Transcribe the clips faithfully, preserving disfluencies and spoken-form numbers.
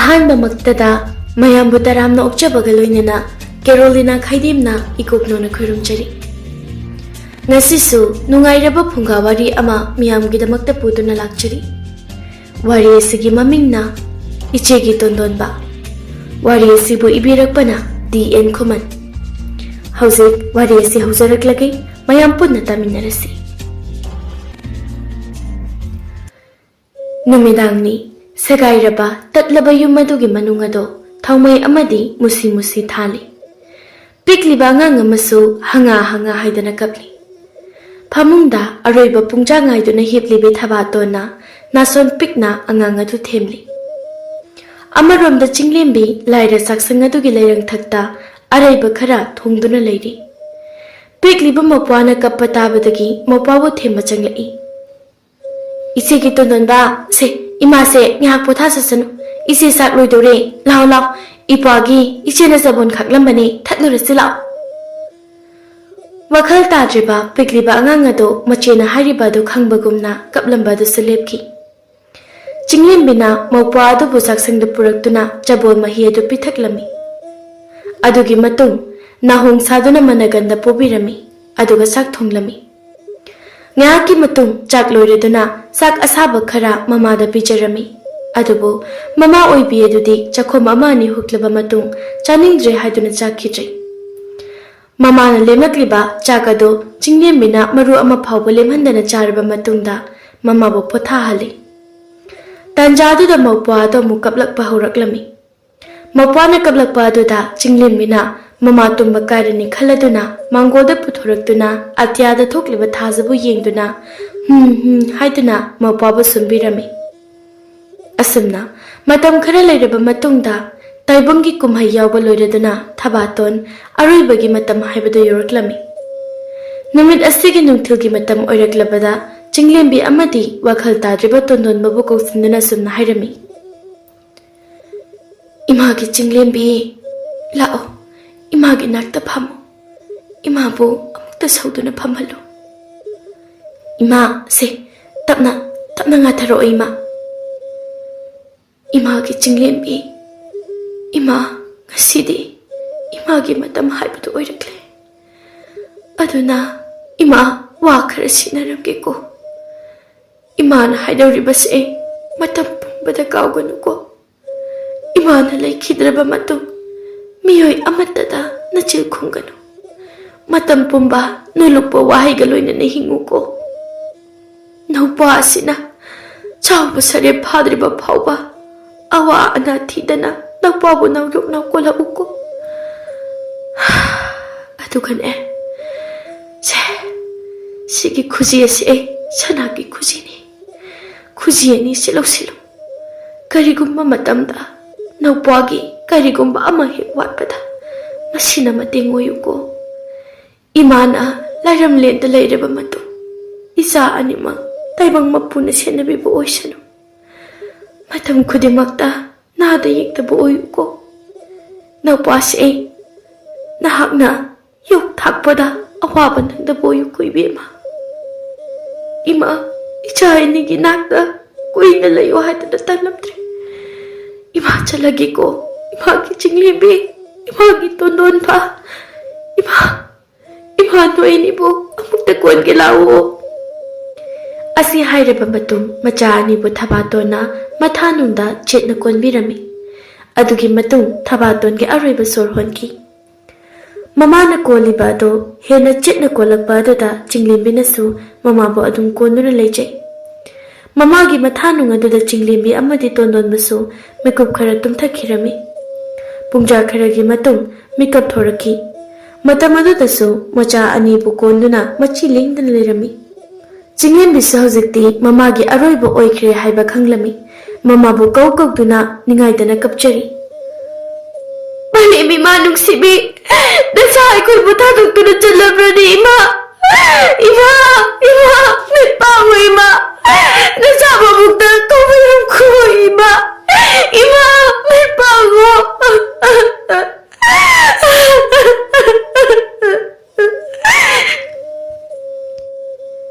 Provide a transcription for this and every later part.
ꯑꯍꯥꯟꯕꯃꯛꯇꯗ ꯃꯌꯥꯝꯕꯨ ꯇꯔꯥꯝꯅ ꯑꯣꯛꯆꯕꯒ ꯂꯣꯏꯅꯅ ꯀꯦꯔꯣꯂꯤꯅꯥ ꯈꯥꯏꯗꯦꯝꯅ ꯏꯀꯣꯛꯅꯧꯅ ꯈꯨꯔꯨꯝꯖꯔꯤ꯫ ꯉꯁꯤꯁꯨ ꯅꯨꯡꯉꯥꯏꯔꯕ ꯐꯨꯡꯒꯥ ꯋꯥꯔꯤ ꯑꯃ ꯃꯤꯌꯥꯝꯒꯤꯗꯃꯛꯇ ꯄꯨꯗꯨꯅ ꯂꯥꯛꯆꯔꯤ꯫ ꯋꯥꯔꯤ ꯑꯁꯤꯒꯤ ꯃꯃꯤꯡꯅ ꯏꯆꯦꯒꯤ ꯇꯣꯟꯗꯣꯟꯕ꯫ ꯋꯥꯔꯤ ꯑꯁꯤꯕꯨ ꯏꯕꯤꯔꯛꯄꯅ ꯗꯤ ꯑꯦꯟ ꯈꯨꯃꯟ꯫ ꯍꯧꯖꯤꯛ ꯋꯥꯔꯤ ꯑꯁꯤ ꯍꯧꯖꯔꯛꯂꯒꯦ, ꯃꯌꯥꯝ ꯄꯨꯟꯅ ꯇꯥꯃꯤꯟꯅꯔꯁꯤ꯫ ꯅꯨꯃꯤꯗꯥꯡꯅꯤ꯫ ꯁꯦꯒꯥꯏꯔꯕ, ꯇꯠꯂꯕ ꯌꯨꯝ ꯑꯗꯨꯒꯤ ꯃꯅꯨꯡ ꯑꯗꯣ ꯊꯥꯎꯃꯩ ꯑꯃꯗꯤ ꯃꯨꯁꯤ ꯃꯨꯁꯤ ꯊꯥꯜꯂꯤ꯫ ꯄꯤꯛꯂꯤꯕ ꯑꯉꯥꯡ ꯑꯃꯁꯨ ꯍꯪꯉꯥ ꯍꯪꯉꯥ ꯍꯥꯏꯗꯅ ꯀꯞꯂꯤ꯫ ꯐꯃꯨꯡꯗ ꯑꯔꯣꯏꯕ ꯄꯨꯡꯖꯥ ꯉꯥꯏꯗꯨꯅ ꯍꯤꯞꯂꯤꯕꯤ ꯊꯕꯥꯇꯣꯟꯅ ꯅꯥꯁꯣꯟ ꯄꯤꯛꯅ ꯑꯉꯥꯡ ꯑꯗꯨ ꯊꯦꯝꯂꯤ꯫ ꯑꯃꯔꯣꯝꯗ ꯆꯤꯡꯂꯦꯝꯕꯤ ꯂꯥꯏꯔ ꯆꯥꯛꯁꯪ ꯑꯗꯨꯒꯤ ꯂꯩꯔꯪꯊꯛꯇ ꯑꯔꯩꯕ ꯈꯔ ꯊꯣꯡꯗꯨꯅ ꯂꯩꯔꯤ꯫ ꯄꯤꯛꯂꯤꯕ ꯃꯧꯄ꯭ꯋꯥꯅ ꯀꯞꯄ ꯇꯥꯕꯗꯒꯤ ꯃꯧꯄ꯭ꯋꯥꯕꯨ ꯊꯦꯝꯕ ꯆꯪꯂꯛꯏ꯫ "ꯏꯆꯦꯒꯤ ꯇꯣꯟꯗꯣꯟꯕ, ꯁꯦ, ꯏꯃꯥꯁꯦ ꯉꯥꯏꯍꯥꯛ ꯄꯣꯊꯥꯁꯠꯁꯅꯨ꯫ ꯏꯆꯦ ꯆꯥꯛ ꯂꯣꯏꯗꯧꯔꯦ꯫ ꯂꯥꯎ, ꯂꯥꯎ, ꯏꯄ꯭ꯋꯥꯒꯤ ꯏꯆꯦꯅ ꯆꯕꯣꯟ ꯈꯥꯛꯂꯝꯕꯅꯦ, ꯊꯠꯂꯨꯔꯁꯤ ꯂꯥꯎ꯫" ꯋꯥꯈꯜ ꯇꯥꯗ꯭ꯔꯤꯕ ꯄꯤꯛꯂꯤꯕ ꯑꯉꯥꯡ ꯑꯗꯣ ꯃꯆꯦꯅ ꯍꯥꯏꯔꯤꯕ ꯑꯗꯨ ꯈꯪꯕꯒꯨꯝꯅ ꯀꯞꯂꯝꯕ ꯑꯗꯨꯁꯨ ꯂꯦꯞꯈꯤ꯫ ꯆꯤꯡꯂꯦꯝꯕꯤꯅ ꯃꯧꯄ꯭ꯋꯥ ꯑꯗꯨꯕꯨ ꯆꯥꯛꯁꯪꯗ ꯄꯨꯔꯛꯇꯨꯅ ꯆꯕꯣꯜ ꯃꯍꯤ ꯑꯗꯨ ꯄꯤꯊꯛꯂꯝꯃꯤ꯫ ꯑꯗꯨꯒꯤ ꯃꯇꯨꯡ ꯅꯥꯍꯣꯡ ꯁꯥꯗꯨꯅ ꯃꯅꯒꯟꯗ ꯄꯣꯕꯤꯔꯝꯃꯤ, ꯑꯗꯨꯒ ꯆꯥꯛ ꯊꯣꯡꯂꯝꯃꯤ꯫ ꯉꯥꯏꯍꯥꯛꯀꯤ ꯃꯇꯨꯡ ꯆꯥꯛ ꯂꯣꯏꯔꯗꯨꯅ ꯆꯥꯛ ꯑꯁꯥꯕ ꯈꯔ ꯃꯃꯥꯗ ꯄꯤꯖꯔꯝꯃꯤ꯫ ꯑꯗꯨꯕꯨ ꯃꯃꯥ ꯑꯣꯏꯕꯤ ꯑꯗꯨꯗꯤ ꯆꯥꯛꯈꯣꯝ ꯑꯃ ꯑꯅꯤ ꯍꯨꯛꯂꯕ ꯃꯇꯨꯡ ꯆꯥꯅꯤꯡꯗ꯭ꯔꯦ ꯍꯥꯏꯗꯨꯅ ꯆꯥꯈꯤꯗ꯭ꯔꯦ꯫ ꯃꯃꯥꯅ ꯂꯦꯝꯂꯛꯂꯤꯕ ꯆꯥꯛ ꯑꯗꯨ ꯆꯤꯡꯂꯦꯝꯕꯤꯅ ꯃꯔꯨ ꯑꯃ ꯐꯥꯎꯕ ꯂꯦꯝꯍꯟꯗꯅ ꯆꯥꯔꯕ ꯃꯇꯨꯡꯗ ꯃꯃꯥꯕꯨ ꯄꯣꯊꯥꯍꯜꯂꯤ꯫ ꯇꯥꯟꯖꯥꯗꯨꯗ ꯃꯧꯄ꯭ꯋꯥ ꯑꯗꯨ ꯑꯃꯨꯛ ꯀꯞꯂꯛꯄ ꯍꯧꯔꯛꯂꯝꯃꯤ꯫ ꯃꯧꯄ꯭ꯋꯥꯅ ꯀꯞꯂꯛꯄ ꯑꯗꯨꯗ ꯆꯤꯡꯂꯦꯝꯕꯤꯅ ꯃꯃꯥ ꯇꯨꯝꯕ ꯀꯥꯏꯔꯅꯤ ꯈꯜꯂꯗꯨꯅ ꯃꯥꯡꯒꯣꯜꯗ ꯄꯨꯊꯣꯔꯛꯇꯨꯅ ꯑꯇꯤꯌꯥꯗ ꯊꯣꯛꯂꯤꯕ ꯊꯥꯖꯕꯨ ꯌꯦꯡꯗꯨꯅ "ꯍꯨꯝ ꯍꯨꯝ" ꯍꯥꯏꯗꯨꯅ ꯃꯧꯄ꯭ꯋꯥꯕꯨ ꯁꯨꯝꯕꯤꯔꯝꯃꯤ꯫ ꯑꯁꯨꯝꯅ ꯃꯇꯝ ꯈꯔ ꯂꯩꯔꯕ ꯃꯇꯨꯡꯗ ꯇꯥꯏꯕꯪꯒꯤ ꯀꯨꯝꯍꯩ ꯌꯥꯎꯕ ꯂꯣꯏꯔꯗꯨꯅ ꯊꯕꯥꯇꯣꯟ ꯑꯔꯣꯏꯕꯒꯤ ꯃꯇꯝ ꯍꯥꯏꯕꯗꯨ ꯌꯧꯔꯛꯂꯝꯃꯤ꯫ ꯅꯨꯃꯤꯠ ꯑꯁꯤꯒꯤ ꯅꯨꯡꯊꯤꯜꯒꯤ ꯃꯇꯝ ꯑꯣꯏꯔꯛꯂꯕꯗ ꯆꯤꯡꯂꯦꯝꯕꯤ ꯑꯃꯗꯤ ꯋꯥꯈꯜ ꯇꯥꯗ꯭ꯔꯤꯕ ꯇꯣꯟꯗꯣꯟꯕꯕꯨ ꯀꯧꯁꯤꯟꯗꯨꯅ ꯑꯁꯨꯝꯅ ꯍꯥꯏꯔꯝꯃꯤ꯫ "ꯏꯃꯥꯒꯤ ꯆꯤꯡꯂꯦꯝꯕꯤ, ꯂꯥꯛꯑꯣ, ꯏꯃꯥꯒꯤ ꯅꯥꯛꯇ ꯐꯝꯃꯣ꯫ ꯏꯃꯥꯕꯨ ꯑꯃꯨꯛꯇ ꯁꯧꯗꯨꯅ ꯐꯝꯍꯜꯂꯨ꯫ ꯏꯃꯥ, ꯁꯦ, ꯇꯞꯅ, ꯇꯞꯅ ꯉꯥꯊꯔꯛꯑꯣ, ꯏꯃꯥ꯫" ꯏꯃꯥꯒꯤ ꯆꯤꯡꯂꯦꯝꯕꯤ, ꯏꯃꯥ, ꯉꯁꯤꯗꯤ ꯏꯃꯥꯒꯤ ꯃꯇꯝ ꯍꯥꯏꯕꯗꯨ ꯑꯣꯏꯔꯛꯂꯦ꯫ ꯑꯗꯨꯅ ꯏꯃꯥ, ꯋꯥ ꯈꯔ ꯁꯤꯟꯅꯔꯝꯒꯦꯀꯣ꯫ ꯏꯃꯥꯅ ꯍꯥꯏꯗꯧꯔꯤꯕꯁꯦ ꯃꯇꯝ ꯄꯨꯝꯕꯗ ꯀꯥꯎꯒꯅꯨꯀꯣ꯫ ꯏꯃꯥꯅ ꯂꯩꯈꯤꯗ꯭ꯔꯕ ꯃꯇꯨꯡ ꯃꯤꯑꯣꯏ ꯑꯃꯠꯇꯗ ꯅꯆꯤꯜ ꯈꯨꯝꯒꯅꯨ꯫ ꯃꯇꯝ ꯄꯨꯝꯕ ꯅꯣꯂꯨꯛꯄ ꯋꯥꯍꯩꯒ ꯂꯣꯏꯅꯅ ꯍꯤꯡꯉꯨꯀꯣ꯫ ꯅꯧꯄꯥ ꯑꯁꯤꯅ ꯆꯥꯎꯕ ꯁꯔꯦꯞ ꯐꯥꯗ꯭ꯔꯤꯕ ꯐꯥꯎꯕ ꯑꯋꯥ ꯑꯅꯥ ꯊꯤꯗꯅ ꯅꯧꯄꯥꯕꯨ ꯅꯧꯂꯨꯛ ꯅꯧꯀꯣꯜꯂꯛꯎꯀꯣ꯫ ꯑꯗꯨꯒꯅꯦ, ꯁꯦ, ꯁꯤꯒꯤ ꯈꯨꯖꯤ ꯑꯁꯤ ꯑꯩ ꯁꯅꯥꯒꯤ ꯈꯨꯖꯤꯅꯤ꯫ ꯈꯨꯖꯤ ꯑꯅꯤꯁꯤ ꯂꯧꯁꯤꯜꯂꯨ꯫ ꯀꯔꯤꯒꯨꯝꯕ ꯃꯇꯝꯗ ꯅꯧꯄꯥꯒꯤ ꯀꯔꯤꯒꯨꯝꯕ ꯑꯃ ꯍꯦꯛ ꯋꯥꯠꯄꯗ ꯃꯁꯤꯅ ꯃꯇꯦꯡ ꯑꯣꯏꯌꯨꯀꯣ꯫ ꯏꯃꯥꯅ ꯂꯥꯏꯔꯝꯂꯦꯟꯗ ꯂꯩꯔꯕ ꯃꯇꯨꯡ ꯏꯆꯥ ꯑꯅꯤꯃꯛ ꯇꯥꯏꯕꯪ ꯃꯄꯨꯅ ꯁꯦꯟꯅꯕꯤꯕ ꯑꯣꯏꯁꯅꯨ꯫ ꯃꯇꯝ ꯈꯨꯗꯤꯡꯃꯛꯇ ꯅꯥꯗ ꯌꯦꯛꯇꯕ ꯑꯣꯏꯌꯨꯀꯣ꯫ ꯅꯧꯄꯥꯁꯦ, ꯅꯍꯥꯛꯅ ꯌꯣꯛ ꯊꯥꯛꯄꯗ ꯑꯋꯥꯕ ꯅꯪꯗꯕ ꯑꯣꯏꯌꯨꯀꯣ ꯏꯕꯦꯝꯃ꯫ ꯏꯃꯥ, ꯏꯆꯥ ꯑꯅꯤꯒꯤ ꯅꯥꯛꯇ ꯀꯨꯏꯅ ꯂꯩꯌꯨ ꯍꯥꯏꯗꯅ ꯇꯜꯂꯝꯗ꯭ꯔꯦ꯫ ꯏꯃꯥ ꯆꯠꯂꯒꯦꯀꯣ꯫ ꯏꯃꯥꯒꯤ ꯆꯤꯡꯂꯦꯝꯕꯤ, ꯏꯃꯥꯒꯤ ꯇꯣꯟꯗꯣꯟꯕ, ꯏꯃꯥ, ꯏꯃꯥ, ꯅꯣꯏ ꯑꯅꯤꯕꯨ ꯑꯃꯨꯛꯇ ꯀꯣꯟꯒꯦ ꯂꯥꯛꯑꯣ꯫ ꯑꯁꯤ ꯍꯥꯏꯔꯕ ꯃꯇꯨꯡ ꯃꯆꯥ ꯑꯅꯤꯕꯨ ꯊꯕꯥꯇꯣꯟꯅ ꯃꯊꯥꯅꯨꯡꯗ ꯆꯦꯠꯅ ꯀꯣꯟꯕꯤꯔꯝꯃꯤ꯫ ꯑꯗꯨꯒꯤ ꯃꯇꯨꯡ ꯊꯕꯥꯇꯣꯟꯒꯤ ꯑꯔꯣꯏꯕ ꯁꯣꯔ ꯍꯣꯟꯈꯤ꯫ ꯃꯃꯥꯅ ꯀꯣꯜꯂꯤꯕ ꯑꯗꯨ ꯍꯦꯟꯅ ꯆꯦꯠꯅ ꯀꯣꯜꯂꯛꯄ ꯑꯗꯨꯗ ꯆꯤꯡꯂꯦꯝꯕꯤꯅꯁꯨ ꯃꯃꯥꯕꯨ ꯑꯗꯨꯝ ꯀꯣꯟꯗꯨꯅ ꯂꯩꯖꯩ꯫ ꯃꯃꯥꯒꯤ ꯃꯊꯥꯅꯨꯡ ꯑꯗꯨꯗ ꯆꯤꯡꯂꯦꯝꯕꯤ ꯑꯃꯗꯤ ꯇꯣꯟꯗꯣꯟꯕꯁꯨ ꯃꯤꯀꯨꯞ ꯈꯔ ꯇꯨꯝꯊꯈꯤꯔꯝꯃꯤ꯫ ꯄꯨꯡꯖꯥ ꯈꯔꯒꯤ ꯃꯇꯨꯡ ꯃꯤꯀꯞ ꯊꯣꯔꯛꯈꯤ꯫ ꯃꯇꯝ ꯑꯗꯨꯗꯁꯨ ꯃꯆꯥ ꯑꯅꯤꯕꯨ ꯀꯣꯟꯗꯨꯅ ꯃꯆꯤ ꯂꯦꯡꯗꯅ ꯂꯩꯔꯝꯃꯤ꯫ ꯆꯤꯡꯂꯦꯝꯕꯤꯁꯨ ꯍꯧꯖꯤꯛꯇꯤ ꯃꯃꯥꯒꯤ ꯑꯔꯣꯏꯕ ꯑꯣꯏꯈ꯭ꯔꯦ ꯍꯥꯏꯕ ꯈꯪꯂꯝꯃꯤ꯫ ꯃꯃꯥꯕꯨ ꯀꯧ ꯀꯧꯗꯨꯅ ꯅꯤꯡꯉꯥꯏꯗꯅ ꯀꯞꯆꯔꯤ꯫ ꯃꯥꯂꯦꯝ ꯏꯃꯥ ꯅꯨꯡꯁꯤꯕꯤ, ꯅꯆꯥ ꯑꯩꯈꯣꯏꯕꯨ ꯊꯥꯗꯣꯛꯇꯨꯅ ꯆꯠꯂꯕ꯭ꯔꯅꯦ ꯏꯃꯥ? ꯏꯃꯥ, ꯏꯃꯥ, ꯃꯤꯠ ꯄꯥꯡꯉꯣ ꯏꯃꯥ, ꯅꯆꯥ ꯃꯕꯨꯛꯇ ꯀꯧꯕꯤꯔꯝꯈꯣ ꯏꯃꯥ, ꯏꯃꯥ, ꯃꯤꯠ ꯄꯥꯡꯉꯣ꯫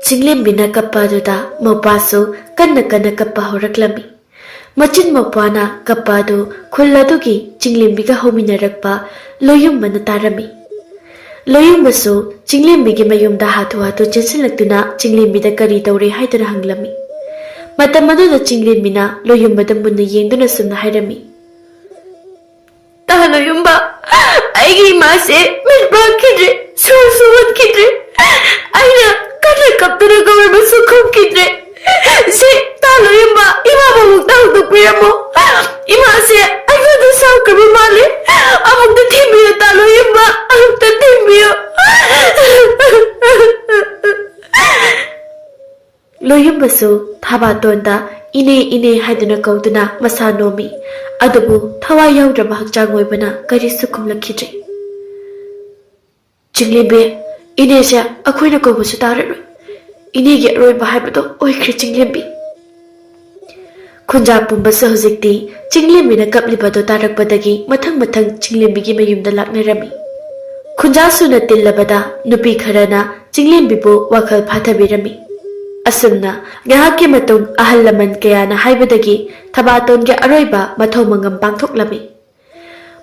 ꯆꯤꯡꯂꯦꯝꯕꯤꯅ ꯀꯞꯄ ꯑꯗꯨꯗ ꯃꯧꯄꯥꯁꯨ ꯀꯟꯅ ꯀꯟꯅ ꯀꯞꯄ ꯍꯧꯔꯛꯂꯝꯃꯤ꯫ ꯃꯆꯤꯟ ꯃꯧꯄ꯭ꯋꯥꯅ ꯀꯞꯄ ꯑꯗꯨ ꯈꯨꯜ ꯑꯗꯨꯒꯤ ꯆꯤꯡꯂꯦꯝꯕꯤꯒ ꯍꯧꯃꯤꯟꯅꯔꯛꯄ ꯂꯣꯌꯨꯝꯕꯅ ꯇꯥꯔꯝꯃꯤ꯫ ꯂꯣꯌꯨꯝꯕꯁꯨ ꯆꯤꯡꯂꯦꯝꯕꯤꯒꯤ ꯃꯌꯨꯝꯗ ꯍꯥꯊꯨ ꯍꯥꯊꯨ ꯆꯦꯟꯁꯤꯜꯂꯛꯇꯨꯅ ꯆꯤꯡꯂꯦꯝꯕꯤꯗ ꯀꯔꯤ ꯇꯧꯔꯦ ꯍꯥꯏꯗꯨꯅ ꯍꯪꯂꯝꯃꯤ꯫ ꯃꯇꯝ ꯑꯗꯨꯗ ꯆꯤꯡꯂꯦꯝꯕꯤꯅ ꯂꯣꯌꯨꯝꯕꯗ ꯃꯨꯟꯅ ꯌꯦꯡꯗꯨꯅ ꯁꯨꯝꯅ ꯍꯥꯏꯔꯝꯃꯤ, "ꯇꯥ ꯂꯣꯌꯨꯝꯕ, ꯑꯩꯒꯤ ꯏꯃꯥꯁꯦ ꯃꯤꯠ ꯄꯥꯡꯈꯤꯗ꯭ꯔꯦ, ꯁꯣꯔꯁꯨ ꯍꯣꯟꯈꯤꯗ꯭ꯔꯦ꯫ ꯑꯩꯅ ꯀꯟꯅ ꯀꯞꯇꯨꯅ ꯀꯧꯔꯕꯁꯨ ꯈꯨꯝꯈꯤꯗ꯭ꯔꯦ꯫ ꯁꯤ ꯇꯥ ꯂꯣꯌꯨꯝꯕ, ꯏꯃꯥ ꯃꯕꯨꯛꯇ ꯍꯧꯗꯣꯛꯄꯤꯔꯝꯃꯣ꯫ ꯏꯃꯥꯁꯦ ꯑꯩꯉꯣꯟꯗ ꯁꯥꯎꯈ꯭ꯔꯕ ꯃꯥꯜꯂꯦ꯫ ꯑꯃꯨꯛꯇ ꯊꯦꯝꯕꯤꯌꯨ ꯇꯥ ꯂꯣꯌꯨꯝꯕ, ꯑꯃꯨꯛꯇ ꯊꯦꯝꯕꯤꯌꯨ꯫" ꯂꯣꯌꯨꯝꯕꯁꯨ ꯊꯕꯥꯇꯣꯟꯗ "ꯏꯅꯦ, ꯏꯅꯦ" ꯍꯥꯏꯗꯨꯅ ꯀꯧꯗꯨꯅ ꯃꯁꯥ ꯅꯣꯝꯃꯤ꯫ ꯑꯗꯨꯕꯨ ꯊꯋꯥꯏ ꯌꯥꯎꯗ꯭ꯔꯕ ꯍꯛꯆꯥꯡ ꯑꯣꯏꯕꯅ ꯀꯔꯤꯁꯨ ꯈꯨꯝꯂꯛꯈꯤꯗ꯭ꯔꯦ꯫ "ꯆꯤꯡꯂꯦꯝꯕꯤ, ꯏꯅꯦꯁꯦ ꯑꯩꯈꯣꯏꯅ ꯀꯧꯕꯁꯨ ꯇꯥꯔꯔꯣꯏ꯫ ꯏꯅꯦꯒꯤ ꯑꯔꯣꯏꯕ ꯍꯥꯏꯕꯗꯣ ꯑꯣꯏꯈ꯭ꯔꯦ ꯆꯤꯡꯂꯦꯝꯕꯤ꯫" ꯈꯨꯟꯖꯥ ꯄꯨꯝꯕꯁꯨ ꯍꯧꯖꯤꯛꯇꯤ ꯆꯤꯡꯂꯦꯝꯕꯤꯅ ꯀꯞꯂꯤꯕꯗꯣ ꯇꯥꯔꯛꯄꯗꯒꯤ ꯃꯊꯪ ꯃꯊꯪ ꯆꯤꯡꯂꯦꯝꯕꯤꯒꯤ ꯃꯌꯨꯝꯗ ꯂꯥꯛꯅꯔꯝꯃꯤ꯫ ꯈꯨꯟꯖꯥ ꯁꯨꯅ ꯇꯤꯜꯂꯕꯗ ꯅꯨꯄꯤ ꯈꯔꯅ ꯆꯤꯡꯂꯦꯝꯕꯤꯕꯨ ꯋꯥꯈꯜ ꯐꯥꯊꯕꯤꯔꯝꯃꯤ꯫ ꯑꯁꯨꯝꯅ ꯉꯥꯏꯍꯥꯛꯀꯤ ꯃꯇꯨꯡ ꯑꯍꯜ ꯂꯃꯟ ꯀꯌꯥꯅ ꯍꯥꯏꯕꯗꯒꯤ ꯊꯕꯥꯇꯣꯟꯒꯤ ꯑꯔꯣꯏꯕ ꯃꯊꯧ ꯃꯉꯝ ꯄꯥꯡꯊꯣꯛꯂꯝꯃꯤ꯫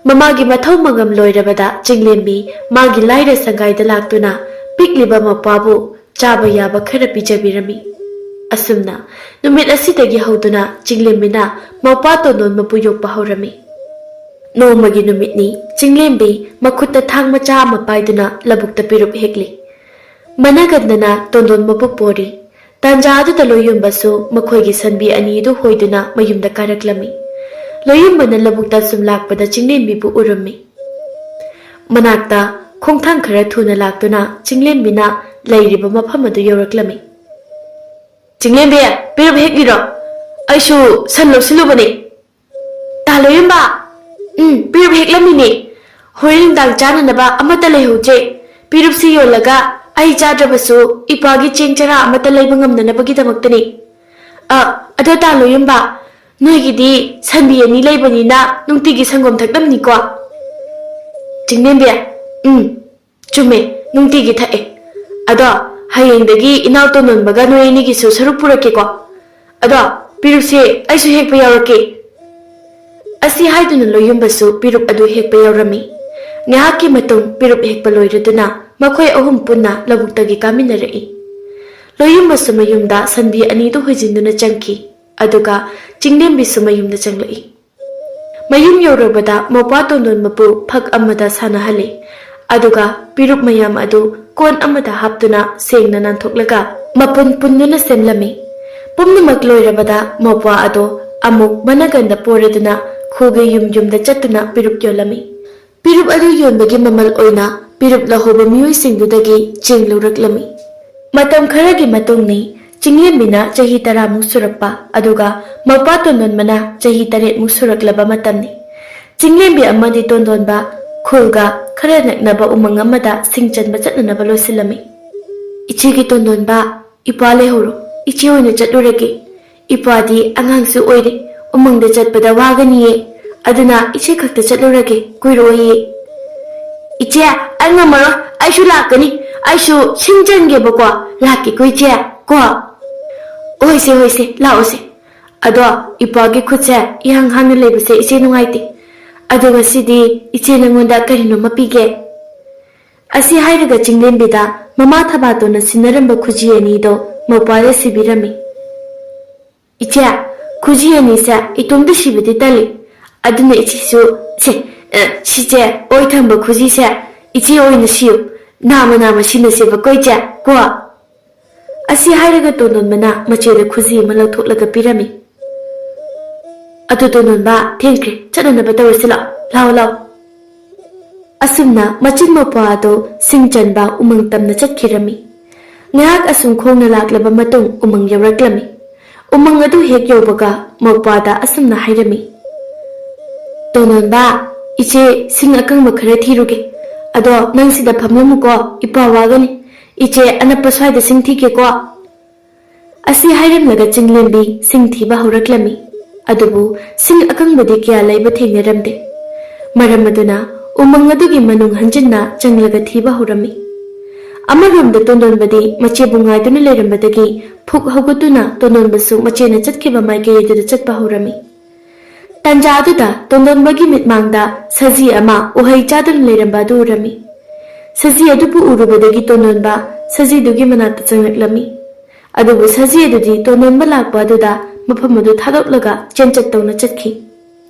ꯃꯃꯥꯒꯤ ꯃꯊꯧ ꯃꯉꯝ ꯂꯣꯏꯔꯕꯗ ꯆꯤꯡꯂꯦꯝꯕꯤ ꯃꯥꯒꯤ ꯂꯥꯏꯔ ꯁꯪꯒꯥꯏꯗ ꯂꯥꯛꯇꯨꯅ ꯄꯤꯛꯂꯤꯕ ꯃꯄ꯭ꯋꯥꯕꯨ ꯆꯥꯕ ꯌꯥꯕ ꯈꯔ ꯄꯤꯖꯕꯤꯔꯝꯃꯤ꯫ ꯑꯁꯨꯝꯅ ꯅꯨꯃꯤꯠ ꯑꯁꯤꯗꯒꯤ ꯍꯧꯗꯨꯅ ꯆꯤꯡꯂꯦꯝꯕꯤꯅ ꯃꯧꯄ꯭ꯋꯥ ꯇꯣꯟꯗꯣꯟꯕꯕꯨ ꯌꯣꯛꯄ ꯍꯧꯔꯝꯃꯤ꯫ ꯅꯣꯡꯃꯒꯤ ꯅꯨꯃꯤꯠꯅꯤ, ꯆꯤꯡꯂꯦꯝꯕꯤ ꯃꯈꯨꯠꯇ ꯊꯥꯡ ꯃꯆꯥ ꯑꯃ ꯄꯥꯏꯗꯨꯅ ꯂꯧꯕꯨꯛꯇ ꯄꯤꯔꯨꯞ ꯍꯦꯛꯂꯤ꯫ ꯃꯅꯒꯟꯗꯅ ꯇꯣꯟꯗꯣꯟꯕꯕꯨ ꯄꯣꯔꯤ꯫ ꯇꯥꯟꯖꯥ ꯑꯗꯨꯗ ꯂꯣꯌꯨꯝꯕꯁꯨ ꯃꯈꯣꯏꯒꯤ ꯁꯟꯕꯤ ꯑꯅꯤ ꯑꯗꯨ ꯍꯣꯏꯗꯨꯅ ꯃꯌꯨꯝꯗ ꯀꯥꯔꯛꯂꯝꯃꯤ꯫ ꯂꯣꯌꯨꯝꯕꯅ ꯂꯧꯕꯨꯛꯇ ꯁꯨꯝ ꯂꯥꯛꯄꯗ ꯆꯤꯡꯂꯦꯝꯕꯤꯕꯨ ꯎꯔꯝꯃꯤ꯫ ꯃꯅꯥꯛꯇ ꯈꯣꯡꯊꯥꯡ ꯈꯔ ꯊꯨꯅ ꯂꯥꯛꯇꯨꯅ ꯆꯤꯡꯂꯦꯝꯕꯤꯅ ꯂꯩꯔꯤꯕ ꯃꯐꯝ ꯑꯗꯨ ꯌꯧꯔꯛꯂꯝꯃꯤ꯫ "ꯆꯤꯡꯂꯦꯝꯕꯤ, ꯄꯤꯔꯨꯞ ꯍꯦꯛꯂꯤꯔꯣ? ꯑꯩꯁꯨ ꯁꯟ ꯂꯧꯁꯤꯜꯂꯨꯕꯅꯦ꯫" "ꯇꯥ ꯂꯣꯌꯨꯝꯕ, ꯎꯝ, ꯄꯤꯔꯨꯞ ꯍꯦꯛꯂꯝꯃꯤꯅꯦ꯫ ꯍꯣꯔꯦꯟ ꯅꯨꯡꯗꯥꯡ ꯆꯥꯅꯅꯕ ꯑꯃꯠꯇ ꯂꯩꯍꯧꯗ꯭ꯔꯦ꯫ ꯄꯤꯔꯨꯞꯁꯤ ꯌꯣꯜꯂꯒ ꯑꯩ ꯆꯥꯗ꯭ꯔꯕꯁꯨ ꯏꯄꯥꯒꯤ ꯆꯦꯡ ꯆꯔꯥ ꯑꯃꯠꯇ ꯂꯩꯕ ꯉꯝꯅꯅꯕꯒꯤꯗꯃꯛꯇꯅꯤ꯫ ꯑ, ꯑꯗꯣ ꯇꯥ ꯂꯣꯌꯨꯝꯕ, ꯅꯣꯏꯒꯤꯗꯤ ꯁꯟꯕꯤ ꯑꯅꯤ ꯂꯩꯕꯅꯤꯅ ꯅꯨꯡꯇꯤꯒꯤ ꯁꯪꯒꯣꯝ ꯊꯛꯂꯝꯅꯤꯀꯣ?" ꯆꯤꯡꯂꯦꯝꯕꯤ, "ꯎꯝ, ꯆꯨꯝꯃꯦ, ꯅꯨꯡꯇꯤꯒꯤ ꯊꯛꯑꯦ꯫ ꯑꯗꯣ ꯍꯌꯦꯡꯗꯒꯤ ꯏꯅꯥꯎ ꯇꯣꯟꯗꯣꯟꯕꯒ ꯅꯣꯏ ꯑꯅꯤꯒꯤꯁꯨ ꯁꯔꯨꯛ ꯄꯨꯔꯛꯀꯦꯀꯣ꯫ ꯑꯗꯣ "ꯄꯤꯔꯨꯛꯁꯦ ꯑꯩꯁꯨ ꯍꯦꯛꯄ ꯌꯥꯎꯔꯛꯀꯦ"꯫ ꯑꯁꯤ ꯍꯥꯏꯗꯨꯅ ꯂꯣꯌꯨꯝꯕꯁꯨ ꯄꯤꯔꯨꯛ ꯑꯗꯨ ꯍꯦꯛꯄ ꯌꯥꯎꯔꯝꯃꯤ꯫ ꯉꯥꯏꯍꯥꯛꯀꯤ ꯃꯇꯨꯡ ꯄꯤꯔꯨꯛ ꯍꯦꯛꯄ ꯂꯣꯏꯔꯗꯨꯅ ꯃꯈꯣꯏ ꯑꯍꯨꯝ ꯄꯨꯟꯅ ꯂꯧꯕꯨꯛꯇꯒꯤ ꯀꯥꯃꯤꯟꯅꯔꯛꯏ꯫ ꯂꯣꯌꯨꯝꯕꯁꯨ ꯃꯌꯨꯝꯗ ꯁꯟꯕꯤ ꯑꯅꯤꯗꯨ ꯍꯣꯏꯖꯤꯟꯗꯨꯅ ꯆꯪꯈꯤ, ꯑꯗꯨꯒ ꯆꯤꯡꯂꯦꯝꯕꯤꯁꯨ ꯃꯌꯨꯝꯗ ꯆꯪꯂꯛꯏ꯫ ꯃꯌꯨꯝ ꯌꯧꯔꯕꯗ ꯃꯧꯄ꯭ꯋꯥ ꯇꯣꯟꯗꯣꯟꯕꯕꯨ ꯐꯛ ꯑꯃꯗ ꯁꯥꯟꯅꯍꯜꯂꯤ꯫ ꯑꯗꯨꯒ ꯄꯤꯔꯨꯛ ꯃꯌꯥꯝ ꯑꯗꯨ ꯀꯣꯟ ꯑꯃꯗ ꯍꯥꯞꯇꯨꯅ ꯁꯦꯡꯅ ꯅꯥꯟꯊꯣꯛꯂꯒ ꯃꯄꯨꯟ ꯄꯨꯟꯗꯨꯅ ꯁꯦꯝꯂꯝꯃꯤ꯫ ꯄꯨꯝꯅꯃꯛ ꯂꯣꯏꯔꯕꯗ ꯃꯧꯄ꯭ꯋꯥ ꯑꯗꯣ ꯑꯃꯨꯛ ꯃꯅꯒꯟꯗ ꯄꯣꯔꯗꯨꯅ ꯈꯨꯜꯒꯤ ꯌꯨꯝ ꯌꯨꯝꯗ ꯆꯠꯇꯨꯅ ꯄꯤꯔꯨꯛ ꯌꯣꯜꯂꯝꯃꯤ꯫ ꯄꯤꯔꯨꯛ ꯑꯗꯨ ꯌꯣꯟꯕꯒꯤ ꯃꯃꯜ ꯑꯣꯏꯅ ꯄꯤꯔꯨꯛ ꯂꯧꯍꯧꯕ ꯃꯤꯑꯣꯏꯁꯤꯡꯗꯨꯗꯒꯤ ꯆꯦꯡ ꯂꯧꯔꯛꯂꯝꯃꯤ꯫ ꯃꯇꯝ ꯈꯔꯒꯤ ꯃꯇꯨꯡꯅꯤ꯫ ꯆꯤꯡꯂꯦꯝꯕꯤꯅ ꯆꯍꯤ ꯇꯔꯥꯃꯨꯛ ꯁꯨꯔꯛꯄ, ꯑꯗꯨꯒ ꯃꯧꯄ꯭ꯋꯥ ꯇꯣꯟꯗꯣꯟꯕꯅ ꯆꯍꯤ ꯇꯔꯦꯠꯃꯨꯛ ꯁꯨꯔꯛꯂꯕ ꯃꯇꯝꯅꯤ꯫ ꯆꯤꯡꯂꯦꯝꯕꯤ ꯑꯃꯗꯤ ꯇꯣꯟꯗꯣꯟꯕ ꯈꯨꯜꯒ ꯈꯔ ꯅꯛꯅꯕ ꯎꯃꯪ ꯑꯃꯗ ꯁꯤꯡ ꯆꯟꯕ ꯆꯠꯅꯅꯕ ꯂꯣꯏꯁꯤꯜꯂꯝꯃꯤ꯫ "ꯏꯆꯦꯒꯤ ꯇꯣꯟꯗꯣꯟꯕ, ꯏꯄꯥ ꯂꯩꯍꯧꯔꯣ, ꯏꯆꯦ ꯑꯣꯏꯅ ꯆꯠꯂꯨꯔꯒꯦ꯫ ꯏꯄꯥꯗꯤ ꯑꯉꯥꯡꯁꯨ ꯑꯣꯏꯔꯦ, ꯎꯃꯪꯗ ꯆꯠꯄꯗ ꯋꯥꯒꯅꯤꯌꯦ, ꯑꯗꯨꯅ ꯏꯆꯦ ꯈꯛꯇ ꯆꯠꯂꯨꯔꯒꯦ, ꯀꯨꯏꯔꯣꯏꯌꯦ"꯫ "ꯏꯆꯦ, ꯑꯩ ꯉꯝꯃꯔꯣꯏ, ꯑꯩꯁꯨ ꯂꯥꯛꯀꯅꯤ, ꯑꯩꯁꯨ ꯁꯤꯡ ꯆꯟꯒꯦꯕꯀꯣ, ꯂꯥꯛꯀꯦꯀꯣ ꯏꯆꯦ, ꯀꯣ"꯫ "ꯍꯣꯏꯁꯦ, ꯍꯣꯏꯁꯦ, ꯂꯥꯛꯑꯣꯁꯦ꯫ ꯑꯗꯣ ꯏꯄꯥꯒꯤ ꯈꯨꯠꯁꯦ ꯏꯍꯥꯡ ꯍꯥꯡꯅ ꯂꯩꯕꯁꯦ ꯏꯆꯦ ꯅꯨꯡꯉꯥꯏꯇꯦ, ꯑꯗꯣ ꯉꯁꯤꯗꯤ ꯏꯆꯦ ꯅꯪꯉꯣꯟꯗ ꯀꯔꯤꯅꯣꯝꯃ ꯄꯤꯒꯦ"꯫ ꯑꯁꯤ ꯍꯥꯏꯔꯒ ꯆꯤꯡꯂꯦꯝꯕꯤꯗ ꯃꯃꯥ ꯊꯕꯥꯇꯣꯟꯅ ꯁꯤꯟꯅꯔꯝꯕ ꯈꯨꯖꯤ ꯑꯅꯤꯗꯣ ꯃꯧꯄ꯭ꯋꯥꯗ ꯁꯤꯕꯤꯔꯝꯃꯤ꯫ "ꯏꯆꯦ, ꯈꯨꯖꯤ ꯑꯅꯤꯁꯦ ꯏꯇꯣꯝꯇ ꯁꯤꯕꯗꯤ ꯇꯜꯂꯤ, ꯑꯗꯨꯅ ꯏꯆꯦꯁꯨ, ꯁꯦ, ꯑ, ꯁꯤꯁꯦ, ꯑꯣꯏ ꯊꯪꯕ ꯈꯨꯖꯤꯁꯦ ꯏꯆꯦ ꯑꯣꯏꯅ ꯁꯤꯌꯨ, ꯅꯥꯃ ꯅꯥꯃ ꯁꯤꯟꯅꯁꯦꯕꯀꯣ ꯏꯆꯦ, ꯀꯣ"꯫ ꯑꯁꯤ ꯍꯥꯏꯔꯒ ꯇꯣꯟꯗꯣꯟꯕꯅ ꯃꯆꯦꯗ ꯈꯨꯖꯤ ꯑꯃ ꯂꯧꯊꯣꯛꯂꯒ ꯄꯤꯔꯝꯃꯤ꯫ "ꯑꯗꯨ ꯇꯣꯟꯗꯣꯟꯕ, ꯊꯦꯡꯈ꯭ꯔꯦ, ꯆꯠꯅꯅꯕ ꯇꯧꯔꯁꯤ ꯂꯥꯛꯑꯣ, ꯂꯥꯛꯑꯣ, ꯂꯥꯛꯑꯣ"꯫ ꯑꯁꯨꯝꯅ ꯃꯆꯤꯟ ꯃꯧꯄ꯭ꯋꯥ ꯑꯗꯨ ꯁꯤꯡ ꯆꯟꯕ ꯎꯃꯪ ꯇꯝꯅ ꯆꯠꯈꯤꯔꯝꯃꯤ꯫ ꯉꯥꯏꯍꯥꯛ ꯑꯁꯨꯝ ꯈꯣꯡꯅ ꯂꯥꯛꯂꯕ ꯃꯇꯨꯡ ꯎꯃꯪ ꯌꯧꯔꯛꯂꯝꯃꯤ꯫ ꯎꯃꯪ ꯑꯗꯨ ꯍꯦꯛ ꯌꯧꯕꯒ ꯃꯧꯄ꯭ꯋꯥꯗ ꯑꯁꯨꯝꯅ ꯍꯥꯏꯔꯝꯃꯤ, "ꯇꯣꯟꯗꯣꯟꯕ, ꯏꯆꯦ ꯁꯤꯡ ꯑꯀꯪꯕ ꯈꯔ ꯊꯤꯔꯨꯒꯦ꯫ ꯑꯗꯣ ꯅꯪ ꯁꯤꯗ ꯐꯝꯂꯝꯃꯨꯀꯣ, ꯏꯄꯥ ꯋꯥꯒꯅꯤ꯫ ꯏꯆꯦ ꯑꯅꯛꯄ ꯁ꯭ꯋꯥꯏꯗ ꯁꯤꯡ ꯊꯤꯒꯦꯀꯣ"꯫ ꯑꯁꯤ ꯍꯥꯏꯔꯝꯂꯒ ꯆꯤꯡꯂꯦꯝꯕꯤ ꯁꯤꯡ ꯊꯤꯕ ꯍꯧꯔꯛꯂꯝꯃꯤ꯫ ꯑꯗꯨꯕꯨ ꯁꯤꯡ ꯑꯀꯪꯕꯗꯤ ꯀꯌꯥ ꯂꯩꯕ ꯊꯦꯡꯅꯔꯝꯗꯦ꯫ ꯃꯔꯝ ꯑꯗꯨꯅ ꯎꯃꯪ ꯑꯗꯨꯒꯤ ꯃꯅꯨꯡ ꯍꯟꯖꯤꯟꯅ ꯆꯪꯂꯒ ꯊꯤꯕ ꯍꯧꯔꯝꯃꯤ꯫ ꯑꯃꯔꯣꯝꯗ ꯇꯣꯟꯗꯣꯟꯕꯗꯤ ꯃꯆꯦꯕꯨ ꯉꯥꯏꯗꯨꯅ ꯂꯩꯔꯝꯕꯗꯒꯤ ꯐꯨꯛ ꯍꯧꯒꯠꯇꯨꯅ ꯇꯣꯟꯗꯣꯟꯕꯁꯨ ꯃꯆꯦꯅ ꯆꯠꯈꯤꯕ ꯃꯥꯏꯀꯩ ꯑꯗꯨꯗ ꯆꯠꯄ ꯍꯧꯔꯝꯃꯤ꯫ ꯇꯥꯟꯖꯥ ꯑꯗꯨꯗ ꯇꯣꯟꯗꯣꯟꯕꯒꯤ ꯃꯤꯠꯃꯥꯡꯗ ꯁꯖꯤ ꯑꯃ ꯎꯍꯩ ꯆꯥꯗꯨꯅ ꯂꯩꯔꯝꯕ ꯑꯗꯨ ꯎꯔꯝꯃꯤ꯫ ꯁꯖꯤ ꯑꯗꯨꯕꯨ ꯎꯔꯨꯕꯗꯒꯤ ꯇꯣꯟꯗꯣꯟꯕ ꯁꯖꯤꯗꯨꯒꯤ ꯃꯅꯥꯛꯇ ꯆꯪꯂꯛꯂꯝꯃꯤ꯫ ꯑꯗꯨꯕꯨ ꯁꯖꯤ ꯑꯗꯨꯗꯤ ꯇꯣꯟꯗꯣꯟꯕ ꯂꯥꯛꯄ ꯑꯗꯨꯗ ꯃꯐꯝ ꯑꯗꯨ ꯊꯥꯗꯣꯛꯂꯒ ꯆꯦꯟꯆꯠ ꯇꯧꯅ ꯆꯠꯈꯤ꯫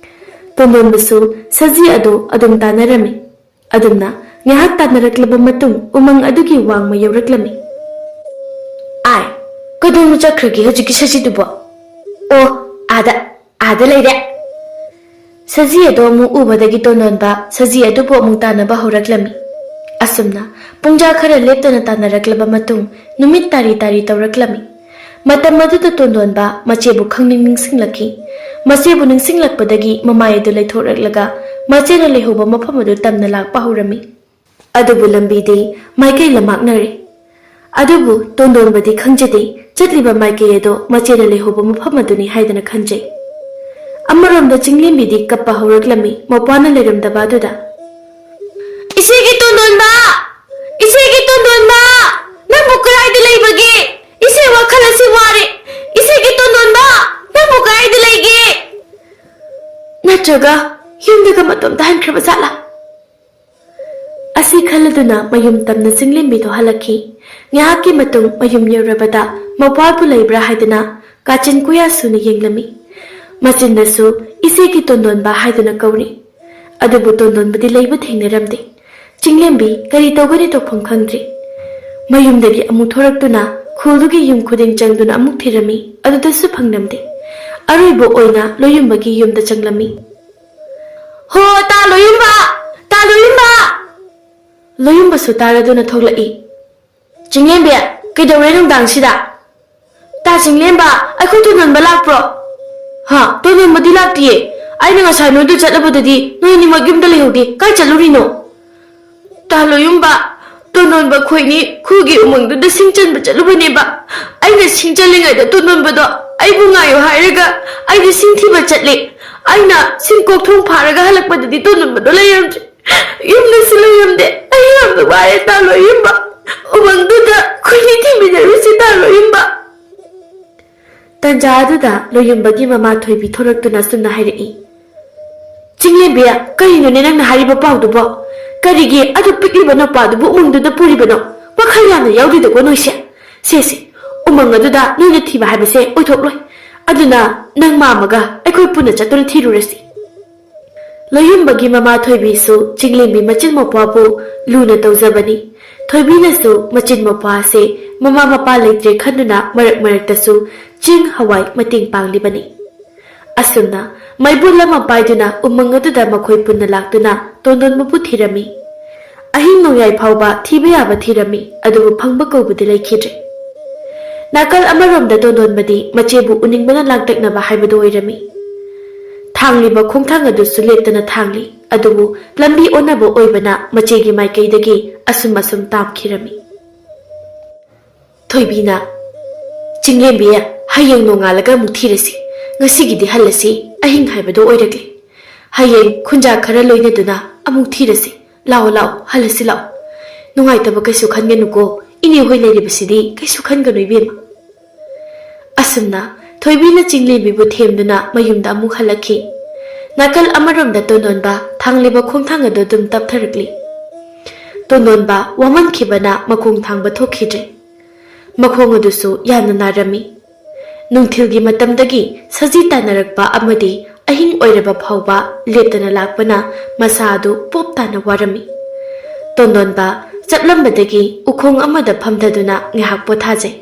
ꯇꯣꯟꯗꯣꯟꯕꯁꯨ ꯁꯖꯤ ꯑꯗꯨ ꯑꯗꯨꯝ ꯇꯥꯟꯅꯔꯝꯃꯤ꯫ ꯑꯗꯨꯝꯅ ꯉꯥꯏꯍꯥꯛ ꯇꯥꯟꯅꯔꯛꯂꯕ ꯃꯇꯨꯡ ꯎꯃꯪ ꯑꯗꯨꯒꯤ ꯋꯥꯡꯃ ꯌꯧꯔꯛꯂꯝꯃꯤ꯫ "ꯑꯥꯏ, ꯀꯗꯣꯝꯗ ꯆꯠꯈ꯭ꯔꯒꯦ ꯍꯧꯖꯤꯛꯀꯤ ꯁꯖꯤꯗꯨꯕꯣ? ꯑꯣ, ꯑꯥꯗ, ꯑꯥꯗ ꯂꯩꯔꯦ!" ꯁꯖꯤ ꯑꯗꯨ ꯑꯃꯨꯛ ꯎꯕꯗꯒꯤ ꯇꯣꯟꯗꯣꯟꯕ ꯁꯖꯤ ꯑꯗꯨꯕꯨ ꯑꯃꯨꯛ ꯇꯥꯟꯅꯕ ꯍꯧꯔꯛꯂꯝꯃꯤ꯫ ꯑꯁꯨꯝꯅ ꯄꯨꯡꯖꯥ ꯈꯔ ꯂꯦꯞꯇꯅ ꯇꯥꯟꯅꯔꯛꯂꯕ ꯃꯇꯨꯡ ꯅꯨꯃꯤꯠ ꯇꯥꯔꯤ ꯇꯥꯔꯤ ꯇꯧꯔꯛꯂꯝꯃꯤ꯫ ꯃꯇꯝ ꯑꯗꯨꯗ ꯇꯣꯟꯗꯣꯟꯕ ꯃꯆꯦꯕꯨ ꯈꯪꯅꯤꯡ ꯅꯤꯡꯁꯤꯡꯂꯛꯈꯤ꯫ ꯃꯆꯦꯕꯨ ꯅꯤꯡꯁꯤꯡꯂꯛꯄꯗꯒꯤ ꯃꯃꯥꯏ ꯑꯗꯨ ꯂꯩꯊꯣꯛꯂꯛꯂꯒ ꯃꯆꯦꯅ ꯂꯩꯍꯧꯕ ꯃꯐꯝ ꯑꯗꯨ ꯇꯝꯅ ꯂꯥꯛꯄ ꯍꯧꯔꯝꯃꯤ꯫ ꯑꯗꯨꯕꯨ ꯂꯝꯕꯤꯗꯤ ꯃꯥꯏꯀꯩ ꯂꯝꯃꯥꯛꯅꯔꯦ꯫ ꯑꯗꯨꯕꯨ ꯇꯣꯟꯗꯣꯟꯕꯗꯤ ꯈꯪꯖꯗꯦ, ꯆꯠꯂꯤꯕ ꯃꯥꯏꯀꯩ ꯑꯗꯣ ꯃꯆꯦꯅ ꯂꯩꯍꯧꯕ ꯃꯐꯝ ꯑꯗꯨꯅꯤ ꯍꯥꯏꯗꯅ ꯈꯟꯖꯩ꯫ ꯑꯃꯔꯣꯝꯗ ꯆꯤꯡꯂꯦꯝꯕꯤꯗꯤ ꯀꯞꯄ ꯍꯧꯔꯛꯂꯝꯃꯤ, ꯃꯧꯄ꯭ꯋꯥꯅ ꯂꯩꯔꯝꯗꯕ ꯑꯗꯨꯗ꯫ "ꯏꯆꯦꯒꯤ ꯇꯣꯟꯗꯣꯟꯕ! ꯏꯆꯦꯒꯤ ꯇꯣꯟꯗꯣꯟꯕ! ꯅꯪꯕꯨ ꯀꯗꯥꯏꯗ ꯂꯩꯕꯒꯦ? ꯏꯆꯦ ꯋꯥꯈꯜ ꯑꯁꯤ ꯋꯥꯔꯦ꯫ ꯏꯆꯦꯒꯤ ꯇꯣꯟꯗꯣꯟꯕ! ꯅꯪꯕꯨ ꯀꯗꯥꯏꯗ ꯂꯩꯒꯦ?" ꯅꯠꯇ꯭ꯔꯒ ꯌꯨꯝꯗꯒ ꯃꯇꯣꯝꯇ ꯍꯟꯈ꯭ꯔꯕ ꯖꯥꯠꯂꯥ? ꯑꯁꯤ ꯈꯜꯂꯗꯨꯅ ꯃꯌꯨꯝ ꯇꯝꯅ ꯆꯤꯡꯂꯦꯝꯕꯤꯗꯣ ꯍꯜꯂꯛꯈꯤ꯫ ꯉꯥꯏꯍꯥꯛꯀꯤ ꯃꯇꯨꯡ ꯃꯌꯨꯝ ꯌꯧꯔꯕꯗ ꯃꯧꯄ꯭ꯋꯥꯕꯨ ꯂꯩꯕ꯭ꯔꯥ ꯍꯥꯏꯗꯨꯅ ꯀꯥꯆꯤꯟ ꯀꯣꯌꯥ ꯁꯨꯅ ꯌꯦꯡꯂꯝꯃꯤ꯫ ꯃꯆꯤꯟꯗꯁꯨ "ꯏꯆꯦꯒꯤ ꯇꯣꯟꯗꯣꯟꯕ" ꯍꯥꯏꯗꯨꯅ ꯀꯧꯔꯤ꯫ ꯑꯗꯨꯕꯨ ꯇꯣꯟꯗꯣꯟꯕꯗꯤ ꯂꯩꯕ ꯊꯦꯡꯅꯔꯝꯗꯦ꯫ ꯆꯤꯡꯂꯦꯝꯕꯤ ꯀꯔꯤ ꯇꯧꯒꯅꯤ ꯇꯧꯐꯝ ꯈꯪꯗ꯭ꯔꯦ꯫ ꯃꯌꯨꯝꯗꯒꯤ ꯑꯃꯨꯛ ꯊꯣꯔꯛꯇꯨꯅ ꯈꯨꯜꯗꯨꯒꯤ ꯌꯨꯝ ꯈꯨꯗꯤꯡ ꯆꯪꯗꯨꯅ ꯑꯃꯨꯛ ꯊꯤꯔꯝꯃꯤ, ꯑꯗꯨꯗꯁꯨ ꯐꯪꯂꯝꯗꯦ꯫ ꯑꯔꯣꯏꯕ ꯑꯣꯏꯅ ꯂꯣꯌꯨꯝꯕꯒꯤ ꯌꯨꯝꯗ ꯆꯪꯂꯝꯃꯤ꯫ "ꯍꯣ, ꯇꯥ ꯂꯣꯌꯨꯝꯕ! ꯇꯥ ꯂꯣꯌꯨꯝꯕ!" ꯂꯣꯌꯨꯝꯕꯁꯨ ꯇꯥꯔꯗꯨꯅ ꯊꯣꯛꯂꯛꯏ꯫ "ꯆꯤꯡꯂꯦꯝꯕꯤ, ꯀꯩꯗꯧꯔꯦ ꯅꯨꯡꯗꯥꯡꯁꯤꯗ?" "ꯇꯥ ꯆꯤꯡꯂꯦꯝꯕ, ꯑꯩꯈꯣꯏ ꯇꯣꯟꯗꯣꯟꯕ ꯂꯥꯛꯄ꯭ꯔꯣ?" "ꯍꯥ, ꯇꯣꯟꯗꯣꯟꯕꯗꯤ ꯂꯥꯛꯇꯤꯌꯦ꯫ ꯑꯩꯅ ꯉꯁꯥꯏ ꯅꯣꯏꯗ ꯆꯠꯂꯨꯕꯗꯗꯤ ꯅꯣꯏ ꯑꯅꯤꯃꯛ ꯌꯨꯝꯗ ꯂꯩꯍꯧꯗꯦ꯫ ꯀꯥꯏ ꯆꯠꯂꯨꯔꯤꯅꯣ?" "ꯇꯥ ꯂꯣꯌꯨꯝꯕ, ꯇꯣꯟꯗꯣꯟꯕ ꯈꯣꯏꯅꯤ ꯈꯨꯜꯒꯤ ꯎꯃꯪꯗꯨꯗ ꯁꯤꯡ ꯆꯟꯕ ꯆꯠꯂꯨꯕꯅꯦꯕ꯫ ꯑꯩꯅ ꯁꯤꯡ ꯆꯜꯂꯤꯉꯩꯗ ꯇꯣꯟꯗꯣꯟꯕꯗꯣ ꯑꯩꯕꯨ ꯉꯥꯏꯌꯨ ꯍꯥꯏꯔꯒ ꯑꯩꯗꯤ ꯁꯤꯡ ꯊꯤꯕ ꯆꯠꯂꯦ꯫ ꯑꯩꯅ ꯁꯤꯡ ꯀꯣꯛꯊꯣꯡ ꯐꯥꯔꯒ ꯍꯜꯂꯛꯄꯗꯗꯤ ꯇꯣꯟꯗꯣꯟꯕꯗꯣ ꯂꯩꯔꯝꯗ꯭ꯔꯦ꯫ ꯌꯨꯝꯗꯁꯨ ꯂꯩꯔꯝꯗꯦ꯫ ꯑꯩ ꯌꯥꯝꯅ ꯋꯥꯔꯦ ꯇꯥ ꯂꯣꯌꯨꯝꯕ꯫" ꯎꯃꯪꯗꯨꯗ ꯈꯣꯏꯅꯤ ꯊꯤꯃꯤꯟꯅꯔꯨꯁꯤ ꯇꯥꯔꯣ ꯌꯨꯝꯕ꯫ ꯇꯟꯖꯥ ꯑꯗꯨꯗ ꯂꯣꯌꯨꯝꯕꯒꯤ ꯃꯃꯥ ꯊꯣꯏꯕꯤ ꯊꯣꯔꯛꯇꯨꯅ ꯑꯁꯨꯝꯅ ꯍꯥꯏꯔꯛꯏ, "ꯆꯤꯡꯂꯦꯝꯕꯤ, ꯀꯔꯤꯅꯣꯅꯦ ꯅꯪꯅ ꯍꯥꯏꯔꯤꯕ ꯄꯥꯎꯗꯨꯕꯣ? ꯀꯔꯤꯒꯤ ꯑꯗꯨ ꯄꯤꯛꯂꯤꯕ ꯅꯨꯄꯥꯗꯨꯕꯨ ꯎꯃꯪꯗꯨꯗ ꯄꯨꯔꯤꯕꯅꯣ? ꯋꯥꯈꯜ ꯌꯥꯝꯅ ꯌꯥꯎꯗꯦꯗꯀꯣ ꯅꯣꯏꯁꯦ꯫ ꯁꯦ ꯁꯦ, ꯎꯃꯪ ꯑꯗꯨꯗ ꯅꯣꯏꯅ ꯊꯤꯕ ꯍꯥꯏꯕꯁꯦ ꯑꯣꯏꯊꯣꯛꯂꯣꯏ꯫ ꯑꯗꯨꯅ ꯅꯪ ꯃꯥꯝꯃꯒ ꯑꯩꯈꯣꯏ ꯄꯨꯟꯅ ꯆꯠꯇꯨꯅ ꯊꯤꯔꯨꯔꯁꯤ꯫" ꯂꯣꯌꯨꯝꯕꯒꯤ ꯃꯃꯥ ꯊꯣꯏꯕꯤꯁꯨ ꯆꯤꯡꯂꯦꯝꯕꯤ ꯃꯆꯤꯟ ꯃꯧꯄ꯭ꯋꯥꯕꯨ ꯂꯨꯅ ꯇꯧꯖꯕꯅꯤ꯫ ꯊꯣꯏꯕꯤꯅꯁꯨ ꯃꯆꯤꯟ ꯃꯧꯄ꯭ꯋꯥꯁꯦ ꯃꯃꯥ ꯃꯄꯥ ꯂꯩꯇ꯭ꯔꯦ ꯈꯟꯗꯨꯅ ꯃꯔꯛ ꯃꯔꯛꯇꯁꯨ ꯆꯦꯡ ꯍꯋꯥꯏ ꯃꯇꯦꯡ ꯄꯥꯡꯂꯤꯕꯅꯤ꯫ ꯑꯁꯨꯝꯅ ꯃꯩꯕꯨꯜ ꯑꯃ ꯄꯥꯏꯗꯨꯅ ꯎꯃꯪ ꯑꯗꯨꯗ ꯃꯈꯣꯏ ꯄꯨꯟꯅ ꯂꯥꯛꯇꯨꯅ ꯇꯣꯟꯗꯣꯟꯕꯕꯨ ꯊꯤꯔꯝꯃꯤ꯫ ꯑꯍꯤꯡ ꯅꯣꯡꯌꯥꯏ ꯐꯥꯎꯕ ꯊꯤꯕ ꯌꯥꯕ ꯊꯤꯔꯝꯃꯤ, ꯑꯗꯨꯕꯨ ꯐꯪꯕ ꯀꯧꯕꯗꯤ ꯂꯩꯈꯤꯗ꯭ꯔꯦ꯫ ꯅꯥꯀꯜ ꯑꯃꯔꯣꯝꯗ ꯇꯣꯟꯗꯣꯟꯕꯗꯤ ꯃꯆꯦꯕꯨ ꯎꯅꯤꯡꯕꯅ ꯂꯥꯡꯇꯛꯅꯕ ꯍꯥꯏꯕꯗꯨ ꯑꯣꯏꯔꯝꯃꯤ꯫ ꯊꯥꯡꯂꯤꯕ ꯈꯣꯡꯊꯥꯡ ꯑꯗꯨꯁꯨ ꯂꯦꯞꯇꯅ ꯊꯥꯡꯂꯤ, ꯑꯗꯨꯕꯨ ꯂꯝꯕꯤ ꯑꯣꯟꯅꯕ ꯑꯣꯏꯕꯅ ꯃꯆꯦꯒꯤ ꯃꯥꯏꯀꯩꯗꯒꯤ ꯑꯁꯨꯝ ꯑꯁꯨꯝ ꯇꯥꯝꯈꯤꯔꯝꯃꯤ꯫ ꯊꯣꯏꯕꯤꯅ, "ꯆꯤꯡꯂꯦꯝꯕꯤ, ꯍꯌꯦꯡ ꯅꯣꯡꯉꯥꯜꯂꯒ ꯑꯃꯨꯛ ꯊꯤꯔꯁꯤ꯫ ꯉꯁꯤꯒꯤꯗꯤ ꯍꯜꯂꯁꯤ, ꯑꯍꯤꯡ ꯍꯥꯏꯕꯗꯣ ꯑꯣꯏꯔꯛꯂꯦ꯫ ꯍꯌꯦꯡ ꯈꯨꯟꯖꯥ ꯈꯔ ꯂꯣꯏꯅꯗꯨꯅ ꯑꯃꯨꯛ ꯊꯤꯔꯁꯤ꯫ ꯂꯥꯛꯑꯣ, ꯂꯥꯛꯑꯣ, ꯍꯜꯂꯁꯤ ꯂꯥꯛꯑꯣ꯫ ꯅꯨꯡꯉꯥꯏꯇꯕ ꯀꯩꯁꯨ ꯈꯟꯒꯅꯨꯀꯣ, ꯏꯅꯦ ꯍꯣꯏ ꯂꯩꯔꯤꯕꯁꯤꯗꯤ ꯀꯩꯁꯨ ꯈꯟꯒꯅꯨ ꯏꯕꯦꯝꯃ꯫" ꯑꯁꯨꯝꯅ ꯊꯣꯏꯕꯤꯅ ꯆꯤꯡꯂꯦꯝꯕꯤꯕꯨ ꯊꯦꯝꯗꯨꯅ ꯃꯌꯨꯝꯗ ꯑꯃꯨꯛ ꯍꯜꯂꯛꯈꯤ꯫ ꯅꯥꯀꯜ ꯑꯃꯔꯣꯝꯗ ꯇꯣꯟꯗꯣꯟꯕ ꯊꯥꯡꯂꯤꯕ ꯈꯣꯡꯊꯥꯡ ꯑꯗꯨ ꯑꯗꯨꯝ ꯇꯞꯊꯔꯛꯂꯤ꯫ ꯇꯣꯟꯗꯣꯟꯕ ꯋꯥꯃꯟꯈꯤꯕꯅ ꯃꯈꯣꯡ ꯊꯥꯡꯕ ꯊꯣꯛꯈꯤꯗ꯭ꯔꯦ꯫ ꯃꯈꯣꯡ ꯑꯗꯨꯁꯨ ꯌꯥꯝꯅ ꯅꯥꯔꯝꯃꯤ꯫ ꯅꯨꯡꯊꯤꯜꯒꯤ ꯃꯇꯝꯗꯒꯤ ꯁꯖꯤ ꯇꯥꯟꯅꯔꯛꯄ ꯑꯃꯗꯤ ꯑꯍꯤꯡ ꯑꯣꯏꯔꯕ ꯐꯥꯎꯕ ꯂꯦꯞꯇꯅ ꯂꯥꯛꯄꯅ ꯃꯁꯥ ꯑꯗꯨ ꯄꯣꯞ ꯇꯥꯅ ꯋꯥꯔꯝꯃꯤ꯫ ꯇꯣꯟꯗꯣꯟꯕ ꯆꯠꯂꯝꯕꯗꯒꯤ ꯎꯈꯣꯡ ꯑꯃꯗ ꯐꯝꯊꯗꯨꯅ ꯉꯥꯏꯍꯥꯛ ꯄꯣꯊꯥꯖꯩ꯫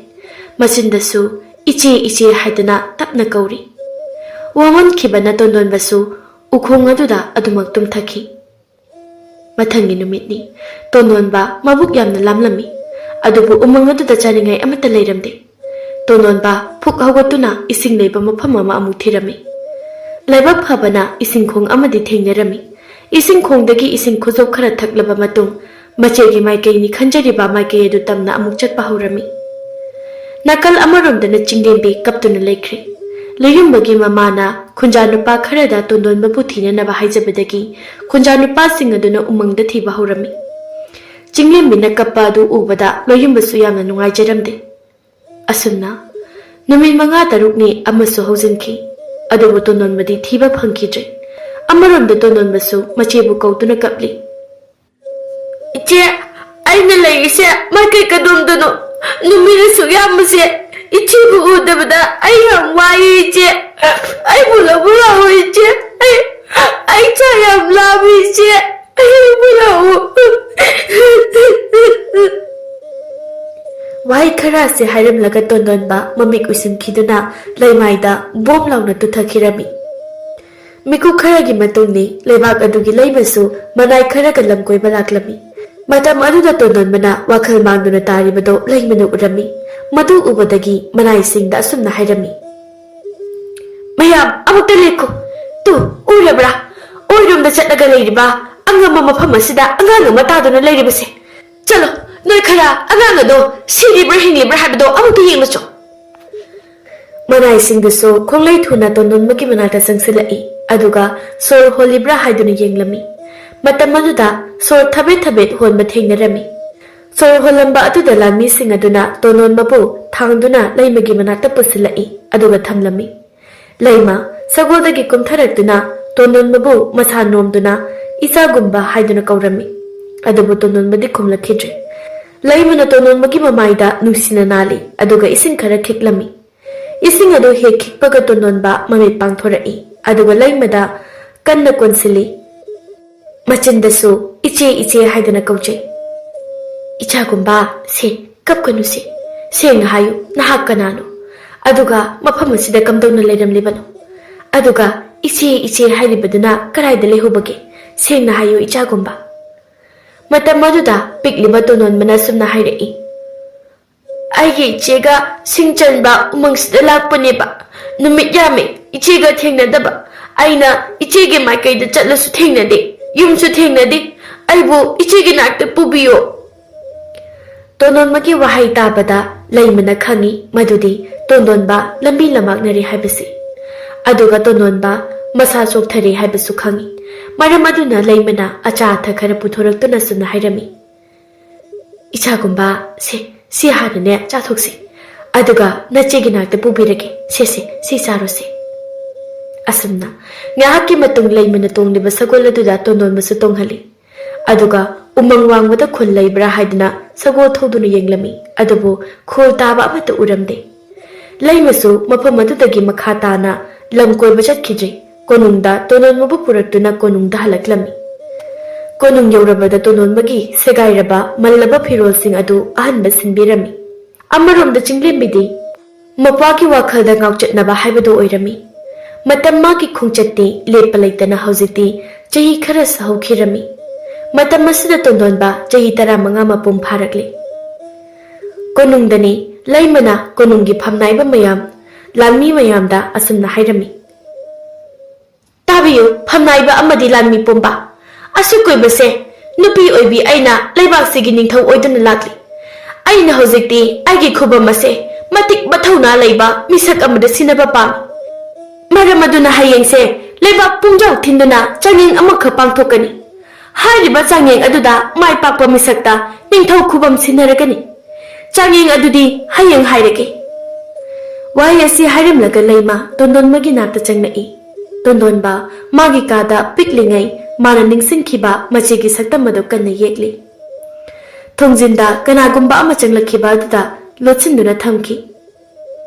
ꯃꯆꯤꯟꯗꯁꯨ "ꯏꯆꯦ, ꯏꯆꯦ" ꯍꯥꯏꯗꯨꯅ ꯇꯞꯅ ꯀꯧꯔꯤ꯫ ꯋꯥꯃꯟꯈꯤꯕꯅ ꯇꯣꯟꯗꯣꯟꯕꯁꯨ ꯎꯈꯣꯡ ꯑꯗꯨꯗ ꯑꯗꯨꯃꯛ ꯇꯨꯝꯊꯈꯤ꯫ ꯃꯊꯪꯒꯤ ꯅꯨꯃꯤꯠꯅꯤ꯫ ꯇꯣꯟꯗꯣꯟꯕ ꯃꯕꯨꯛ ꯌꯥꯝꯅ ꯂꯥꯝꯂꯝꯃꯤ꯫ ꯑꯗꯨꯕꯨ ꯎꯃꯪ ꯑꯗꯨꯗ ꯆꯥꯅꯤꯡꯉꯥꯏ ꯑꯃꯠꯇ ꯂꯩꯔꯝꯗꯦ꯫ ꯇꯣꯟꯗꯣꯟꯕ ꯐꯨꯛ ꯍꯧꯒꯠꯇꯨꯅ ꯏꯁꯤꯡ ꯂꯩꯕ ꯃꯐꯝ ꯑꯃ ꯑꯃꯨꯛ ꯊꯤꯔꯝꯃꯤ꯫ ꯂꯥꯏꯕꯛ ꯐꯕꯅ ꯏꯁꯤꯡ ꯈꯣꯡ ꯑꯃꯗꯤ ꯊꯦꯡꯅꯔꯝꯃꯤ꯫ ꯏꯁꯤꯡ ꯈꯣꯡꯗꯒꯤ ꯏꯁꯤꯡ ꯈꯨꯖꯣꯞ ꯈꯔ ꯊꯛꯂꯕ ꯃꯇꯨꯡ, ꯃꯆꯦꯒꯤ ꯃꯥꯏꯀꯩꯅꯤ ꯈꯟꯖꯔꯤꯕ ꯃꯥꯏꯀꯩ ꯑꯗꯨ ꯇꯝꯅ ꯑꯃꯨꯛ ꯆꯠꯄ ꯍꯧꯔꯝꯃꯤ꯫ ꯅꯥꯀꯜ ꯑꯃꯔꯣꯝꯗꯅ ꯆꯤꯡꯂꯦꯝꯕꯤ ꯀꯞꯇꯨꯅ ꯂꯩꯈ꯭ꯔꯦ꯫ ꯂꯩꯌꯨꯝꯕꯒꯤ ꯃꯃꯥꯅ ꯈꯨꯟꯖꯥ ꯅꯨꯄꯥ ꯈꯔꯗ ꯇꯣꯟꯗꯣꯟꯕꯕꯨ ꯊꯤꯅꯅꯕ ꯍꯥꯏꯖꯕꯗꯒꯤ ꯈꯨꯟꯖꯥ ꯅꯨꯄꯥꯁꯤꯡ ꯑꯗꯨꯅ ꯎꯃꯪꯗ ꯊꯤꯕ ꯍꯧꯔꯝꯃꯤ꯫ ꯆꯤꯡꯂꯦꯝꯕꯤꯅ ꯀꯞꯄ ꯑꯗꯨ ꯎꯕꯗ ꯂꯣꯌꯨꯝꯕꯁꯨ ꯌꯥꯝꯅ ꯅꯨꯡꯉꯥꯏꯖꯔꯝꯗꯦ꯫ ꯑꯁꯨꯝꯅ ꯅꯨꯃꯤꯠ ꯃꯉꯥ ꯇꯔꯨꯛꯅꯤ ꯑꯃꯁꯨ ꯍꯧꯖꯤꯟꯈꯤ꯫ ꯑꯗꯨꯕꯨ ꯇꯣꯟꯗꯣꯟꯕꯗꯤ ꯊꯤꯕ ꯐꯪꯈꯤꯗ꯭ꯔꯦ꯫ ꯑꯃꯔꯣꯝꯗ ꯇꯣꯟꯗꯣꯟꯕꯁꯨ ꯃꯆꯦꯕꯨ ꯀꯧꯗꯨꯅ ꯀꯞꯂꯤ꯫ "ꯏꯆꯦ, ꯑꯩꯅ ꯂꯩꯔꯤꯁꯦ ꯃꯥꯏꯀꯩ ꯀꯗꯣꯝꯗꯅꯣ? ꯅꯨꯃꯤꯠ ꯑꯁꯨꯛ ꯌꯥꯝꯕꯁꯦ ꯏꯆꯦꯕꯨ ꯎꯗꯕꯗ ꯑꯩ ꯌꯥꯝ ꯋꯥꯏꯌꯦ ꯏꯆꯦ꯫ ꯑꯩꯕꯨ ꯂꯧꯕ ꯂꯥꯛꯑꯣ ꯏꯆꯦ꯫ ꯑꯩ, ꯑꯩ ꯆꯥꯛ ꯌꯥꯝ ꯂꯥꯝꯃꯤ ꯏꯆꯦ꯫ ꯑꯩꯕꯨ ꯂꯧꯕ ꯂꯥꯛꯑꯣ꯫" ꯋꯥꯍꯩ ꯈꯔ ꯑꯁꯤ ꯍꯥꯏꯔꯝꯂꯒ ꯇꯣꯟꯗꯣꯟꯕ ꯃꯃꯤꯠ ꯎꯏꯁꯤꯟꯈꯤꯗꯨꯅ ꯂꯩꯃꯥꯏꯗ ꯕꯣꯝ ꯂꯥꯎꯅ ꯇꯨꯊꯈꯤꯔꯝꯃꯤ꯫ ꯃꯤꯀꯨꯞ ꯈꯔꯒꯤ ꯃꯇꯨꯡꯗꯤ ꯂꯩꯕꯥꯛ ꯑꯗꯨꯒꯤ ꯂꯩꯃꯁꯨ ꯃꯅꯥꯏ ꯈꯔꯒ ꯂꯝ ꯀꯣꯏꯕ ꯂꯥꯛꯂꯝꯃꯤ꯫ ꯃꯇꯝ ꯑꯗꯨꯗ ꯇꯣꯟꯗꯣꯟꯕꯅ ꯋꯥꯈꯜ ꯃꯥꯡꯗꯨꯅ ꯇꯥꯔꯤꯕꯗꯣ ꯂꯩꯃꯅ ꯎꯔꯝꯃꯤ꯫ ꯃꯗꯨ ꯎꯕꯗꯒꯤ ꯃꯅꯥꯏꯁꯤꯡꯗ ꯑꯁꯨꯝꯅ ꯍꯥꯏꯔꯝꯃꯤ, "ꯃꯌꯥꯝ ꯑꯃꯨꯛꯇ ꯂꯦꯞꯈꯣ꯫ ꯇꯨ, ꯎꯔꯕ꯭ꯔꯥ? ꯑꯣꯏꯔꯣꯝꯗ ꯆꯠꯂꯒ ꯂꯩꯔꯤꯕ ꯑꯉꯝꯕ ꯃꯐꯝ ꯑꯁꯤꯗ ꯑꯉꯥꯡ ꯑꯃ ꯇꯥꯗꯨꯅ ꯂꯩꯔꯤꯕꯁꯦ꯫ ꯆꯠꯂꯣ, ꯅꯣꯏ ꯈꯔ ꯑꯉꯥꯡ ꯑꯗꯣ ꯁꯤꯔꯤꯕ꯭ꯔꯥ ꯍꯤꯡꯂꯤꯕ꯭ꯔꯥ ꯍꯥꯏꯕꯗꯣ ꯑꯃꯨꯛꯇ ꯌꯦꯡꯂꯨꯆꯣ꯫" ꯃꯅꯥꯏꯁꯤꯡꯗꯨꯁꯨ ꯈꯣꯡꯂꯩ ꯊꯨꯅ ꯇꯣꯟꯗꯣꯟꯕꯒꯤ ꯃꯅꯥꯛꯇ ꯆꯪꯁꯤꯜꯂꯛꯏ꯫ ꯑꯗꯨꯒ ꯁꯣꯔ ꯍꯣꯜꯂꯤꯕ꯭ꯔꯥ ꯍꯥꯏꯗꯨꯅ ꯌꯦꯡꯂꯝꯃꯤ꯫ ꯃꯇꯝ ꯑꯗꯨꯗ ꯁꯣꯔ ꯊꯕꯦꯠ ꯊꯕꯦꯠ ꯍꯣꯟꯕ ꯊꯦꯡꯅꯔꯝꯃꯤ꯫ ꯁꯣꯔ ꯍꯣꯜꯂꯝꯕ ꯑꯗꯨꯗ ꯂꯥꯟꯃꯤꯁꯤꯡ ꯑꯗꯨꯅ ꯇꯣꯟꯗꯣꯟꯕꯕꯨ ꯊꯥꯡꯗꯨꯅ ꯂꯩꯃꯒꯤ ꯃꯅꯥꯛꯇ ꯄꯨꯁꯤꯜꯂꯛꯏ꯫ ꯑꯗꯨꯒ ꯊꯝꯂꯝꯃꯤ꯫ ꯂꯩꯃ ꯁꯒꯣꯜꯗꯒꯤ ꯀꯨꯝꯊꯔꯛꯇꯨꯅ ꯇꯣꯟꯗꯣꯟꯕꯕꯨ ꯃꯁꯥ ꯅꯣꯝꯗꯨꯅ "ꯏꯆꯥꯒꯨꯝꯕ" ꯍꯥꯏꯗꯨꯅ ꯀꯧꯔꯝꯃꯤ꯫ ꯑꯗꯨꯕꯨ ꯇꯣꯟꯗꯣꯟꯕꯗꯤ ꯈꯨꯝꯂꯛꯈꯤꯗ꯭ꯔꯦ꯫ ꯂꯩꯃꯅ ꯇꯣꯟꯗꯣꯟꯕꯒꯤ ꯃꯃꯥꯏꯗ ꯅꯨꯡꯁꯤꯅ ꯅꯥꯜꯂꯤ, ꯑꯗꯨꯒ ꯏꯁꯤꯡ ꯈꯔ ꯈꯤꯛꯂꯝꯃꯤ꯫ ꯏꯁꯤꯡ ꯑꯗꯨ ꯍꯦꯛ ꯈꯤꯛꯄꯒ ꯇꯣꯟꯗꯣꯟꯕ ꯃꯃꯤꯠ ꯄꯥꯡꯊꯣꯔꯛꯏ, ꯑꯗꯨꯒ ꯂꯩꯃꯗ ꯀꯟꯅ ꯀꯣꯟꯁꯤꯜꯂꯤ꯫ ꯃꯆꯤꯟꯗꯁꯨ "ꯏꯆꯦ, ꯏꯆꯦ" ꯍꯥꯏꯗꯨꯅ ꯀꯧꯖꯩ꯫ "ꯏꯆꯥꯒꯨꯝꯕ, ꯁꯦ, ꯀꯞꯀꯅꯨꯁꯦ꯫ ꯁꯦꯡꯅ ꯍꯥꯏꯌꯨ, ꯅꯍꯥꯛ ꯀꯅꯥꯅꯣ? ꯑꯗꯨꯒ ꯃꯐꯝ ꯑꯁꯤꯗ ꯀꯝꯗꯧꯅ ꯂꯩꯔꯝꯂꯤꯕꯅꯣ? ꯑꯗꯨꯒ ꯏꯆꯦ, ꯏꯆꯦ ꯍꯥꯏꯔꯤꯕꯗꯨꯅ ꯀꯗꯥꯏꯗ ꯂꯩꯍꯧꯕꯒꯦ? ꯁꯦꯡꯅ ꯍꯥꯏꯌꯨ, ꯏꯆꯥꯒꯨꯝꯕ꯫" ꯃꯇꯝ ꯑꯗꯨꯗ ꯄꯤꯛꯂꯤꯕ ꯇꯣꯟꯗꯣꯟꯕꯅ ꯑꯁꯨꯝꯅ ꯍꯥꯏꯔꯛꯏ, "ꯑꯩꯒꯤ ꯏꯆꯦꯒ ꯁꯤꯡ ꯆꯟꯕ ꯎꯃꯪꯁꯤꯗ ꯂꯥꯛꯄꯅꯦꯕ꯫ ꯅꯨꯃꯤꯠ ꯌꯥꯝꯃꯦ ꯏꯆꯦꯒ ꯊꯦꯡꯅꯗꯕ꯫ ꯑꯩꯅ ꯏꯆꯦꯒꯤ ꯃꯥꯏꯀꯩꯗ ꯆꯠꯂꯁꯨ ꯊꯦꯡꯅꯗꯦ, ꯌꯨꯝꯁꯨ ꯊꯦꯡꯅꯗꯦ꯫ ꯑꯩꯕꯨ ꯏꯆꯦꯒꯤ ꯅꯥꯛꯇ ꯄꯨꯕꯤꯌꯣ꯫" ꯇꯣꯟꯗꯣꯟꯕꯒꯤ ꯋꯥꯍꯩ ꯇꯥꯕꯗ ꯂꯩꯃꯅ ꯈꯪꯏ ꯃꯗꯨꯗꯤ ꯇꯣꯟꯗꯣꯟꯕ ꯂꯝꯕꯤ ꯂꯝꯃꯥꯛꯅꯔꯦ ꯍꯥꯏꯕꯁꯤ꯫ ꯑꯗꯨꯒ ꯇꯣꯟꯗꯣꯟꯕ ꯃꯁꯥ ꯆꯣꯛꯊꯔꯦ ꯍꯥꯏꯕꯁꯨ ꯈꯪꯏ꯫ ꯃꯔꯝ ꯑꯗꯨꯅ ꯂꯩꯃꯅ ꯑꯆꯥ ꯑꯊꯛ ꯈꯔ ꯄꯨꯊꯣꯔꯛꯇꯨꯅ ꯑꯁꯨꯝꯅ ꯍꯥꯏꯔꯝꯃꯤ, "ꯏꯆꯥꯒꯨꯝꯕ, ꯁꯦ, ꯁꯤ ꯍꯥꯟꯅꯅꯦ ꯆꯥꯊꯣꯛꯁꯤ, ꯑꯗꯨꯒ ꯅꯆꯦꯒꯤ ꯅꯥꯛꯇ ꯄꯨꯕꯤꯔꯒꯦ, ꯁꯦ, ꯁꯦ, ꯁꯤ ꯆꯥꯔꯣꯁꯦ"꯫ ꯑꯁꯨꯝꯅ ꯉꯥꯏꯍꯥꯛꯀꯤ ꯃꯇꯨꯡ ꯂꯩꯃꯅ ꯇꯣꯡꯂꯤꯕ ꯁꯒꯣꯜ ꯑꯗꯨꯗ ꯇꯣꯟꯗꯣꯟꯕꯁꯨ ꯇꯣꯡꯍꯜꯂꯤ꯫ ꯑꯗꯨꯒ ꯎꯃꯪ ꯋꯥꯡꯃꯗ ꯈꯨꯜ ꯂꯩꯕ꯭ꯔꯥ ꯍꯥꯏꯗꯨꯅ ꯁꯒꯣꯜ ꯊꯧꯗꯨꯅ ꯌꯦꯡꯂꯝꯃꯤ, ꯑꯗꯨꯕꯨ ꯈꯨꯜ ꯇꯥꯕ ꯑꯃꯠꯇ ꯎꯔꯝꯗꯦ꯫ ꯂꯩꯃꯁꯨ ꯃꯐꯝ ꯑꯗꯨꯗꯒꯤ ꯃꯈꯥ ꯇꯥꯅ ꯂꯝ ꯀꯣꯏꯕ ꯆꯠꯈꯤꯗ꯭ꯔꯤ꯫ ꯀꯣꯅꯨꯡꯗ ꯇꯣꯟꯗꯣꯟꯕꯕꯨ ꯄꯨꯔꯛꯇꯨꯅ ꯀꯣꯅꯨꯡꯗ ꯍꯜꯂꯛꯂꯝꯃꯤ꯫ ꯀꯣꯅꯨꯡ ꯌꯧꯔꯕꯗ ꯇꯣꯟꯗꯣꯟꯕꯒꯤ ꯁꯦꯒꯥꯏꯔꯕ ꯃꯜꯂꯕ ꯐꯤꯔꯣꯜꯁꯤꯡ ꯑꯗꯨ ꯑꯍꯟꯕ ꯁꯤꯟꯕꯤꯔꯝꯃꯤ꯫ ꯑꯃꯔꯣꯝꯗ ꯆꯤꯡꯂꯦꯝꯕꯤꯗꯤ ꯃꯄꯥꯒꯤ ꯋꯥꯈꯜꯗ ꯉꯥꯎꯆꯠꯅꯕ ꯍꯥꯏꯕꯗꯨ ꯑꯣꯏꯔꯝꯃꯤ꯫ ꯃꯇꯝ ꯃꯥꯒꯤ ꯈꯣꯡꯆꯠꯇꯤ ꯂꯦꯞꯄ ꯂꯩꯇꯅ ꯍꯧꯖꯤꯛꯇꯤ ꯆꯍꯤ ꯈꯔ ꯁꯥꯍꯧꯈꯤꯔꯝꯃꯤ꯫ ꯃꯇꯝ ꯑꯁꯤꯗ ꯇꯣꯟꯗꯣꯟꯕ ꯆꯍꯤ ꯇꯔꯥꯃꯉꯥ ꯃꯄꯨꯡ ꯐꯥꯔꯛꯂꯤ꯫ ꯀꯣꯅꯨꯡꯗꯅꯤ ꯂꯩꯃꯅ ꯀꯣꯅꯨꯡꯒꯤ ꯐꯝꯅꯥꯏꯕ ꯃꯌꯥꯝ, ꯂꯥꯟꯃꯤ ꯃꯌꯥꯝꯗ ꯑꯁꯨꯝꯅ ꯍꯥꯏꯔꯝꯃꯤ, "ꯇꯥꯕꯤꯌꯨ, ꯐꯝꯅꯥꯏꯕ ꯑꯃꯗꯤ ꯂꯥꯟꯃꯤ ꯄꯨꯝꯕ꯫ ꯑꯁꯨꯛ ꯀꯨꯏꯕꯁꯦ ꯅꯨꯄꯤ ꯑꯣꯏꯕꯤ ꯑꯩꯅ ꯂꯩꯕꯥꯛꯁꯤꯒꯤ ꯅꯤꯡꯊꯧ ꯑꯣꯏꯗꯨꯅ ꯂꯥꯛꯂꯤ꯫ ꯑꯩꯅ ꯍꯧꯖꯤꯛꯇꯤ ꯑꯩꯒꯤ ꯈꯨꯕꯝ ꯑꯁꯦ ꯃꯇꯤꯛ ꯃꯊꯧꯅꯥ ꯂꯩꯕ ꯃꯤꯁꯛ ꯑꯃꯗ ꯁꯤꯟꯅꯕ ꯄꯥꯝꯃꯤ꯫ ꯃꯔꯝ ꯑꯗꯨꯅ ꯍꯌꯦꯡꯁꯦ ꯂꯩꯕꯥꯛ ꯄꯨꯝꯖꯥꯎ ꯊꯤꯟꯗꯨꯅ ꯆꯥꯡꯌꯦꯡ ꯑꯃꯈꯛ ꯄꯥꯡꯊꯣꯛꯀꯅꯤ꯫ ꯍꯥꯏꯔꯤꯕ ꯆꯥꯡꯌꯦꯡ ꯑꯗꯨꯗ ꯃꯥꯏ ꯄꯥꯛꯄ ꯃꯤꯁꯛꯇ ꯅꯤꯡꯊꯧ ꯈꯨꯕꯝ ꯁꯤꯟꯅꯔꯒꯅꯤ꯫ ꯆꯥꯡꯌꯦꯡ ꯑꯗꯨꯗꯤ ꯍꯌꯦꯡ ꯍꯥꯏꯔꯒꯦ"꯫ ꯋꯥꯍꯩ ꯑꯁꯤ ꯍꯥꯏꯔꯝꯂꯒ ꯂꯩꯃ ꯇꯣꯟꯗꯣꯟꯕꯒꯤ ꯅꯥꯛꯇ ꯆꯪꯂꯛꯏ꯫ ꯇꯣꯟꯗꯣꯟꯕ ꯃꯥꯒꯤ ꯀꯥꯗ ꯄꯤꯛꯂꯤꯉꯩ ꯃꯥꯅ ꯅꯤꯡꯁꯤꯡꯈꯤꯕ ꯃꯆꯦꯒꯤ ꯁꯛꯇꯝ ꯑꯗꯨ ꯀꯟꯅ ꯌꯦꯛꯂꯤ꯫ ꯊꯣꯡꯖꯤꯟꯗ ꯀꯅꯥꯒꯨꯝꯕ ꯑꯃ ꯆꯪꯂꯛꯈꯤꯕ ꯑꯗꯨꯗ ꯂꯣꯠꯁꯤꯟꯗꯨꯅ ꯊꯝꯈꯤ꯫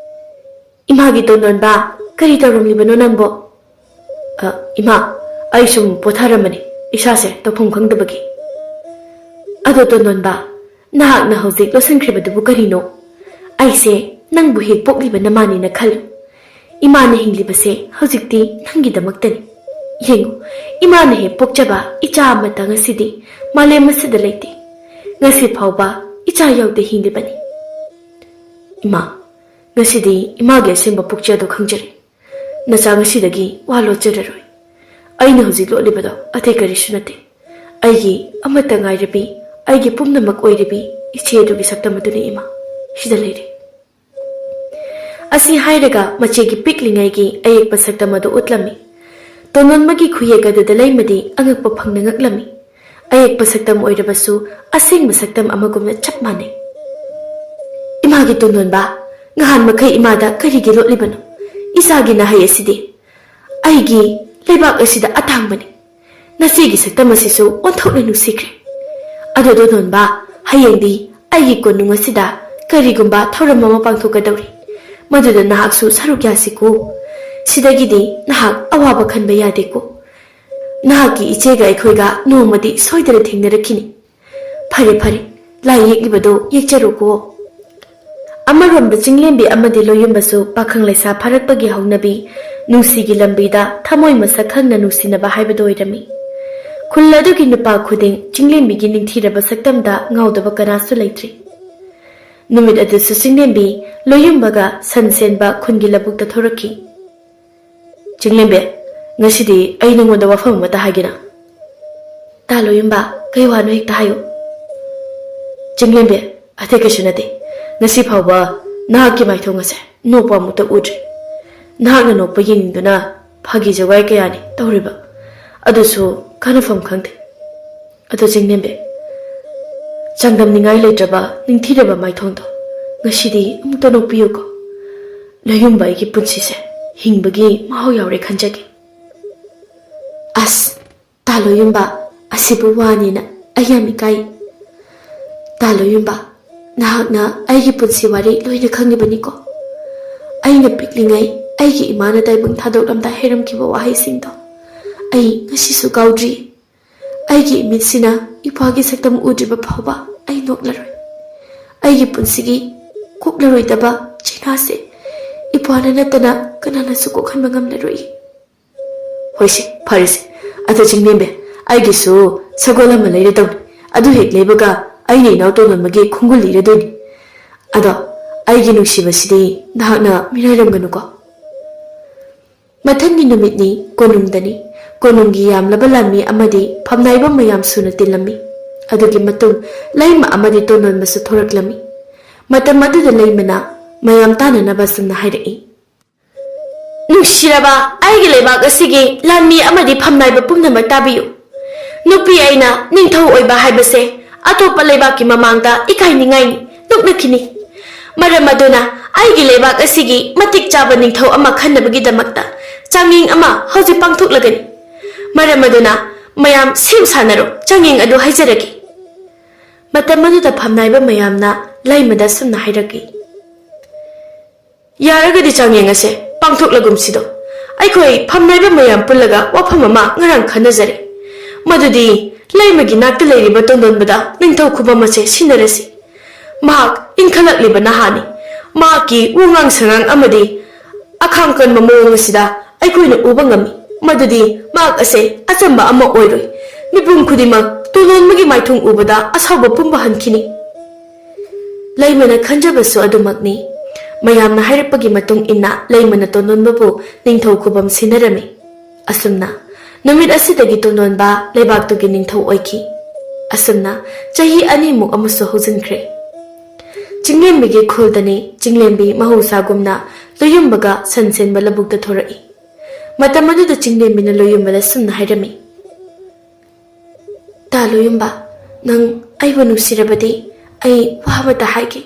"ꯏꯃꯥꯒꯤ ꯇꯣꯟꯗꯣꯟꯕ, ꯀꯔꯤ ꯇꯧꯔꯝꯂꯤꯕꯅꯣ ꯅꯪꯕꯣ?" "ꯑ, ꯏꯃꯥ, ꯑꯩ ꯁꯨꯝ ꯄꯣꯊꯥꯔꯝꯕꯅꯤ, ꯏꯁꯥꯁꯦ ꯇꯧꯐꯝ ꯈꯪꯗꯕꯒꯤ"꯫ "ꯑꯗꯣ ꯇꯣꯟꯗꯣꯟꯕ, ꯅꯍꯥꯛꯅ ꯍꯧꯖꯤꯛ ꯂꯣꯠꯁꯤꯟꯈ꯭ꯔꯤꯕꯗꯨꯕꯨ ꯀꯔꯤꯅꯣ? ꯑꯩꯁꯦ ꯅꯪꯕꯨ ꯍꯦꯛ ꯄꯣꯛꯂꯤꯕ ꯅꯃꯥꯅꯤꯅ ꯈꯜꯂꯨ꯫ ꯏꯃꯥꯅ ꯍꯤꯡꯂꯤꯕꯁꯦ ꯍꯧꯖꯤꯛꯇꯤ ꯅꯪꯒꯤꯗꯃꯛꯇꯅꯤ꯫ ꯌꯦꯡꯉꯨ, ꯏꯃꯥꯅ ꯍꯦꯛ ꯄꯣꯛꯆꯕ ꯏꯆꯥ ꯑꯃꯇ ꯉꯁꯤꯗꯤ ꯃꯥꯂꯦꯝ ꯑꯁꯤꯗ ꯂꯩꯇꯦ꯫ ꯉꯁꯤ ꯐꯥꯎꯕ ꯏꯆꯥ ꯌꯥꯎꯗ ꯍꯤꯡꯂꯤꯕꯅꯤ"꯫ "ꯏꯃꯥ, ꯉꯁꯤꯗꯤ ꯏꯃꯥꯒꯤ ꯑꯁꯦꯡꯕ ꯄꯨꯛꯆꯦꯜꯗꯣ ꯈꯪꯖꯔꯦ꯫ ꯅꯆꯥ ꯉꯁꯤꯗꯒꯤ ꯋꯥ ꯂꯣꯠꯆꯔꯔꯣꯏ꯫ ꯑꯩꯅ ꯍꯧꯖꯤꯛ ꯂꯣꯠꯂꯤꯕꯗꯣ ꯑꯇꯩ ꯀꯔꯤꯁꯨ ꯅꯠꯇꯦ꯫ ꯑꯩꯒꯤ ꯑꯃꯠꯇ ꯉꯥꯏꯔꯕꯤ, ꯑꯩꯒꯤ ꯄꯨꯝꯅꯃꯛ ꯑꯣꯏꯔꯤꯕꯤ ꯏꯆꯦ ꯑꯗꯨꯒꯤ ꯁꯛꯇꯝ ꯑꯗꯨꯅꯤ ꯏꯃꯥ꯫ ꯁꯤꯗ ꯂꯩꯔꯦ"꯫ ꯑꯁꯤ ꯍꯥꯏꯔꯒ ꯃꯆꯦꯒꯤ ꯄꯤꯛꯂꯤꯉꯩꯒꯤ ꯑꯌꯦꯛꯄ ꯁꯛꯇꯝ ꯑꯗꯨ ꯎꯠꯂꯝꯃꯤ꯫ ꯇꯣꯟꯗꯣꯟꯕꯒꯤ ꯈꯨꯌꯦꯛ ꯑꯗꯨꯗ ꯂꯩꯃꯗꯤ ꯑꯉꯛꯄ ꯐꯪꯅ ꯉꯛꯂꯝꯃꯤ꯫ ꯑꯌꯦꯛꯄ ꯁꯛꯇꯝ ꯑꯣꯏꯔꯕꯁꯨ ꯑꯁꯦꯡꯕ ꯁꯛꯇꯝ ꯑꯃꯒꯨꯝꯅ ꯆꯞ ꯃꯥꯟꯅꯩ꯫ "ꯏꯃꯥꯒꯤ ꯇꯣꯟꯗꯣꯟꯕ, ꯉꯍꯥꯟ ꯃꯈꯩ ꯏꯃꯥꯗ ꯀꯔꯤꯒꯤ ꯂꯣꯠꯂꯤꯕꯅꯣ? ꯏꯆꯥꯒꯤ ꯅꯍꯩ ꯑꯁꯤꯗꯤ ꯑꯩꯒꯤ ꯂꯩꯕꯥꯛ ꯑꯁꯤꯗ ꯑꯇꯥꯡꯕꯅꯤ꯫ ꯅꯆꯦꯒꯤ ꯁꯛꯇꯝ ꯑꯁꯤꯁꯨ ꯑꯣꯟꯊꯣꯛꯅ ꯅꯨꯡꯁꯤꯈ꯭ꯔꯦ꯫ ꯑꯗꯣ ꯇꯣꯟꯗꯣꯟꯕ, ꯍꯌꯦꯡꯗꯤ ꯑꯩꯒꯤ ꯀꯣꯅꯨꯡ ꯑꯁꯤꯗ ꯀꯔꯤꯒꯨꯝꯕ ꯊꯧꯔꯝ ꯑꯃ ꯄꯥꯡꯊꯣꯛꯀꯗꯧꯔꯤ꯫ ꯃꯗꯨꯗ ꯅꯍꯥꯛꯁꯨ ꯁꯔꯨꯛ ꯌꯥꯁꯤꯀꯣ꯫ ꯁꯤꯗꯒꯤꯗꯤ ꯅꯍꯥꯛ ꯑꯋꯥꯕ ꯈꯟꯕ ꯌꯥꯗꯦꯀꯣ꯫ ꯅꯍꯥꯛꯀꯤ ꯏꯆꯦꯒ ꯑꯩꯈꯣꯏꯒ ꯅꯣꯡꯃꯗꯤ ꯁꯣꯏꯗꯅ ꯊꯦꯡꯅꯔꯛꯈꯤꯅꯤ꯫ ꯐꯔꯦ, ꯐꯔꯦ, ꯂꯥꯏ ꯌꯦꯛꯂꯤꯕꯗꯣ ꯌꯦꯛꯆꯔꯣꯀꯣ꯫" ꯑꯃꯔꯣꯝꯗ ꯆꯤꯡꯂꯦꯝꯕꯤ ꯑꯃꯗꯤ ꯂꯣꯌꯨꯝꯕꯁꯨ ꯄꯥꯈꯪ ꯂꯩꯁꯥ ꯐꯥꯔꯛꯄꯒꯤ ꯍꯧꯅꯕꯤ, ꯅꯨꯡꯁꯤꯒꯤ ꯂꯝꯕꯤꯗ ꯊꯃꯣꯏ ꯃꯁꯛ ꯈꯪꯅ ꯅꯨꯡꯁꯤꯅꯕ ꯍꯥꯏꯕꯗꯨ ꯑꯣꯏꯔꯝꯃꯤ꯫ ꯈꯨꯜ ꯑꯗꯨꯒꯤ ꯅꯨꯄꯥ ꯈꯨꯗꯤꯡ ꯆꯤꯡꯂꯦꯝꯕꯤꯒꯤ ꯅꯤꯡꯊꯤꯔꯕ ꯁꯛꯇꯝꯗ ꯉꯥꯎꯗꯕ ꯀꯅꯥꯁꯨ ꯂꯩꯇ꯭ꯔꯤ꯫ ꯅꯨꯃꯤꯠ ꯑꯗꯨꯁꯨ ꯆꯤꯡꯂꯦꯝꯕꯤ ꯂꯣꯌꯨꯝꯕꯒ ꯁꯟ ꯁꯦꯟꯕ ꯈꯨꯟꯒꯤ ꯂꯧꯕꯨꯛꯇ ꯊꯣꯔꯛꯈꯤ꯫ "ꯆꯤꯡꯂꯦꯝꯕꯤ, ꯉꯁꯤꯗꯤ ꯑꯩ ꯅꯉꯣꯟꯗ ꯋꯥꯐꯝ ꯑꯃꯇ ꯍꯥꯏꯒꯦꯅ꯫" "ꯇꯥ ꯂꯣꯌꯨꯝꯕ, ꯀꯩ ꯋꯥꯅꯣ ꯍꯦꯛꯇ ꯍꯥꯏꯌꯨ꯫" "ꯆꯤꯡꯂꯦꯝꯕꯤ, ꯑꯇꯩ ꯀꯩꯁꯨ ꯅꯠꯇꯦ꯫ ꯉꯁꯤ ꯐꯥꯎꯕ ꯅꯍꯥꯛꯀꯤ ꯃꯥꯏꯊꯣꯡ ꯑꯁꯦ ꯅꯣꯛꯄ ꯑꯃꯨꯛꯇ ꯎꯗ꯭ꯔꯤ꯫ ꯅꯍꯥꯛꯅ ꯅꯣꯛꯄ ꯌꯦꯡꯅꯤꯡꯗꯨꯅ ꯐꯥꯒꯤ ꯖꯣꯒꯥꯏ ꯀꯌꯥꯅꯤ ꯇꯧꯔꯤꯕ꯫ ꯑꯗꯨꯁꯨ ꯀꯥꯟꯅꯐꯝ ꯈꯪꯗꯦ꯫ ꯑꯗꯣ ꯆꯤꯡꯂꯦꯝꯕꯤ, ꯆꯥꯡꯗꯝꯅꯤꯡꯉꯥꯏ ꯂꯩꯇ꯭ꯔꯕ ꯅꯤꯡꯊꯤꯔꯕ ꯃꯥꯏꯊꯣꯡꯗꯣ ꯉꯁꯤꯗꯤ ꯑꯃꯨꯛꯇ ꯅꯣꯛꯄꯤꯌꯨꯀꯣ꯫ ꯂꯣꯌꯨꯝꯕ, ꯑꯩꯒꯤ ꯄꯨꯟꯁꯤꯁꯦ ꯍꯤꯡꯕꯒꯤ ꯃꯍꯥꯎ ꯌꯥꯎꯔꯦ ꯈꯟꯖꯒꯦ꯫" "ꯑꯁ, ꯇꯥ ꯂꯣꯌꯨꯝꯕ, ꯑꯁꯤꯕꯨ ꯋꯥꯅꯦꯅ ꯑꯩ ꯌꯥꯝ ꯏꯀꯥꯏ꯫" "ꯇꯥ ꯂꯣꯌꯨꯝꯕ, ꯅꯍꯥꯛꯅ ꯑꯩꯒꯤ ꯄꯨꯟꯁꯤ ꯋꯥꯔꯤ ꯂꯣꯏꯅ ꯈꯪꯉꯤꯕꯅꯤꯀꯣ꯫ ꯑꯩꯅ ꯄꯤꯛꯂꯤꯉꯩ ꯑꯩꯒꯤ ꯏꯃꯥꯅ ꯇꯥꯏꯕꯪ ꯊꯥꯗꯣꯛꯂꯝꯗꯥꯏ ꯍꯥꯏꯔꯝꯈꯤꯕ ꯋꯥꯍꯩꯁꯤꯡꯗꯣ ꯑꯩ ꯉꯁꯤꯁꯨ ꯀꯥꯎꯗ꯭ꯔꯤ꯫ ꯑꯩꯒꯤ ꯏꯃꯤꯠꯁꯤꯅ ꯏꯄꯥꯒꯤ ꯁꯛꯇꯝ ꯎꯗ꯭ꯔꯤꯕ ꯐꯥꯎꯕ ꯑꯩ ꯅꯣꯛꯂꯔꯣꯏ꯫ ꯑꯩꯒꯤ ꯄꯨꯟꯁꯤꯒꯤ ꯀꯣꯛꯂꯔꯣꯏꯗꯕ ꯆꯩꯅꯥꯁꯦ ꯏꯄꯥꯅ ꯅꯠꯇꯅ ꯀꯅꯥꯅꯁꯨ ꯀꯣꯛꯍꯟꯕ ꯉꯝꯂꯔꯣꯏ꯫" "ꯍꯣꯏꯁꯦ, ꯐꯔꯦꯁꯦ꯫ ꯑꯗꯣ ꯆꯤꯡꯂꯦꯝꯕꯤ, ꯑꯩꯒꯤꯁꯨ ꯁꯒꯣꯜ ꯑꯃ ꯂꯩꯔꯗꯧꯅꯤ꯫ ꯑꯗꯨ ꯍꯦꯛ ꯂꯩꯕꯒ ꯑꯩꯅ ꯏꯅꯥꯎ ꯇꯣꯟꯗꯣꯟꯕꯒꯤ ꯈꯣꯡꯒꯨꯜ ꯂꯤꯔꯗꯣꯏꯅꯤ꯫ ꯑꯗꯣ ꯑꯩꯒꯤ ꯅꯨꯡꯁꯤꯕꯁꯤꯗꯤ ꯅꯍꯥꯛꯅ ꯃꯤꯔꯥꯏꯔꯝꯒꯅꯨꯀꯣ꯫" ꯃꯊꯪꯒꯤ ꯅꯨꯃꯤꯠꯅꯤ, ꯀꯣꯅꯨꯡꯗꯅꯤ꯫ ꯀꯣꯅꯨꯡꯒꯤ ꯌꯥꯝꯂꯕ ꯂꯥꯟꯃꯤ ꯑꯃꯗꯤ ꯐꯝꯅꯥꯏꯕ ꯃꯌꯥꯝ ꯁꯨꯅ ꯇꯤꯜꯂꯝꯃꯤ꯫ ꯑꯗꯨꯒꯤ ꯃꯇꯨꯡ ꯂꯩꯃ ꯑꯃꯗꯤ ꯇꯣꯟꯗꯣꯟꯕꯁꯨ ꯊꯣꯔꯛꯂꯝꯃꯤ꯫ ꯃꯇꯝ ꯑꯗꯨꯗ ꯂꯩꯃꯅ ꯃꯌꯥꯝ ꯇꯥꯅꯅꯕ ꯑꯁꯨꯝꯅ ꯍꯥꯏꯔꯛꯏ, "ꯅꯨꯡꯁꯤꯔꯕ ꯑꯩꯒꯤ ꯂꯩꯕꯥꯛ ꯑꯁꯤꯒꯤ ꯂꯥꯟꯃꯤ ꯑꯃꯗꯤ ꯐꯝꯅꯥꯏꯕ ꯄꯨꯝꯅꯃꯛ ꯇꯥꯕꯤꯌꯨ꯫ ꯅꯨꯄꯤ ꯑꯩꯅ ꯅꯤꯡꯊꯧ ꯑꯣꯏꯕ ꯍꯥꯏꯕꯁꯦ ꯑꯇꯣꯞꯄ ꯂꯩꯕꯥꯛꯀꯤ ꯃꯃꯥꯡꯗ ꯏꯀꯥꯏꯅꯤꯡꯉꯥꯏꯅꯤ, ꯅꯣꯛꯅꯈꯤꯅꯤ꯫ ꯃꯔꯝ ꯑꯗꯨꯅ ꯑꯩꯒꯤ ꯂꯩꯕꯥꯛ ꯑꯁꯤꯒꯤ ꯃꯇꯤꯛ ꯆꯥꯕ ꯅꯤꯡꯊꯧ ꯑꯃ ꯈꯟꯅꯕꯒꯤꯗꯃꯛꯇ ꯆꯥꯡꯌꯦꯡ ꯑꯃ ꯍꯧꯖꯤꯛ ꯄꯥꯡꯊꯣꯛꯂꯒꯅꯤ꯫ ꯃꯔꯝ ꯑꯗꯨꯅ ꯃꯌꯥꯝ ꯁꯦꯝ ꯁꯥꯟꯅꯔꯣ, ꯆꯥꯡꯌꯦꯡ ꯑꯗꯨ ꯍꯥꯏꯖꯔꯒꯦ꯫ ꯃꯇꯝ ꯑꯗꯨꯗ ꯐꯝꯅꯥꯏꯕ ꯃꯌꯥꯝꯅ ꯂꯩꯃꯗ ꯁꯨꯝꯅ ꯍꯥꯏꯔꯛꯏ, ꯌꯥꯔꯒꯗꯤ ꯆꯥꯡꯌꯦꯡ ꯑꯁꯦ ꯄꯥꯡꯊꯣꯛꯂꯒꯨꯝꯁꯤꯗꯣ꯫ ꯑꯩꯈꯣꯏ ꯐꯝꯅꯥꯏꯕ ꯃꯌꯥꯝ ꯄꯨꯜꯂꯒ ꯋꯥꯐꯝ ꯑꯃ ꯉꯔꯥꯡ ꯈꯟꯅꯖꯔꯦ꯫ ꯃꯗꯨꯗꯤ ꯂꯩꯃꯒꯤ ꯅꯥꯛꯇ ꯂꯩꯔꯤꯕ ꯇꯣꯟꯗꯣꯟꯕꯗ ꯅꯤꯡꯊꯧ ꯈꯨꯕꯝ ꯑꯁꯦ ꯁꯤꯟꯅꯔꯁꯤ꯫ ꯃꯍꯥꯛ ꯏꯟꯈꯠꯂꯛꯂꯤꯕ ꯅꯍꯥꯅꯤ꯫ ꯃꯍꯥꯛꯀꯤ ꯋꯥꯉꯥꯡ ꯁꯉꯥꯡ ꯑꯃꯗꯤ ꯑꯈꯥꯡ ꯀꯟꯕ ꯃꯑꯣꯡ ꯑꯁꯤꯗ ꯑꯩꯈꯣꯏꯅ ꯎꯕ ꯉꯝꯃꯤ꯫ ꯃꯗꯨꯗꯤ ꯃꯍꯥꯛ ꯑꯁꯦ ꯑꯆꯝꯕ ꯑꯃ ꯑꯣꯏꯔꯣꯏ꯫ ꯃꯤꯄꯨꯝ ꯈꯨꯗꯤꯡꯃꯛ ꯇꯣꯟꯗꯣꯟꯕꯒꯤ ꯃꯥꯏꯊꯣꯡ ꯎꯕꯗ ꯑꯁꯥꯎꯕ ꯄꯨꯝꯕ ꯍꯟꯈꯤꯅꯤ꯫ ꯂꯩꯃꯅ ꯈꯟꯖꯕꯁꯨ ꯑꯗꯨꯃꯛꯅꯤ꯫ ꯃꯌꯥꯝꯅ ꯍꯥꯏꯔꯛꯄꯒꯤ ꯃꯇꯨꯡ ꯏꯟꯅ ꯂꯩꯃꯅ ꯇꯣꯟꯗꯣꯟꯕꯕꯨ ꯅꯤꯡꯊꯧ ꯈꯨꯕꯝ ꯁꯤꯟꯅꯔꯝꯃꯤ꯫ ꯑꯁꯨꯝꯅ ꯅꯨꯃꯤꯠ ꯑꯁꯤꯗꯒꯤ ꯇꯣꯟꯗꯣꯟꯕ ꯂꯩꯕꯥꯛꯇꯨꯒꯤ ꯅꯤꯡꯊꯧ ꯑꯣꯏꯈꯤ꯫ ꯑꯁꯨꯝꯅ ꯆꯍꯤ ꯑꯅꯤꯃꯨꯛ ꯑꯃꯁꯨ ꯍꯧꯖꯤꯟꯈ꯭ꯔꯦ꯫ ꯆꯤꯡꯂꯦꯝꯕꯤꯒꯤ ꯈꯨꯜꯗꯅꯤ ꯆꯤꯡꯂꯦꯝꯕꯤ ꯃꯍꯧꯁꯥꯒꯨꯝꯅ ꯂꯣꯌꯨꯝꯕꯒ ꯁꯟ ꯁꯦꯟꯕ ꯂꯧꯕꯨꯛꯇ ꯊꯣꯔꯛꯏ꯫ ꯃꯇꯝ ꯑꯗꯨꯗ ꯆꯤꯡꯂꯦꯝꯕꯤꯅ ꯂꯣꯌꯨꯝꯕꯗ ꯁꯨꯝꯅ ꯍꯥꯏꯔꯝꯃꯤ, ꯇꯥ ꯂꯣꯌꯨꯝꯕ, ꯅꯪ ꯑꯩꯕꯨ ꯅꯨꯡꯁꯤꯔꯕꯗꯤ ꯑꯩ ꯋꯥ ꯑꯃꯇ ꯍꯥꯏꯒꯦ꯫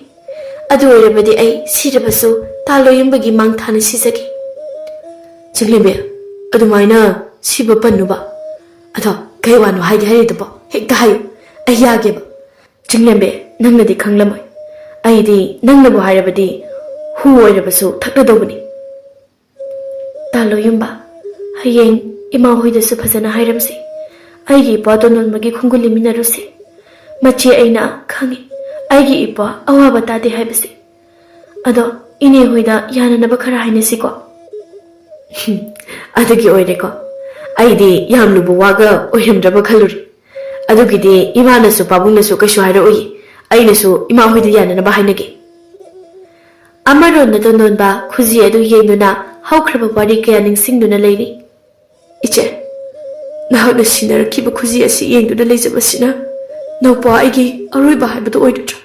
ꯑꯗꯨ ꯑꯣꯏꯔꯕꯗꯤ ꯑꯩ ꯁꯤꯔꯕꯁꯨ ꯇꯥ ꯂꯣꯌꯨꯝꯕꯒꯤ ꯃꯥꯡ ꯊꯥꯅ ꯁꯤꯖꯒꯦ꯫ ꯆꯤꯡꯂꯦꯝꯕꯤ, ꯑꯗꯨꯃꯥꯏꯅ ꯁꯤꯕ ꯄꯟꯅꯨꯕ꯫ ꯑꯗꯣ ꯀꯩ ꯋꯥꯅꯣ ꯍꯥꯏꯗꯤ ꯍꯥꯏꯔꯤꯗꯨꯕꯣ? ꯍꯦꯛꯇ ꯍꯥꯏꯌꯨ, ꯑꯩ ꯌꯥꯒꯦꯕ꯫ ꯆꯤꯡꯂꯦꯝꯕꯤ, ꯅꯪꯅꯗꯤ ꯈꯪꯂꯝꯃꯣꯏ꯫ ꯑꯩꯗꯤ ꯅꯪꯅꯕꯨ ꯍꯥꯏꯔꯕꯗꯤ ꯍꯨ ꯑꯣꯏꯔꯕꯁꯨ ꯊꯛꯂꯗꯧꯕꯅꯤ꯫ ꯇꯥ ꯂꯣꯌꯨꯝꯕ, ꯍꯌꯦꯡ ꯏꯃꯥ ꯍꯣꯏꯗꯁꯨ ꯐꯖꯅ ꯍꯥꯏꯔꯝꯁꯤ꯫ ꯑꯩꯒꯤ ꯏꯄ꯭ꯋꯥ ꯇꯣꯟꯗꯣꯟꯕꯒꯤ ꯈꯣꯡꯒꯨꯜ ꯂꯤꯃꯤꯟꯅꯔꯨꯁꯤ꯫ ꯃꯆꯦ ꯑꯩꯅ ꯈꯪꯉꯤ, ꯑꯩꯒꯤ ꯏꯄ꯭ꯋꯥ ꯑꯋꯥꯕ ꯇꯥꯗꯦ ꯍꯥꯏꯕꯁꯤ꯫ ꯑꯗꯣ ꯏꯅꯦ ꯍꯣꯏꯗ ꯌꯥꯅꯅꯕ ꯈꯔ ꯍꯥꯏꯅꯁꯤꯀꯣ꯫ ꯑꯗꯨꯒꯤ ꯑꯣꯏꯔꯦꯀꯣ꯫ ꯑꯩꯗꯤ ꯌꯥꯝ ꯂꯨꯕ ꯋꯥꯒ ꯑꯣꯏꯔꯝꯗ꯭ꯔꯕ ꯈꯜꯂꯨꯔꯦ꯫ ꯑꯗꯨꯒꯤꯗꯤ ꯏꯃꯥꯅꯁꯨ ꯄꯥꯕꯨꯡꯅꯁꯨ ꯀꯩꯁꯨ ꯍꯥꯏꯔꯛꯑꯣꯏꯌꯦ꯫ ꯑꯩꯅꯁꯨ ꯏꯃꯥ ꯍꯣꯏꯗ ꯌꯥꯅꯅꯕ ꯍꯥꯏꯅꯒꯦ꯫ ꯑꯃꯔꯣꯝꯗ ꯇꯣꯟꯗꯣꯟꯕ ꯈꯨꯖꯤ ꯑꯗꯨ ꯌꯦꯡꯗꯨꯅ ꯍꯧꯈ꯭ꯔꯕ ꯋꯥꯔꯤ ꯀꯌꯥ ꯅꯤꯡꯁꯤꯡꯗꯨꯅ ꯂꯩꯔꯤ꯫ ꯏꯆꯦ, ꯅꯍꯥꯛꯅ ꯁꯤꯟꯅꯔꯛꯈꯤꯕ ꯈꯨꯖꯤ ꯑꯁꯤ ꯌꯦꯡꯗꯨꯅ ꯂꯩꯖꯕꯁꯤꯅ ꯅꯧꯄꯥ ꯑꯩꯒꯤ ꯑꯔꯣꯏꯕ ꯍꯥꯏꯕꯗꯨ ꯑꯣꯏꯔꯗ꯭ꯔꯥ?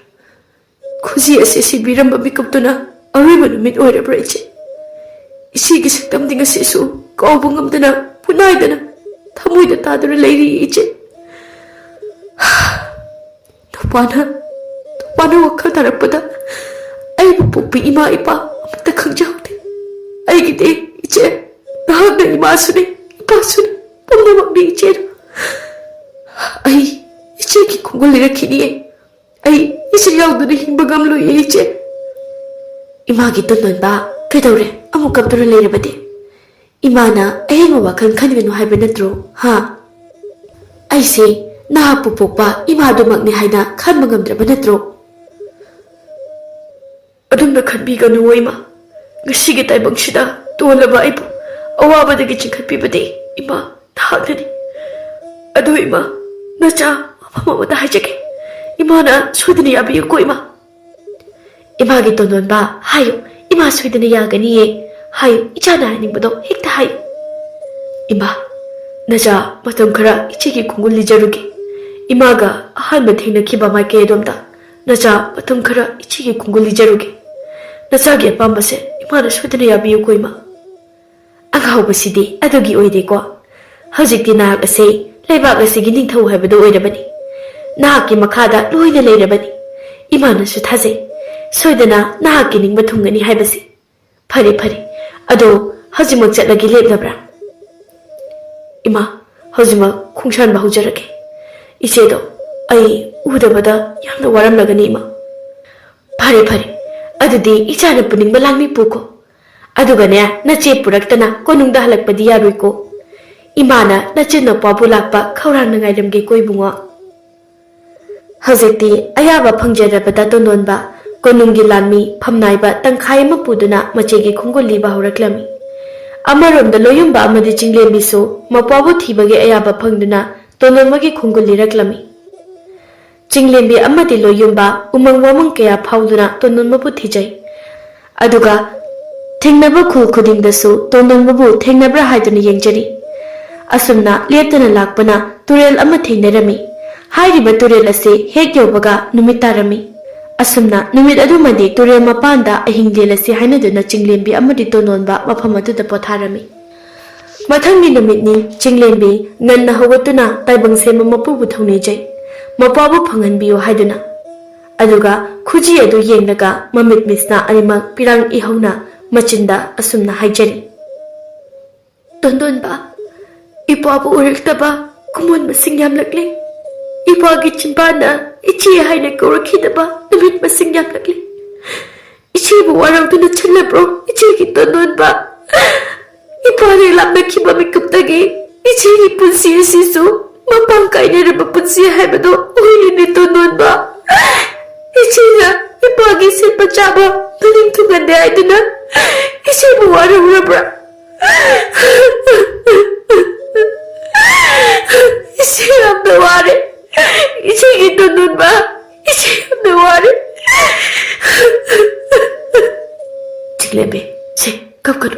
ꯈꯨꯖꯤ ꯑꯁꯤ ꯁꯤꯕꯤꯔꯝꯕ ꯃꯤꯀꯨꯞꯇꯨꯅ ꯑꯔꯣꯏꯕ ꯅꯨꯃꯤꯠ ꯑꯣꯏꯔꯕ꯭ꯔꯥ, ꯏꯆꯦ? ꯏꯆꯦꯒꯤ ꯁꯛꯇꯝꯗꯤ ꯉꯁꯤꯁꯨ ꯀꯥꯎꯕ ꯉꯝꯗꯅ, ꯄꯨꯅꯥꯏꯗꯅ ꯊꯃꯣꯏꯗ ꯇꯥꯗꯨꯅ ꯂꯩꯔꯤ, ꯏꯆꯦ꯫ ꯋꯥꯅ ꯋꯥꯅ ꯋꯥꯈꯜ ꯇꯥꯔꯛꯄꯗ ꯑꯩꯕꯨ ꯄꯣꯛꯄꯤ ꯏꯃꯥ ꯏꯄꯥ ꯑꯃꯠꯇ ꯈꯪꯖꯍꯧꯗꯦ꯫ ꯑꯩꯒꯤꯗꯤ ꯏꯆꯦ, ꯅꯍꯥꯛꯅ ꯏꯃꯥꯁꯨꯅꯤ, ꯏꯄꯥꯁꯨꯅꯤ, ꯄꯨꯝꯅꯃꯛꯅꯤ ꯏꯆꯦ꯫ ꯑꯩ ꯏꯆꯦꯒꯤ ꯈꯣꯡꯒꯨꯜ ꯂꯤꯔꯛꯈꯤꯅꯤꯌꯦ꯫ ꯑꯩ ꯏꯆꯦ ꯌꯥꯎꯗꯅ ꯍꯤꯡꯕ ꯉꯝꯂꯣꯏꯌꯦ ꯏꯆꯦ꯫ ꯏꯃꯥꯒꯤ ꯇꯨꯟꯗꯣꯟꯕ ꯀꯩꯗꯧꯔꯦ? ꯑꯃꯨꯛ ꯀꯞꯇꯨꯅ ꯂꯩꯔꯕꯗꯤ? ꯏꯃꯥꯅ ꯑꯍꯦꯟꯕ ꯋꯥꯈꯜ ꯈꯟꯒꯅꯨ ꯍꯥꯏꯕ ꯅꯠꯇ꯭ꯔꯣ? ꯍꯥ? ꯑꯩꯁꯦ ꯅꯍꯥꯛꯄꯨ ꯄꯣꯛꯄ ꯏꯃꯥꯗꯨꯃꯛꯅꯤ ꯍꯥꯏꯅ ꯈꯟꯕ ꯉꯝꯗ꯭ꯔꯕ ꯅꯠꯇ꯭ꯔꯣ? ꯑꯗꯨꯝꯅ ꯈꯟꯕꯤꯒꯅꯨ ꯏꯃꯥ꯫ ꯉꯁꯤꯒꯤ ꯇꯥꯏꯕꯪꯁꯤꯗ ꯇꯣꯜꯂꯕ ꯑꯩꯕꯨ ꯑꯋꯥꯕꯗꯒꯤ ꯆꯤꯡꯈꯠꯄꯤꯕꯗꯤ ꯏꯃꯥ ꯅꯍꯥꯛꯅꯅꯤ꯫ ꯑꯗꯨ ꯏꯃꯥ, ꯅꯆꯥ ꯋꯥꯐꯝ ꯑꯃꯇ ꯍꯥꯏꯖꯒꯦ꯫ ꯏꯃꯥꯅ ꯁꯣꯏꯗꯅ ꯌꯥꯕꯤꯌꯨꯀꯣ ꯏꯃꯥ꯫ ꯏꯃꯥꯒꯤ ꯇꯣꯟꯗꯣꯟꯕ ꯍꯥꯏꯌꯨ, ꯏꯃꯥ ꯁꯣꯏꯗꯅ ꯌꯥꯒꯅꯤꯌꯦ꯫ ꯍꯥꯏꯌꯨ, ꯏꯆꯥꯅ ꯍꯥꯏꯅꯤꯡꯕꯗꯣ ꯍꯦꯛꯇ ꯍꯥꯏꯌꯨ꯫ ꯏꯃꯥ, ꯅꯆꯥ ꯃꯇꯝ ꯈꯔ ꯏꯆꯦꯒꯤ ꯈꯣꯡꯒꯨꯜ ꯂꯤꯖꯔꯨꯒꯦ꯫ ꯏꯃꯥꯒ ꯑꯍꯥꯟꯕ ꯊꯦꯡꯅꯈꯤꯕ ꯃꯥꯏꯀꯩ ꯑꯗꯣꯝꯗ ꯅꯆꯥ ꯃꯇꯝ ꯈꯔ ꯏꯆꯦꯒꯤ ꯈꯣꯡꯒꯨꯜ ꯂꯤꯖꯔꯨꯒꯦ꯫ ꯅꯆꯥꯒꯤ ꯑꯄꯥꯝꯕꯁꯦ ꯏꯃꯥꯅ ꯁꯣꯏꯗꯅ ꯌꯥꯕꯤꯌꯨꯀꯣ ꯏꯃꯥ꯫ ꯑꯉꯥꯎꯕꯁꯤꯗꯤ ꯑꯗꯨꯒꯤ ꯑꯣꯏꯗꯦꯀꯣ꯫ ꯍꯧꯖꯤꯛꯇꯤ ꯅꯍꯥꯛ ꯑꯁꯤ ꯂꯩꯕꯥꯛ ꯑꯁꯤꯒꯤ ꯅꯤꯡꯊꯧ ꯍꯥꯏꯕꯗꯨ ꯑꯣꯏꯔꯕꯅꯤ꯫ ꯅꯍꯥꯛꯀꯤ ꯃꯈꯥꯗ ꯂꯣꯏꯅ ꯂꯩꯔꯕꯅꯤ꯫ ꯏꯃꯥꯅꯁꯨ ꯊꯥꯖꯩ, ꯁꯣꯏꯗꯅ ꯅꯍꯥꯛꯀꯤ ꯅꯤꯡꯕ ꯊꯨꯡꯒꯅꯤ ꯍꯥꯏꯕꯁꯤ꯫ ꯐꯔꯦ, ꯐꯔꯦ꯫ ꯑꯗꯣ ꯍꯧꯖꯤꯛꯃꯛ ꯆꯠꯂꯒꯦ ꯂꯦꯞꯂꯕ꯭ꯔꯥ? ꯏꯃꯥ, ꯍꯧꯖꯤꯛꯃꯛ ꯈꯣꯡꯁꯥꯟꯕ ꯍꯧꯖꯔꯒꯦ꯫ ꯏꯆꯦꯗꯣ ꯑꯩ ꯎꯗꯕꯗ ꯌꯥꯝꯅ ꯋꯥꯔꯝꯂꯒꯅꯤ ꯏꯃꯥ꯫ ꯐꯔꯦ, ꯐꯔꯦ꯫ ꯑꯗꯨꯗꯤ ꯏꯆꯥꯅ ꯄꯨꯅꯤꯡꯕ ꯂꯥꯡꯃꯤ ꯄꯨꯀꯣ꯫ ꯑꯗꯨꯒꯅꯦ, ꯅꯆꯦ ꯄꯨꯔꯛꯇꯅ ꯀꯣꯅꯨꯡꯗ ꯍꯜꯂꯛꯄꯗꯤ ꯌꯥꯔꯣꯏꯀꯣ꯫ ꯏꯃꯥꯅ ꯅꯆꯤꯟ ꯅꯄꯥꯕꯨ ꯂꯥꯛꯄ ꯈꯧꯔꯥꯡꯅ ꯉꯥꯏꯔꯝꯒꯦꯀꯣ ꯏꯕꯨꯡꯉꯣ꯫ ꯍꯧꯖꯤꯛꯇꯤ ꯑꯌꯥꯕ ꯐꯪꯖꯔꯕꯗ ꯇꯣꯟꯗꯣꯟꯕ ꯀꯣꯅꯨꯡꯒꯤ ꯂꯥꯟꯃꯤ ꯐꯝꯅꯥꯏꯕ ꯇꯪꯈꯥꯏ ꯑꯃ ꯄꯨꯗꯨꯅ ꯃꯆꯦꯒꯤ ꯈꯣꯡꯒꯨꯜ ꯂꯤꯕ ꯍꯧꯔꯛꯂꯝꯃꯤ꯫ ꯑꯃꯔꯣꯝꯗ ꯂꯣꯌꯨꯝꯕ ꯑꯃꯗꯤ ꯆꯤꯡꯂꯦꯝꯕꯤꯁꯨ ꯃꯄꯥꯕꯨ ꯊꯤꯕꯒꯤ ꯑꯌꯥꯕ ꯐꯪꯗꯨꯅ ꯇꯣꯟꯗꯣꯟꯕꯒꯤ ꯈꯣꯡꯒꯨꯜ ꯂꯤꯔꯛꯂꯝꯃꯤ꯫ ꯆꯤꯡꯂꯦꯝꯕꯤ ꯑꯃꯗꯤ ꯂꯣꯌꯨꯝꯕ ꯎꯃꯪ ꯋꯥꯃꯪ ꯀꯌꯥ ꯐꯥꯎꯗꯨꯅ ꯇꯣꯟꯗꯣꯟꯕꯕꯨ ꯊꯤꯖꯩ꯫ ꯑꯗꯨꯒ ꯊꯦꯡꯅꯕ ꯈꯨꯜ ꯈꯨꯗꯤꯡꯗꯁꯨ ꯇꯣꯟꯗꯣꯟꯕꯕꯨ ꯊꯦꯡꯅꯕ꯭ꯔꯥ ꯍꯥꯏꯗꯨꯅ ꯌꯦꯡꯖꯔꯤ꯫ ꯑꯁꯨꯝꯅ ꯂꯦꯞꯇꯅ ꯂꯥꯛꯄꯅ ꯇꯨꯔꯦꯜ ꯑꯃ ꯊꯦꯡꯅꯔꯝꯃꯤ꯫ ꯍꯥꯏꯔꯤꯕ ꯇꯨꯔꯦꯜ ꯑꯁꯤ ꯍꯦꯛ ꯌꯧꯕꯒ ꯅꯨꯃꯤꯠ ꯇꯥꯔꯝꯃꯤ꯫ ꯑꯁꯨꯝꯅ ꯅꯨꯃꯤꯠ ꯑꯗꯨꯃꯗꯤ ꯇꯨꯔꯦꯜ ꯃꯄꯥꯟꯗ ꯑꯍꯤꯡ ꯂꯦꯜꯂꯁꯤ ꯍꯥꯏꯅꯗꯨꯅ ꯆꯤꯡꯂꯦꯝꯕꯤ ꯑꯃꯗꯤ ꯇꯣꯟꯗꯣꯟꯕ ꯃꯐꯝ ꯑꯗꯨꯗ ꯄꯣꯊꯥꯔꯝꯃꯤ꯫ ꯃꯊꯪꯒꯤ ꯅꯨꯃꯤꯠꯅꯤ꯫ ꯆꯤꯡꯂꯦꯝꯕꯤ ꯉꯟꯅ ꯍꯧꯒꯠꯇꯨꯅ ꯇꯥꯏꯕꯪ ꯁꯦꯝꯕ ꯃꯄꯨꯕꯨ ꯊꯧꯅꯤꯖꯩ꯫ ꯃꯄꯥꯕꯨ ꯐꯪꯍꯟꯕꯤꯌꯨ ꯍꯥꯏꯗꯨꯅ꯫ ꯑꯗꯨꯒ ꯈꯨꯖꯤ ꯑꯗꯨ ꯌꯦꯡꯂꯒ ꯃꯃꯤꯠ ꯃꯤꯠꯁꯅꯥ ꯑꯅꯤꯃꯛ ꯄꯤꯔꯥꯡ ꯏꯍꯧꯅ ꯃꯆꯤꯟꯗ ꯑꯁꯨꯝꯅ ꯍꯥꯏꯖꯔꯤ꯫ ꯇꯣꯟꯗꯣꯟꯕ, ꯏꯄꯥꯕꯨ ꯎꯔꯛꯇꯕ ꯀꯨꯝꯑꯣꯟ ꯃꯁꯤꯡ ꯌꯥꯝꯂꯛꯂꯦ꯫ ꯏꯄꯥꯒꯤ ꯆꯤꯟꯕꯥꯟꯅ ꯏꯆꯦ ꯍꯥꯏꯅ ꯀꯧꯔꯛꯈꯤꯗꯕ ꯅꯨꯃꯤꯠ ꯃꯁꯤꯡ ꯌꯥꯝꯂꯛꯂꯦ꯫ ꯏꯆꯦꯕꯨ ꯋꯥꯔꯧꯗꯨꯅ ꯆꯠꯂꯕ꯭ꯔꯣ, ꯏꯆꯦꯒꯤ ꯇꯣꯟꯗꯣꯟꯕ? ꯏꯄꯥꯅ ꯂꯥꯞꯅꯈꯤꯕ ꯃꯤꯀꯨꯞꯇꯒꯤ ꯏꯆꯦꯒꯤ ꯄꯨꯟꯁꯤ ꯑꯁꯤꯁꯨ ꯃꯄꯥꯡ ꯀꯥꯏꯅꯔꯕ ꯄꯨꯟꯁꯤ ꯍꯥꯏꯕꯗꯣ ꯑꯣꯏꯔꯤꯅꯤ, ꯇꯣꯟꯗꯣꯟꯕ꯫ ꯏꯆꯦꯅ ꯏꯄꯥꯒꯤ ꯁꯤꯠꯄ ꯆꯥꯕ ꯃꯅꯤꯡ ꯊꯨꯡꯍꯟꯗꯦ ꯍꯥꯏꯗꯨꯅ ꯏꯆꯦꯕꯨ ꯋꯥꯔꯧꯔꯕ꯭ꯔꯥ? ꯏꯆꯦ ꯌꯥꯝꯅ ꯋꯥꯔꯦ꯫ ꯏꯆꯦꯒꯤ ꯇꯣꯟꯗꯣꯟꯕ, ꯏꯆꯦ ꯌꯥꯝꯅ ꯋꯥꯔꯦ꯫ ꯆꯤꯡꯂꯦꯝꯕꯤ, ꯁꯦ, ꯀꯞꯀꯅꯨ꯫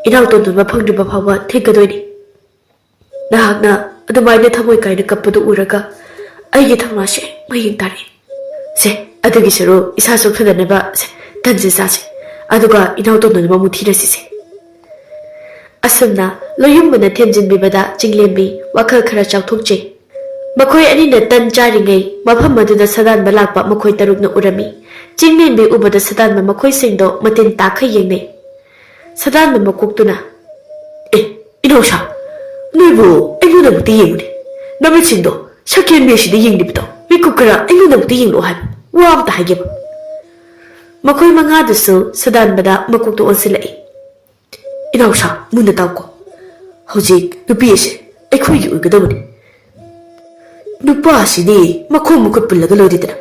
ꯏꯅꯥꯎ ꯇꯣꯟꯗꯣꯟꯕ ꯐꯪꯗ꯭ꯔꯤꯕ ꯐꯥꯎꯕ ꯊꯦꯡꯒꯗꯣꯏꯅꯤ꯫ ꯅꯍꯥꯛꯅ ꯑꯗꯨꯃꯥꯏꯅ ꯊꯃꯣꯏ ꯀꯥꯏꯅ ꯀꯞꯄꯗꯨ ꯎꯔꯒ ꯑꯩꯒꯤ ꯊꯧꯅꯥꯁꯦ ꯃꯌꯦꯡ ꯇꯥꯔꯛꯏ꯫ ꯁꯦ, ꯑꯗꯨꯒꯤ ꯁꯔꯨꯛ ꯏꯁꯥ ꯆꯣꯛꯊꯗꯅꯕ, ꯁꯦ, ꯇꯟꯁꯦ ꯆꯥꯁꯦ꯫ ꯑꯗꯨꯒ ꯏꯅꯥꯎ ꯇꯣꯟꯗꯣꯟꯕ ꯑꯃꯨꯛ ꯊꯤꯔꯁꯤꯁꯦ꯫ ꯑꯁꯨꯝꯅ ꯂꯣꯌꯨꯝꯕꯅ ꯊꯦꯝꯖꯤꯟꯕꯤꯕꯗ ꯆꯤꯡꯂꯦꯝꯕꯤ ꯋꯥꯈꯜ ꯈꯔ ꯆꯥꯎꯊꯣꯛꯆꯩ꯫ ꯃꯈꯣꯏ ꯑꯅꯤꯅ ꯇꯟ ꯆꯥꯔꯤꯉꯩ ꯃꯐꯝ ꯑꯗꯨꯗ ꯁꯥꯗꯥꯟꯕ ꯂꯥꯛꯄ ꯃꯈꯣꯏ ꯇꯔꯨꯛꯅ ꯎꯔꯝꯃꯤ꯫ ꯆꯤꯡꯂꯦꯝꯕꯤ ꯎꯕꯗ ꯁꯥꯗꯥꯟꯕ ꯃꯈꯣꯏꯁꯤꯡꯗꯣ ꯃꯇꯤꯟ ꯇꯥꯈꯩ ꯌꯦꯡꯅꯩ꯫ ꯁꯥꯗꯥꯟꯕ ꯃꯀꯣꯛꯇꯨꯅ, "ꯑꯦ, ꯏꯅꯥꯎꯁꯥ, ꯅꯣꯏꯕꯨ ꯑꯩꯉꯣꯟꯗ ꯑꯃꯨꯛꯇ ꯌꯦꯡꯉꯨꯅꯦ꯫ ꯅꯃꯤꯠꯁꯤꯡꯗꯣ ꯁꯛꯀꯦꯟꯕꯤ ꯑꯁꯤꯗ ꯌꯦꯡꯂꯤꯕꯗꯣ, ꯃꯤꯀꯨꯞ ꯈꯔ ꯑꯩꯉꯣꯟꯗ ꯑꯃꯨꯛꯇ ꯌꯦꯡꯂꯛꯑꯣ ꯍꯥꯏꯕ꯫ ꯋꯥ ꯑꯃꯇ ꯍꯥꯏꯒꯦꯕ꯫" ꯃꯈꯣꯏ ꯃꯉꯥꯗꯨꯁꯨ ꯁꯥꯗꯥꯟꯕꯗ ꯃꯀꯣꯛꯇ ꯑꯣꯟꯁꯤꯜꯂꯛꯏ꯫ "ꯏꯅꯥꯎꯁꯥ, ꯃꯨꯟꯅ ꯇꯥꯎꯀꯣ꯫ ꯍꯧꯖꯤꯛ ꯅꯨꯄꯤ ꯑꯁꯦ ꯑꯩꯈꯣꯏꯒꯤ ꯑꯣꯏꯒꯗꯕꯅꯤ꯫ ꯅꯨꯄꯥ ꯑꯁꯤꯗꯤ ꯃꯈꯣꯡ ꯃꯈꯨꯠ ꯄꯨꯜꯂꯒ ꯂꯣꯏꯔꯦꯗꯅ꯫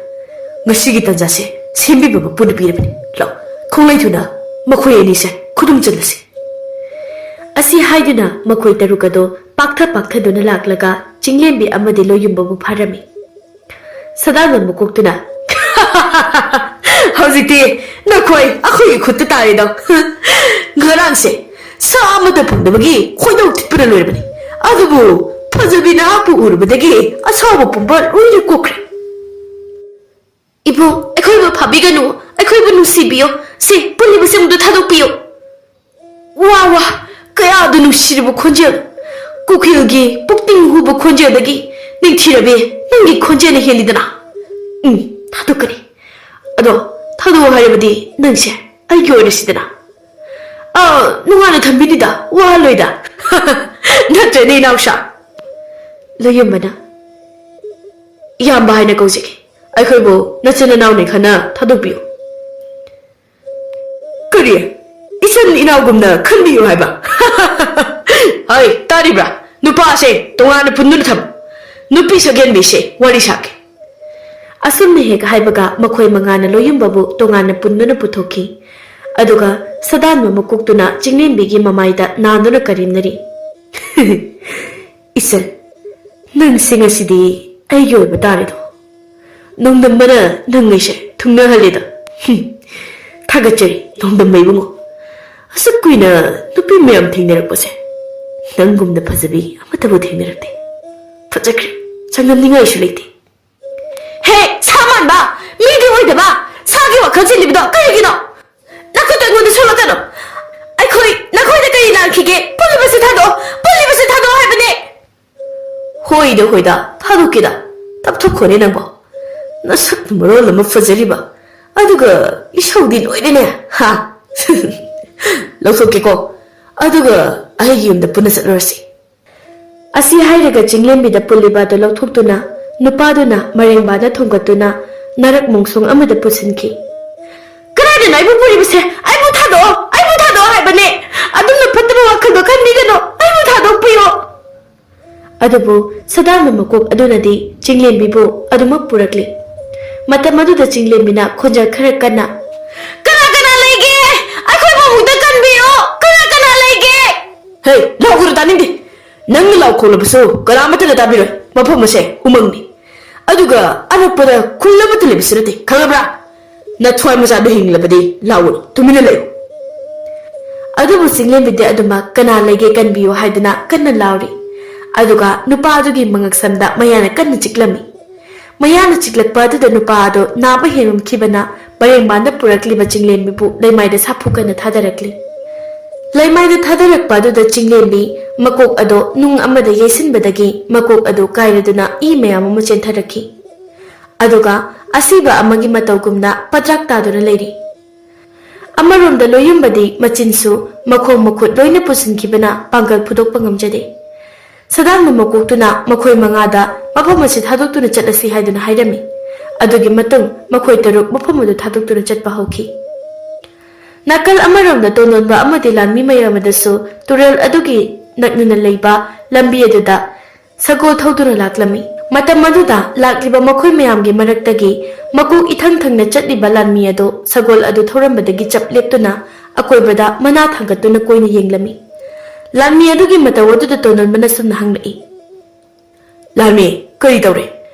ꯉꯁꯤꯒꯤ ꯇꯥꯟꯖꯥꯁꯦ ꯁꯦꯝꯕꯤꯕ ꯃꯄꯨꯅ ꯄꯤꯔꯕꯅꯤ꯫ ꯂꯥꯎ, ꯈꯣꯡꯂꯩ ꯊꯨꯅ ꯃꯈꯣꯏ ꯑꯅꯤꯁꯦ ꯈꯨꯗꯨꯝ ꯆꯜꯂꯁꯤ꯫" ꯑꯁꯤ ꯍꯥꯏꯗꯨꯅ ꯃꯈꯣꯏ ꯇꯔꯨꯛ ꯑꯗꯨ ꯄꯥꯛꯊ ꯄꯥꯛꯊꯗꯨꯅ ꯂꯥꯛꯂꯒ ꯆꯤꯡꯂꯦꯝꯕꯤ ꯑꯃꯗꯤ ꯂꯣꯌꯨꯝꯕꯕꯨ ꯐꯥꯔꯝꯃꯤ꯫ ꯁꯗꯥꯅꯟꯗ ꯃꯀꯣꯛꯇꯨꯅ, "ꯍꯧꯖꯤꯛꯇꯤ ꯅꯈꯣꯏ ꯑꯩꯈꯣꯏꯒꯤ ꯈꯨꯠꯇ ꯇꯥꯔꯦꯗꯣ꯫ ꯉꯔꯥꯡꯁꯦ ꯁꯥ ꯑꯃꯠꯇ ꯐꯪꯗꯕꯒꯤ ꯈꯣꯏꯗꯧ ꯊꯤꯠꯄꯅ ꯂꯣꯏꯔꯕꯅꯤ꯫ ꯑꯗꯨꯕꯨ ꯐꯖꯕꯤ ꯅꯍꯥꯛꯄꯨ ꯎꯔꯨꯕꯗꯒꯤ ꯑꯁꯥꯎꯕ ꯄꯨꯝꯕ ꯂꯣꯏꯅ ꯀꯣꯛꯈ꯭ꯔꯦ꯫" "ꯏꯕꯨꯡ, ꯑꯩꯈꯣꯏꯕꯨ ꯐꯥꯕꯤꯒꯅꯨ, ꯑꯩꯈꯣꯏꯕꯨ ꯅꯨꯡꯁꯤꯕꯤꯌꯨ꯫ ꯁꯤ ꯄꯨꯜꯂꯤꯕꯁꯤꯡꯗꯨ ꯊꯥꯗꯣꯛꯄꯤꯌꯨ꯫" ꯋꯥ ꯋꯥ, ꯀꯌꯥꯗ ꯅꯨꯡꯁꯤꯔꯕ ꯈꯣꯟꯖꯦꯜ! ꯀꯨꯀꯤꯜꯒꯤ ꯄꯨꯛꯅꯤꯡ ꯍꯨꯕ ꯈꯣꯟꯖꯦꯜꯗꯒꯤ ꯅꯤꯡꯊꯤꯔꯕꯤ ꯅꯪꯒꯤ ꯈꯣꯟꯖꯦꯜꯅ ꯍꯦꯜꯂꯤꯗꯅ꯫ ꯎꯝ, ꯊꯥꯗꯣꯛꯀꯅꯤ꯫ ꯑꯗꯣ ꯊꯥꯗꯣꯛꯑꯣ ꯍꯥꯏꯔꯕꯗꯤ ꯅꯪꯁꯦ ꯑꯩꯒꯤ ꯑꯣꯏꯔꯁꯤꯗꯅ꯫ ꯑꯥ, ꯅꯨꯡꯉꯥꯏꯅ ꯊꯝꯕꯤꯅꯤꯗ, ꯋꯥꯍꯜꯂꯣꯏꯗ꯫ ꯅꯠꯇ꯭ꯔꯅꯦ, ꯏꯅꯥꯎꯁꯥ? ꯂꯣꯌꯨꯝꯕꯅ, "ꯏꯌꯥꯝꯕ ꯍꯥꯏꯅ ꯀꯧꯖꯒꯦ꯫ ꯑꯩꯈꯣꯏꯕꯨ ꯅꯆꯤꯟ ꯅꯅꯥꯎꯅꯤ ꯈꯟꯅ ꯊꯥꯗꯣꯛꯄꯤꯌꯨ"꯫ "ꯀꯔꯤ? ꯏꯆꯟ ꯏꯅꯥꯎꯒꯨꯝꯅ ꯈꯟꯕꯤꯌꯨ ꯍꯥꯏꯕ?" "ꯍꯣꯏ, ꯇꯥꯔꯤꯕ꯭ꯔꯥ? ꯅꯨꯄꯥꯁꯦ ꯇꯣꯉꯥꯟꯅ ꯄꯨꯟꯗꯨꯅ ꯊꯝ꯫ ꯅꯨꯄꯤ ꯁꯛꯍꯦꯟꯕꯤꯁꯦ ꯋꯥꯔꯤ ꯁꯥꯒꯦ"꯫ ꯑꯁꯨꯝꯅ ꯍꯦꯛ ꯍꯥꯏꯕꯒ ꯃꯈꯣꯏ ꯃꯉꯥꯅ ꯂꯣꯌꯨꯝꯕꯕꯨ ꯇꯣꯉꯥꯟꯅ ꯄꯨꯟꯗꯨꯅ ꯄꯨꯊꯣꯛꯈꯤ꯫ ꯑꯗꯨꯒ ꯁꯗꯥꯟꯕ ꯃꯀꯣꯛꯇꯨꯅ ꯆꯤꯡꯂꯦꯝꯕꯤꯒꯤ ꯃꯃꯥꯏꯗ ꯅꯥꯟꯗꯨꯅ ꯀꯔꯦꯝꯅꯔꯤ꯫ "ꯏꯆꯟ, ꯅꯪꯁꯦ ꯉꯁꯤꯗꯤ ꯑꯩꯒꯤ ꯑꯣꯏꯕ ꯇꯥꯔꯦꯗꯣ꯫ ꯅꯣꯡꯗꯝꯕꯅ ꯅꯪ ꯑꯩꯁꯦ ꯊꯨꯡꯅꯍꯜꯂꯦꯗ꯫ ꯍꯨꯝ, ꯊꯥꯒꯠꯆꯔꯤ ꯅꯣꯡꯗꯝꯕ ꯏꯕꯨꯡꯉꯣ꯫ ꯑꯁꯨꯛ ꯀꯨꯏꯅ ꯅꯨꯄꯤ ꯃꯌꯥꯝ ꯊꯦꯡꯅꯔꯛꯄꯁꯦ ꯅꯪꯒꯨꯝꯅ ꯐꯖꯕꯤ ꯑꯃꯠꯇꯕꯨ ꯊꯦꯡꯅꯔꯛꯇꯦ꯫ ꯐꯖꯈ꯭ꯔꯦ, ꯆꯥꯡꯗꯝꯅꯤꯡꯉꯥꯏꯁꯨ ꯂꯩꯇꯦ"꯫ "ꯍꯦ, ꯁꯥ ꯃꯥꯟꯕ, ꯃꯤꯗꯤ ꯑꯣꯏꯗꯕ, ꯁꯥꯒꯤ ꯋꯥꯈꯜ ꯆꯦꯜꯂꯤꯕꯗꯣ ꯀꯔꯤꯒꯤꯅꯣ? ꯅꯈꯨꯠꯇ ꯑꯩꯉꯣꯟꯗ ꯁꯣꯛꯂꯛꯀꯅꯨ꯫ ꯑꯩꯈꯣꯏ ꯅꯈꯣꯏꯗ ꯀꯔꯤ ꯂꯥꯟꯈꯤꯒꯦ? ꯄꯨꯜꯂꯤꯕꯁꯤ ꯊꯥꯗꯣꯛꯑꯣ, ꯄꯨꯜꯂꯤꯕꯁꯤ ꯊꯥꯗꯣꯛꯑꯣ ꯍꯥꯏꯕꯅꯦ"꯫ "ꯍꯣꯏꯗ, ꯍꯣꯏꯗ, ꯊꯥꯗꯣꯛꯀꯦꯗ꯫ ꯇꯞꯊꯣꯛꯈꯣꯅꯦ ꯅꯪꯕꯣ꯫ ꯅꯁꯛꯅ ꯃꯔꯣꯜ ꯑꯃ ꯐꯖꯔꯤꯕ, ꯑꯗꯨꯒ ꯏꯁꯧꯗꯤ ꯂꯣꯏꯔꯦꯅꯦ, ꯍꯥ?" "ꯂꯧꯊꯣꯛꯀꯦꯀꯣ, ꯑꯗꯨꯒ ꯑꯩꯒꯤ ꯌꯨꯝꯗ ꯄꯨꯟꯅ ꯆꯠꯂꯨꯔꯁꯤ"꯫ ꯑꯁꯤ ꯍꯥꯏꯔꯒ ꯆꯤꯡꯂꯦꯝꯕꯤꯗ ꯄꯨꯜꯂꯤꯕ ꯑꯗꯨ ꯂꯧꯊꯣꯛꯇꯨꯅ ꯅꯨꯄꯥꯗꯨꯅ ꯃꯔꯦꯡꯕꯥꯗ ꯊꯣꯡꯒꯠꯇꯨꯅ ꯅꯔꯛ ꯃꯣꯡꯁꯣꯡ ꯑꯃꯗ ꯄꯨꯁꯤꯟꯈꯤ꯫ "ꯀꯗꯥꯏꯗꯅꯣ ꯑꯩꯕꯨ ꯄꯨꯔꯤꯕꯁꯦ? ꯑꯩꯕꯨ ꯊꯥꯗꯣꯛꯑꯣ, ꯑꯩꯕꯨ ꯊꯥꯗꯣꯛꯑꯣ ꯍꯥꯏꯕꯅꯦ꯫ ꯑꯗꯨꯝꯅ ꯐꯠꯇꯕ ꯋꯥꯈꯜꯗꯣ ꯈꯟꯕꯤꯒꯅꯨ, ꯑꯩꯕꯨ ꯊꯥꯗꯣꯛꯄꯤꯌꯣ"꯫ ꯑꯗꯨꯕꯨ ꯁꯗꯥꯟꯕ ꯃꯀꯣꯛ ꯑꯗꯨꯅꯗꯤ ꯆꯤꯡꯂꯦꯝꯕꯤꯕꯨ ꯑꯗꯨꯃꯛ ꯄꯨꯔꯛꯂꯤ꯫ ꯃꯇꯝ ꯑꯗꯨꯗ ꯆꯤꯡꯂꯦꯝꯕꯤꯅ ꯈꯣꯟꯖꯦꯜ ꯈꯔ ꯀꯟꯅ, "ꯀꯅꯥ ꯀꯅꯥ ꯂꯩꯒꯦ? ꯑꯩꯈꯣꯏꯕꯨ ꯑꯃꯨꯛꯇ ꯀꯟꯕꯤꯌꯣ! ꯀꯅꯥ ꯀꯅꯥ ꯂꯩꯒꯦ?" "ꯍꯦ, ꯂꯥꯎꯒꯅꯨ, ꯇꯥꯅꯤꯡꯗꯦ꯫ ꯅꯪꯅ ꯂꯥꯎ ꯈꯣꯡꯂꯕꯁꯨ ꯀꯅꯥꯃꯠꯇꯅ ꯇꯥꯕꯤꯔꯣꯏ꯫ ꯃꯐꯝ ꯑꯁꯦ ꯎꯃꯪꯅꯤ꯫ ꯑꯗꯨꯒ ꯑꯅꯛꯄꯗ ꯈꯨꯜ ꯑꯃꯠꯇ ꯂꯩꯕꯁꯨ ꯅꯠꯇꯦ, ꯈꯪꯉꯕ꯭ꯔꯥ? ꯅꯊ꯭ꯋꯥꯏ ꯃꯆꯥꯗꯣ ꯍꯤꯡꯂꯕꯗꯤ ꯂꯥꯎꯒꯅꯨ, ꯇꯨꯃꯤꯟꯅ ꯂꯩꯌꯨ"꯫ ꯑꯗꯨꯕꯨ ꯆꯤꯡꯂꯦꯝꯕꯤꯗꯤ ꯑꯗꯨꯃꯛ "ꯀꯅꯥ ꯂꯩꯒꯦ, ꯀꯟꯕꯤꯌꯨ" ꯍꯥꯏꯗꯨꯅ ꯀꯟꯅ ꯂꯥꯎꯔꯤ꯫ ꯑꯗꯨꯒ ꯅꯨꯄꯥ ꯑꯗꯨꯒꯤ ꯃꯉꯛꯁꯝꯗ ꯃꯌꯥꯅ ꯀꯟꯅ ꯆꯤꯛꯂꯝꯃꯤ꯫ ꯃꯌꯥꯅ ꯆꯤꯛꯂꯛꯄ ꯑꯗꯨꯗ ꯅꯨꯄꯥ ꯑꯗꯨ ꯅꯥꯕ ꯍꯦꯟꯃꯟꯈꯤꯕꯅ ꯃꯔꯦꯡꯕꯥꯟꯗ ꯄꯨꯔꯛꯂꯤꯕ ꯆꯤꯡꯂꯦꯝꯕꯤꯕꯨ ꯂꯩꯃꯥꯏꯗ ꯁꯥꯐꯨ ꯀꯟꯅ ꯊꯥꯗꯔꯛꯂꯤ꯫ ꯂꯩꯃꯥꯏꯗ ꯊꯥꯗꯔꯛꯄ ꯑꯗꯨꯗ ꯆꯤꯡꯂꯦꯝꯕꯤ ꯃꯀꯣꯛ ꯑꯗꯨ ꯅꯨꯡ ꯑꯃꯗ ꯌꯩꯁꯤꯟꯕꯗꯒꯤ ꯃꯀꯣꯛ ꯑꯗꯨ ꯀꯥꯏꯔꯗꯨꯅ ꯏ ꯃꯌꯥꯝ ꯑꯃ ꯆꯦꯟꯊꯔꯛꯈꯤ꯫ ꯑꯗꯨꯒ ꯑꯁꯤꯕ ꯑꯃꯒꯤ ꯃꯇꯧꯒꯨꯝꯅ ꯄꯗ꯭ꯔꯥꯛ ꯇꯥꯗꯨꯅ ꯂꯩꯔꯤ꯫ ꯑꯃꯔꯣꯝꯗ ꯂꯣꯌꯨꯝꯕꯗꯤ ꯃꯆꯤꯟꯁꯨ ꯃꯈꯣꯡ ꯃꯈꯨꯠ ꯂꯣꯏꯅ ꯄꯨꯁꯤꯟꯈꯤꯕꯅ ꯄꯥꯡꯒꯜ ꯐꯨꯗꯣꯛꯄ ꯉꯝꯖꯗꯦ꯫ ꯁꯗꯥꯟꯕ ꯃꯀꯣꯛꯇꯨꯅ ꯃꯈꯣꯏ ꯃꯉꯥꯗ ꯃꯐꯝ ꯑꯁꯤ ꯊꯥꯗꯣꯛꯇꯨꯅ ꯆꯠꯂꯁꯤ ꯍꯥꯏꯗꯨꯅ ꯍꯥꯏꯔꯝꯃꯤ꯫ ꯑꯗꯨꯒꯤ ꯃꯇꯨꯡ ꯃꯈꯣꯏ ꯇꯔꯨꯛ ꯃꯐꯝ ꯑꯗꯨ ꯊꯥꯗꯣꯛꯇꯨꯅ ꯆꯠꯄ ꯍꯧꯈꯤ꯫ ꯅꯥꯀꯜ ꯑꯃꯔꯣꯝꯗ ꯇꯣꯟꯗꯣꯟꯕ ꯑꯃꯗꯤ ꯂꯥꯟꯃꯤ ꯃꯌꯥꯝ ꯑꯗꯨꯁꯨ ꯇꯨꯔꯦꯜ ꯑꯗꯨꯒꯤ ꯅꯛꯅꯅ ꯂꯩꯕ ꯂꯝꯕꯤ ꯑꯗꯨꯗ ꯁꯒꯣꯜ ꯊꯧꯗꯨꯅ ꯂꯥꯛꯂꯝꯃꯤ꯫ ꯃꯇꯝ ꯑꯗꯨꯗ ꯂꯥꯛꯂꯤꯕ ꯃꯈꯣꯏ ꯃꯌꯥꯝꯒꯤ ꯃꯔꯛꯇꯒꯤ ꯃꯀꯣꯛ ꯏꯊꯪ ꯊꯪꯅ ꯆꯠꯂꯤꯕ ꯂꯥꯟꯃꯤ ꯑꯗꯨ ꯁꯒꯣꯜ ꯑꯗꯨ ꯊꯧꯔꯝꯕꯗꯒꯤ ꯆꯞ ꯂꯦꯞꯇꯨꯅ ꯑꯀꯣꯏꯕꯗ ꯃꯅꯥ ꯊꯥꯡꯒꯠꯇꯨꯅ ꯀꯣꯏꯅ ꯌꯦꯡꯂꯝꯃꯤ꯫ ꯂꯥꯟꯃꯤ ꯑꯗꯨꯒꯤ ꯃꯇꯧ ꯑꯗꯨꯗ ꯇꯣꯟꯗꯣꯟꯕꯅ ꯁꯨꯝꯅ ꯍꯪꯂꯛꯏ, "ꯂꯥꯟꯃꯤ, ꯀꯔꯤ ꯇꯧꯔꯦ?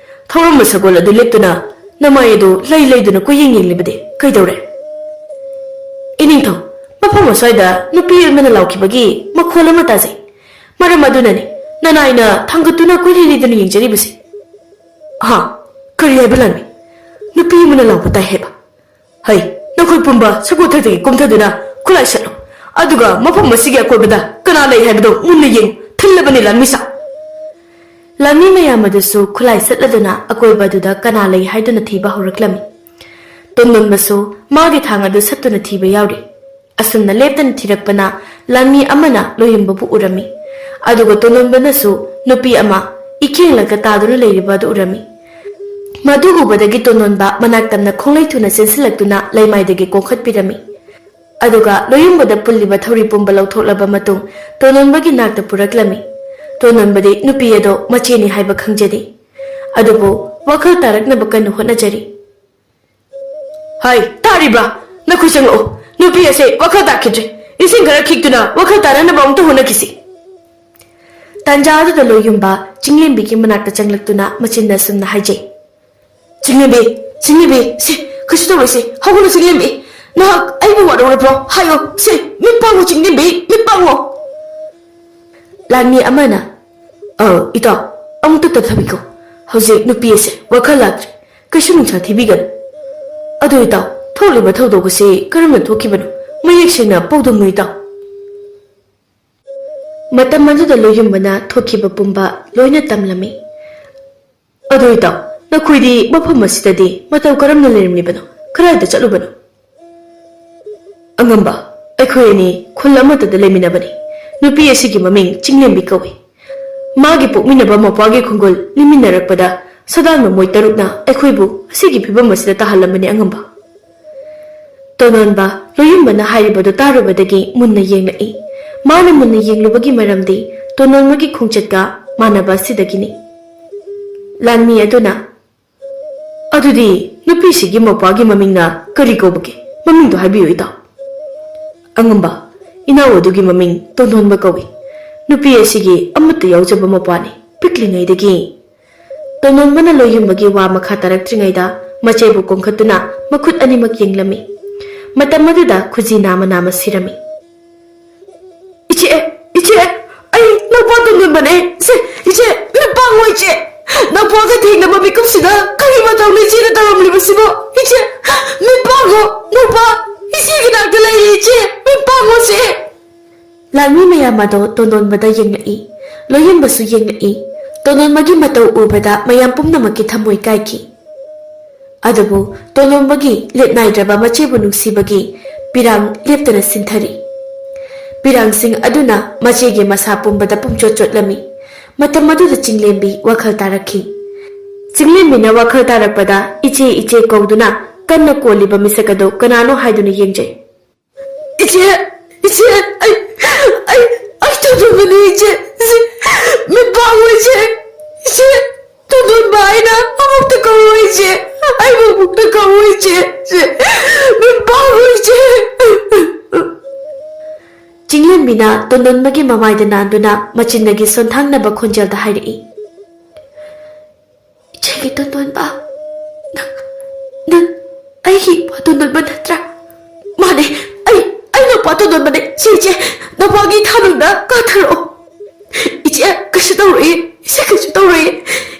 ꯊꯧꯔꯝꯕ ꯁꯒꯣꯜ ꯑꯗꯨ ꯂꯦꯞꯇꯨꯅ ꯅꯃꯥꯏ ꯑꯗꯨ ꯂꯩ ꯂꯩꯗꯨꯅ ꯀꯣꯏꯌꯦꯡ ꯌꯦꯡꯂꯤꯕꯗꯤ ꯀꯩꯗꯧꯔꯦ?" "ꯏꯅꯤꯡꯊꯧ, ꯃꯐꯝ ꯑꯁ꯭ꯋꯥꯏꯗ ꯅꯨꯄꯤ ꯑꯃꯅ ꯂꯥꯎꯈꯤꯕꯒꯤ ꯃꯈꯣꯜ ꯑꯃ ꯇꯥꯖꯩ꯫ ꯃꯔꯝ ꯑꯗꯨꯅꯅꯤ ꯅꯅꯥꯏꯅ ꯊꯥꯡꯒꯠꯇꯨꯅ ꯀꯣꯏꯔꯤ ꯂꯤꯗꯨꯅ ꯌꯦꯡꯖꯔꯤꯕꯁꯤ꯫" "ꯍꯥ? ꯀꯔꯤ ꯍꯥꯏꯕ ꯂꯥꯟꯃꯤ? ꯅꯨꯄꯤ ꯑꯃꯅ ꯂꯥꯎꯕ ꯇꯥꯏ ꯍꯥꯏꯕ? ꯍꯩ, ꯅꯈꯣꯏ ꯄꯨꯝꯕ ꯁꯒꯣꯜ ꯊꯛꯇꯒꯤ ꯀꯨꯝꯊꯗꯨꯅ ꯈꯨꯠꯂꯥꯏ ꯁꯠꯂꯨ꯫ ꯑꯗꯨꯒ ꯃꯐꯝ ꯑꯁꯤꯒꯤ ꯑꯀꯣꯏꯕꯗ ꯀꯅꯥ ꯂꯩ ꯍꯥꯏꯕꯗꯨ ꯃꯨꯟꯅ ꯌꯦꯡꯉꯨ꯫ ꯊꯤꯜꯂꯕꯅꯤ ꯂꯥꯟꯃꯤꯁꯥ꯫" ꯂꯥꯟꯃꯤ ꯃꯌꯥꯝ ꯑꯗꯨꯁꯨ ꯈꯨꯠꯂꯥꯏ ꯁꯠꯂꯗꯨꯅ ꯑꯀꯣꯏꯕ ꯑꯗꯨꯗ ꯀꯅꯥ ꯂꯩ ꯍꯥꯏꯗꯨꯅ ꯊꯤꯕ ꯍꯧꯔꯛꯂꯝꯃꯤ꯫ ꯇꯣꯟꯗꯣꯟꯕꯁꯨ ꯃꯥꯒꯤ ꯊꯥꯡ ꯑꯗꯨ ꯁꯠꯇꯨꯅ ꯊꯤꯕ ꯌꯥꯎꯔꯤ꯫ ꯑꯁꯨꯝꯅ ꯂꯦꯞꯇꯅ ꯊꯤꯔꯛꯄꯅ ꯂꯥꯟꯃꯤ ꯑꯃꯅ ꯂꯣꯌꯨꯝꯕꯕꯨ ꯎꯔꯝꯃꯤ꯫ ꯑꯗꯨꯒ ꯇꯣꯟꯗꯣꯟꯕꯅꯁꯨ ꯅꯨꯄꯤ ꯑꯃ ꯏꯀꯦꯡꯂꯒ ꯇꯥꯗꯨꯅ ꯂꯩꯔꯤꯕ ꯑꯗꯨ ꯎꯔꯝꯃꯤ꯫ ꯃꯗꯨ ꯎꯕꯗꯒꯤ ꯇꯣꯟꯗꯣꯟꯕ ꯃꯅꯥꯛ ꯇꯝꯅ ꯈꯣꯡꯂꯩ ꯊꯨꯅ ꯆꯦꯟꯁꯤꯜꯂꯛꯇꯨꯅ ꯂꯩꯃꯥꯏꯗꯒꯤ ꯀꯣꯡꯈꯠꯄꯤꯔꯝꯃꯤ꯫ ꯑꯗꯨꯒ ꯂꯣꯌꯨꯝꯕꯗ ꯄꯨꯜꯂꯤꯕ ꯊꯧꯔꯤ ꯄꯨꯝꯕ ꯂꯧꯊꯣꯛꯂꯕ ꯃꯇꯨꯡ ꯇꯣꯟꯗꯣꯟꯕꯒꯤ ꯅꯥꯛꯇ ꯄꯨꯔꯛꯂꯝꯃꯤ꯫ ꯇꯣꯟꯗꯣꯟꯕꯗꯤ ꯅꯨꯄꯤ ꯑꯗꯣ ꯃꯆꯦꯅꯤ ꯍꯥꯏꯕ ꯈꯪꯖꯗꯦ꯫ ꯑꯗꯨꯕꯨ ꯋꯥꯈꯜ ꯇꯥꯔꯛꯅꯕ ꯀꯟꯅ ꯍꯣꯠꯅꯖꯔꯤ꯫ "ꯍꯥꯏ, ꯇꯥꯔꯤꯕ꯭ꯔꯥ? ꯅꯈꯣꯏ ꯆꯪꯂꯛꯎ꯫ ꯅꯨꯄꯤ ꯑꯁꯦ ꯋꯥꯈꯜ ꯇꯥꯈꯤꯗ꯭ꯔꯦ꯫ ꯏꯁꯤꯡ ꯈꯔ ꯈꯤꯛꯇꯨꯅ ꯋꯥꯈꯜ ꯇꯥꯅꯅꯕ ꯑꯃꯨꯛꯇ ꯍꯣꯠꯅꯈꯤꯁꯤ꯫" ꯇꯥꯟꯖꯥ ꯑꯗꯨꯗ ꯂꯣꯌꯨꯝꯕ ꯆꯤꯡꯂꯦꯝꯕꯤꯒꯤ ꯃꯅꯥꯛꯇ ꯆꯪꯂꯛꯇꯨꯅ ꯃꯆꯤꯟꯅ ꯑꯁꯨꯝꯅ ꯍꯥꯏꯖꯩ, "ꯆꯤꯡꯂꯦꯝꯕꯤ, ꯆꯤꯡꯂꯦꯝꯕꯤ, ꯁꯦ, ꯀꯩꯁꯨ ꯇꯧꯔꯣꯏꯁꯦ, ꯍꯧꯒꯠꯂꯨ ꯆꯤꯡꯂꯦꯝꯕꯤ꯫ ꯅꯍꯥꯛ ꯑꯩꯕꯨ ꯋꯥꯔꯧꯔꯕ꯭ꯔꯣ? ꯍꯥꯏꯌꯣ, ꯁꯦ, ꯃꯤꯠ ꯄꯥꯡꯉꯨ ꯆꯤꯡꯂꯦꯝꯕꯤ, ꯃꯤꯠ ꯄꯥꯡꯉꯨ꯫" ꯂꯥꯟꯃꯤ ꯑꯃꯅ, "ꯑ, ꯏꯇꯥꯎ, ꯑꯃꯨꯛꯇ ꯇꯞꯊꯕꯤꯈꯣ꯫ ꯍꯧꯖꯤꯛ ꯅꯨꯄꯤ ꯑꯁꯦ ꯋꯥꯈꯜ ꯂꯥꯛꯇ꯭ꯔꯦ꯫ ꯀꯩꯁꯨ ꯅꯨꯡꯁꯥ ꯊꯤꯕꯤꯒꯅꯨ꯫ ꯑꯗꯨ ꯏꯇꯥꯎ, ꯊꯣꯛꯂꯤꯕ ꯊꯧꯗꯣꯛ ꯑꯁꯤ ꯀꯔꯝꯅ ꯊꯣꯛꯈꯤꯕꯅꯣ? ꯃꯌꯦꯛ ꯁꯦꯡꯅ ꯄꯥꯎꯗꯝꯃꯨ ꯏꯇꯥꯎ꯫" ꯃꯇꯝ ꯑꯗꯨꯗ ꯂꯣꯌꯨꯝꯕꯅ ꯊꯣꯛꯈꯤꯕ ꯄꯨꯝꯕ ꯂꯣꯏꯅ ꯇꯝꯂꯝꯃꯤ꯫ "ꯑꯗꯨ ꯏꯇꯥꯎ, ꯅꯈꯣꯏꯗꯤ ꯃꯐꯝ ꯑꯁꯤꯗꯗꯤ ꯃꯇꯧ ꯀꯔꯝꯅ ꯂꯩꯔꯝꯂꯤꯕꯅꯣ? ꯀꯗꯥꯏꯗ ꯆꯠꯂꯨꯕꯅꯣ?" "ꯑꯉꯝꯕ, ꯑꯩꯈꯣꯏ ꯑꯅꯤ ꯈꯨꯜ ꯑꯃꯠꯇꯗ ꯂꯩꯃꯤꯟꯅꯕꯅꯤ꯫ ꯅꯨꯄꯤ ꯑꯁꯤꯒꯤ ꯃꯃꯤꯡ ꯆꯤꯡꯂꯦꯝꯕꯤ ꯀꯧꯏ꯫ ꯃꯥꯒꯤ ꯄꯣꯛꯃꯤꯟꯅꯕ ꯃꯄꯥꯒꯤ ꯈꯨꯡꯒꯨꯜ ꯂꯤꯃꯤꯟꯅꯔꯛꯄꯗ ꯁꯗꯥꯟꯕ ꯃꯣꯏ ꯇꯔꯨꯛꯅ ꯑꯩꯈꯣꯏꯕꯨ ꯑꯁꯤꯒꯤ ꯐꯤꯕꯝ ꯑꯁꯤꯗ ꯇꯥꯍꯜꯂꯝꯕꯅꯤ ꯑꯉꯝꯕ꯫" ꯇꯣꯅꯣꯟꯕ ꯂꯣꯌꯨꯝꯕꯅ ꯍꯥꯏꯔꯤꯕꯗꯨ ꯇꯥꯔꯨꯕꯗꯒꯤ ꯃꯨꯟꯅ ꯌꯦꯡꯂꯛꯏ꯫ ꯃꯥꯅ ꯃꯨꯟꯅ ꯌꯦꯡꯂꯨꯕꯒꯤ ꯃꯔꯝꯗꯤ ꯇꯣꯅꯣꯟꯕꯒꯤ ꯈꯣꯡꯆꯠꯀ ꯃꯥꯟꯅꯕ ꯑꯁꯤꯗꯒꯤꯅꯤ꯫ ꯂꯥꯟꯃꯤ ꯑꯗꯨꯅ, "ꯑꯗꯨꯗꯤ ꯅꯨꯄꯤꯁꯤꯒꯤ ꯃꯄꯥꯒꯤ ꯃꯃꯤꯡꯅ ꯀꯔꯤ ꯀꯧꯕꯒꯦ? ꯃꯃꯤꯡꯗꯣ ꯍꯥꯏꯕꯤꯌꯨ ꯏꯇꯥꯎ꯫" "ꯑꯉꯝꯕ, ꯏꯅꯥꯎ ꯑꯗꯨꯒꯤ ꯃꯃꯤꯡ ꯇꯣꯟꯗꯣꯟꯕ ꯀꯧꯏ꯫ ꯅꯨꯄꯤ ꯑꯁꯤꯒꯤ ꯑꯃꯠꯇ ꯌꯥꯎꯖꯕ ꯃꯄꯥꯅꯤ꯫ ꯄꯤꯛꯂꯤꯉꯩꯗꯒꯤ꯫" ꯇꯣꯟꯗꯣꯟꯕꯅ ꯂꯣꯌꯨꯝꯕꯒꯤ ꯋꯥ ꯃꯈꯥ ꯇꯥꯔꯛꯇ꯭ꯔꯤꯉꯩꯗ ꯃꯆꯩꯕꯨ ꯀꯣꯟꯈꯠꯇꯨꯅ ꯃꯈꯨꯠ ꯑꯅꯤꯃꯛ ꯌꯦꯡꯂꯝꯃꯤ꯫ ꯃꯇꯝ ꯑꯗꯨꯗ ꯈꯨꯖꯤ ꯅꯥꯝꯃ ꯅꯥꯝꯃ ꯁꯤꯔꯝꯃꯤ꯫ "ꯏꯆꯦ, ꯏꯆꯦ, ꯑꯩ ꯅꯧꯄꯥ ꯇꯣꯟꯗꯣꯟꯕꯅꯦ꯫ ꯏꯆꯦ, ꯏꯆꯦ, ꯃꯤꯠ ꯄꯥꯡꯉꯣ ꯏꯆꯦ꯫ ꯅꯧꯄꯥꯒ ꯊꯦꯡꯅꯕ ꯃꯤꯀꯨꯞꯁꯤꯗ ꯀꯔꯤ ꯃꯇꯧꯅꯣ ꯏꯆꯦꯅ ꯇꯧꯔꯝꯂꯤꯕꯁꯤꯕꯣ? ꯏꯆꯦ, ꯃꯤꯠ ꯄꯥꯡꯉꯣ, ꯅꯧꯄꯥ꯫ ꯏꯆꯦꯒꯤ ꯅꯥꯛꯇ ꯂꯩꯔꯦ ꯏꯆꯦ꯫ ꯃꯤꯠ ꯄꯥꯡꯉꯣꯁꯦ꯫" ꯂꯥꯟꯃꯤ ꯃꯌꯥꯝ ꯑꯗꯣ ꯇꯣꯟꯗꯣꯟꯕꯗ ꯌꯦꯡꯂꯛꯏ꯫ ꯂꯣꯌꯨꯝꯕꯁꯨ ꯌꯦꯡꯂꯛꯏ꯫ ꯇꯣꯟꯗꯣꯟꯕꯒꯤ ꯃꯇꯧ ꯎꯕꯗ ꯃꯌꯥꯝ ꯄꯨꯝꯅꯃꯛꯀꯤ ꯊꯃꯣꯏ ꯀꯥꯏꯈꯤ꯫ ꯑꯗꯨꯕꯨ ꯇꯣꯟꯗꯣꯟꯕꯒꯤ ꯂꯦꯞ ꯅꯥꯏꯗ꯭ꯔꯕ ꯃꯆꯦꯕꯨ ꯅꯨꯡꯁꯤꯕꯒꯤ ꯄꯤꯔꯥꯡ ꯂꯦꯞꯇꯅ ꯁꯤꯟꯊꯔꯤ꯫ ꯄꯤꯔꯥꯡꯁꯤꯡ ꯑꯗꯨꯅ ꯃꯆꯦꯒꯤ ꯃꯁꯥ ꯄꯨꯝꯕꯗ ꯄꯨꯝꯆꯣꯠ ꯆꯣꯠꯂꯝꯃꯤ꯫ ꯃꯇꯝ ꯑꯗꯨꯗ ꯆꯤꯡꯂꯦꯝꯕꯤ ꯋꯥꯈꯜ ꯇꯥꯔꯛꯈꯤ꯫ ꯆꯤꯡꯂꯦꯝꯕꯤꯅ ꯋꯥꯈꯜ ꯇꯥꯔꯛꯄꯗ ꯏꯆꯦ, ꯏꯆꯦ ꯀꯧꯗꯨꯅ ꯀꯟꯅ ꯀꯣꯜꯂꯤꯕ ꯃꯤꯁꯛ ꯑꯗꯨ ꯀꯅꯥꯅꯣ ꯍꯥꯏꯗꯨꯅ ꯌꯦꯡꯖꯩ꯫ "ꯏꯆꯦ, ꯏꯆꯦ, ꯑꯩ, ꯑꯩ, ꯑꯩ ꯇꯣꯟꯗꯣꯟꯕꯅꯤ ꯏꯆꯦ꯫ ꯏꯆꯦ, ꯃꯤꯠ ꯄꯥꯡꯉꯣ ꯏꯆꯦ꯫ ꯏꯆꯦ, ꯇꯣꯟꯗꯣꯟꯕ ꯍꯥꯏꯅ ꯑꯃꯨꯛꯇ ꯀꯧꯋꯣ ꯏꯆꯦ꯫ ꯑꯩꯕꯨ ꯑꯃꯨꯛꯇ ꯀꯧꯋꯣ ꯏꯆꯦ꯫ ꯏꯆꯦ, ꯃꯤꯠ ꯄꯥꯡꯉꯣ ꯏꯆꯦ꯫" ꯆꯤꯡꯂꯦꯝꯕꯤꯅ ꯇꯣꯟꯗꯣꯟꯕꯒꯤ ꯃꯃꯥꯏꯗ ꯅꯥꯟꯗꯨꯅ ꯃꯆꯤꯟꯗꯒꯤ ꯁꯣꯟꯊꯥꯡꯅꯕ ꯈꯣꯟꯖꯦꯜꯗ ꯍꯥꯏꯔꯛꯏ꯫ "ꯏꯆꯦꯒꯤ ꯇꯣꯟꯗꯣꯟꯕ, ꯅꯪ, ꯅꯪ ꯑꯩꯒꯤ ꯏꯄ꯭ꯋꯥ ꯇꯣꯟꯗꯣꯟꯕ ꯅꯠꯇ꯭ꯔꯥ?" "ꯃꯥꯅꯦ, ꯑꯩ, ꯑꯩ ꯅꯧꯄꯥ ꯇꯣꯟꯗꯣꯟꯕꯅꯦ꯫ ꯁꯦ ꯏꯆꯦ, ꯅꯧꯄꯥꯒꯤ ꯊꯥꯅꯨꯡꯗ ꯀꯥꯊꯔꯛꯑꯣ꯫" "ꯏꯆꯦ, ꯀꯩꯁꯨ ꯇꯧꯔꯣꯏꯌꯦ, ꯏꯆꯦ, ꯀꯩꯁꯨ ꯇꯧꯔꯣꯏꯌꯦ꯫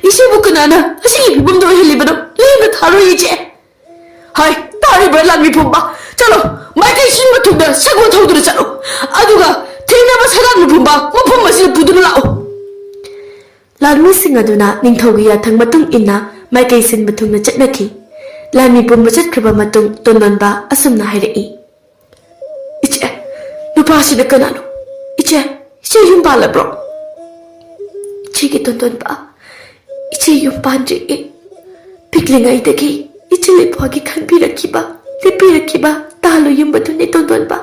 ꯏꯆꯦꯕꯨ ꯀꯅꯥꯅ ꯑꯁꯤꯒꯤ ꯐꯤꯕꯝꯗ ꯑꯣꯏꯍꯜꯂꯤꯕꯅꯣ? ꯂꯦꯝꯅ ꯊꯥꯔꯣꯏ ꯏꯆꯦ꯫" "ꯍꯥꯏ, ꯇꯥꯔꯤꯕ꯭ꯔꯥ ꯂꯥꯟꯃꯤ ꯄꯨꯝꯕ? ꯆꯠꯂꯣ, ꯃꯥꯏꯀꯩ ꯁꯤꯟꯕ ꯊꯨꯡꯅ ꯁꯒꯣꯜ ꯊꯧꯗꯨꯅ ꯆꯠꯂꯣ꯫ ꯑꯗꯨꯒ ꯊꯦꯡꯅꯕ ꯁꯗꯥꯟ ꯃꯄꯨꯝꯕ ꯃꯐꯝ ꯑꯁꯤꯗ ꯄꯨꯗꯨꯅ ꯂꯥꯛꯎ꯫ ꯂꯥꯟꯃꯤꯁꯤꯡ ꯑꯗꯨꯅ ꯅꯤꯡꯊꯧꯒꯤ ꯌꯥꯊꯪ ꯃꯇꯨꯡ ꯏꯟꯅ ꯃꯥꯏꯀꯩ ꯁꯤꯟꯕ ꯊꯨꯡꯅ ꯆꯠꯅꯈꯤ꯫ ꯂꯥꯟꯃꯤ ꯄꯨꯝꯕ ꯆꯠꯈ꯭ꯔꯕ ꯃꯇꯨꯡ ꯇꯣꯟꯗꯣꯟꯕ ꯑꯁꯨꯝꯅ ꯍꯥꯏꯔꯛꯏ, "ꯏꯆꯦ, ꯅꯨꯄꯥꯁꯤꯅ ꯀꯅꯥꯅꯣ? ꯏꯆꯦ, ꯏꯆꯦ ꯌꯨꯝ ꯄꯥꯜꯂꯕ꯭ꯔꯣ?" "ꯏꯆꯦꯒꯤ ꯇꯣꯟꯗꯣꯟꯕ, ꯏꯆꯦ ꯌꯨꯝ ꯄꯥꯟꯗ꯭ꯔꯤꯌꯦ꯫ ꯄꯤꯛꯂꯤꯉꯩꯗꯒꯤ ꯏꯆꯦ ꯏꯄ꯭ꯋꯥꯒꯤ ꯈꯟꯕꯤꯔꯛꯈꯤꯕ, ꯂꯦꯞꯄꯤꯔꯛꯈꯤꯕ ꯇꯥꯂꯨ ꯌꯨꯝꯕꯗꯨꯅꯦ ꯇꯣꯟꯗꯣꯟꯕ꯫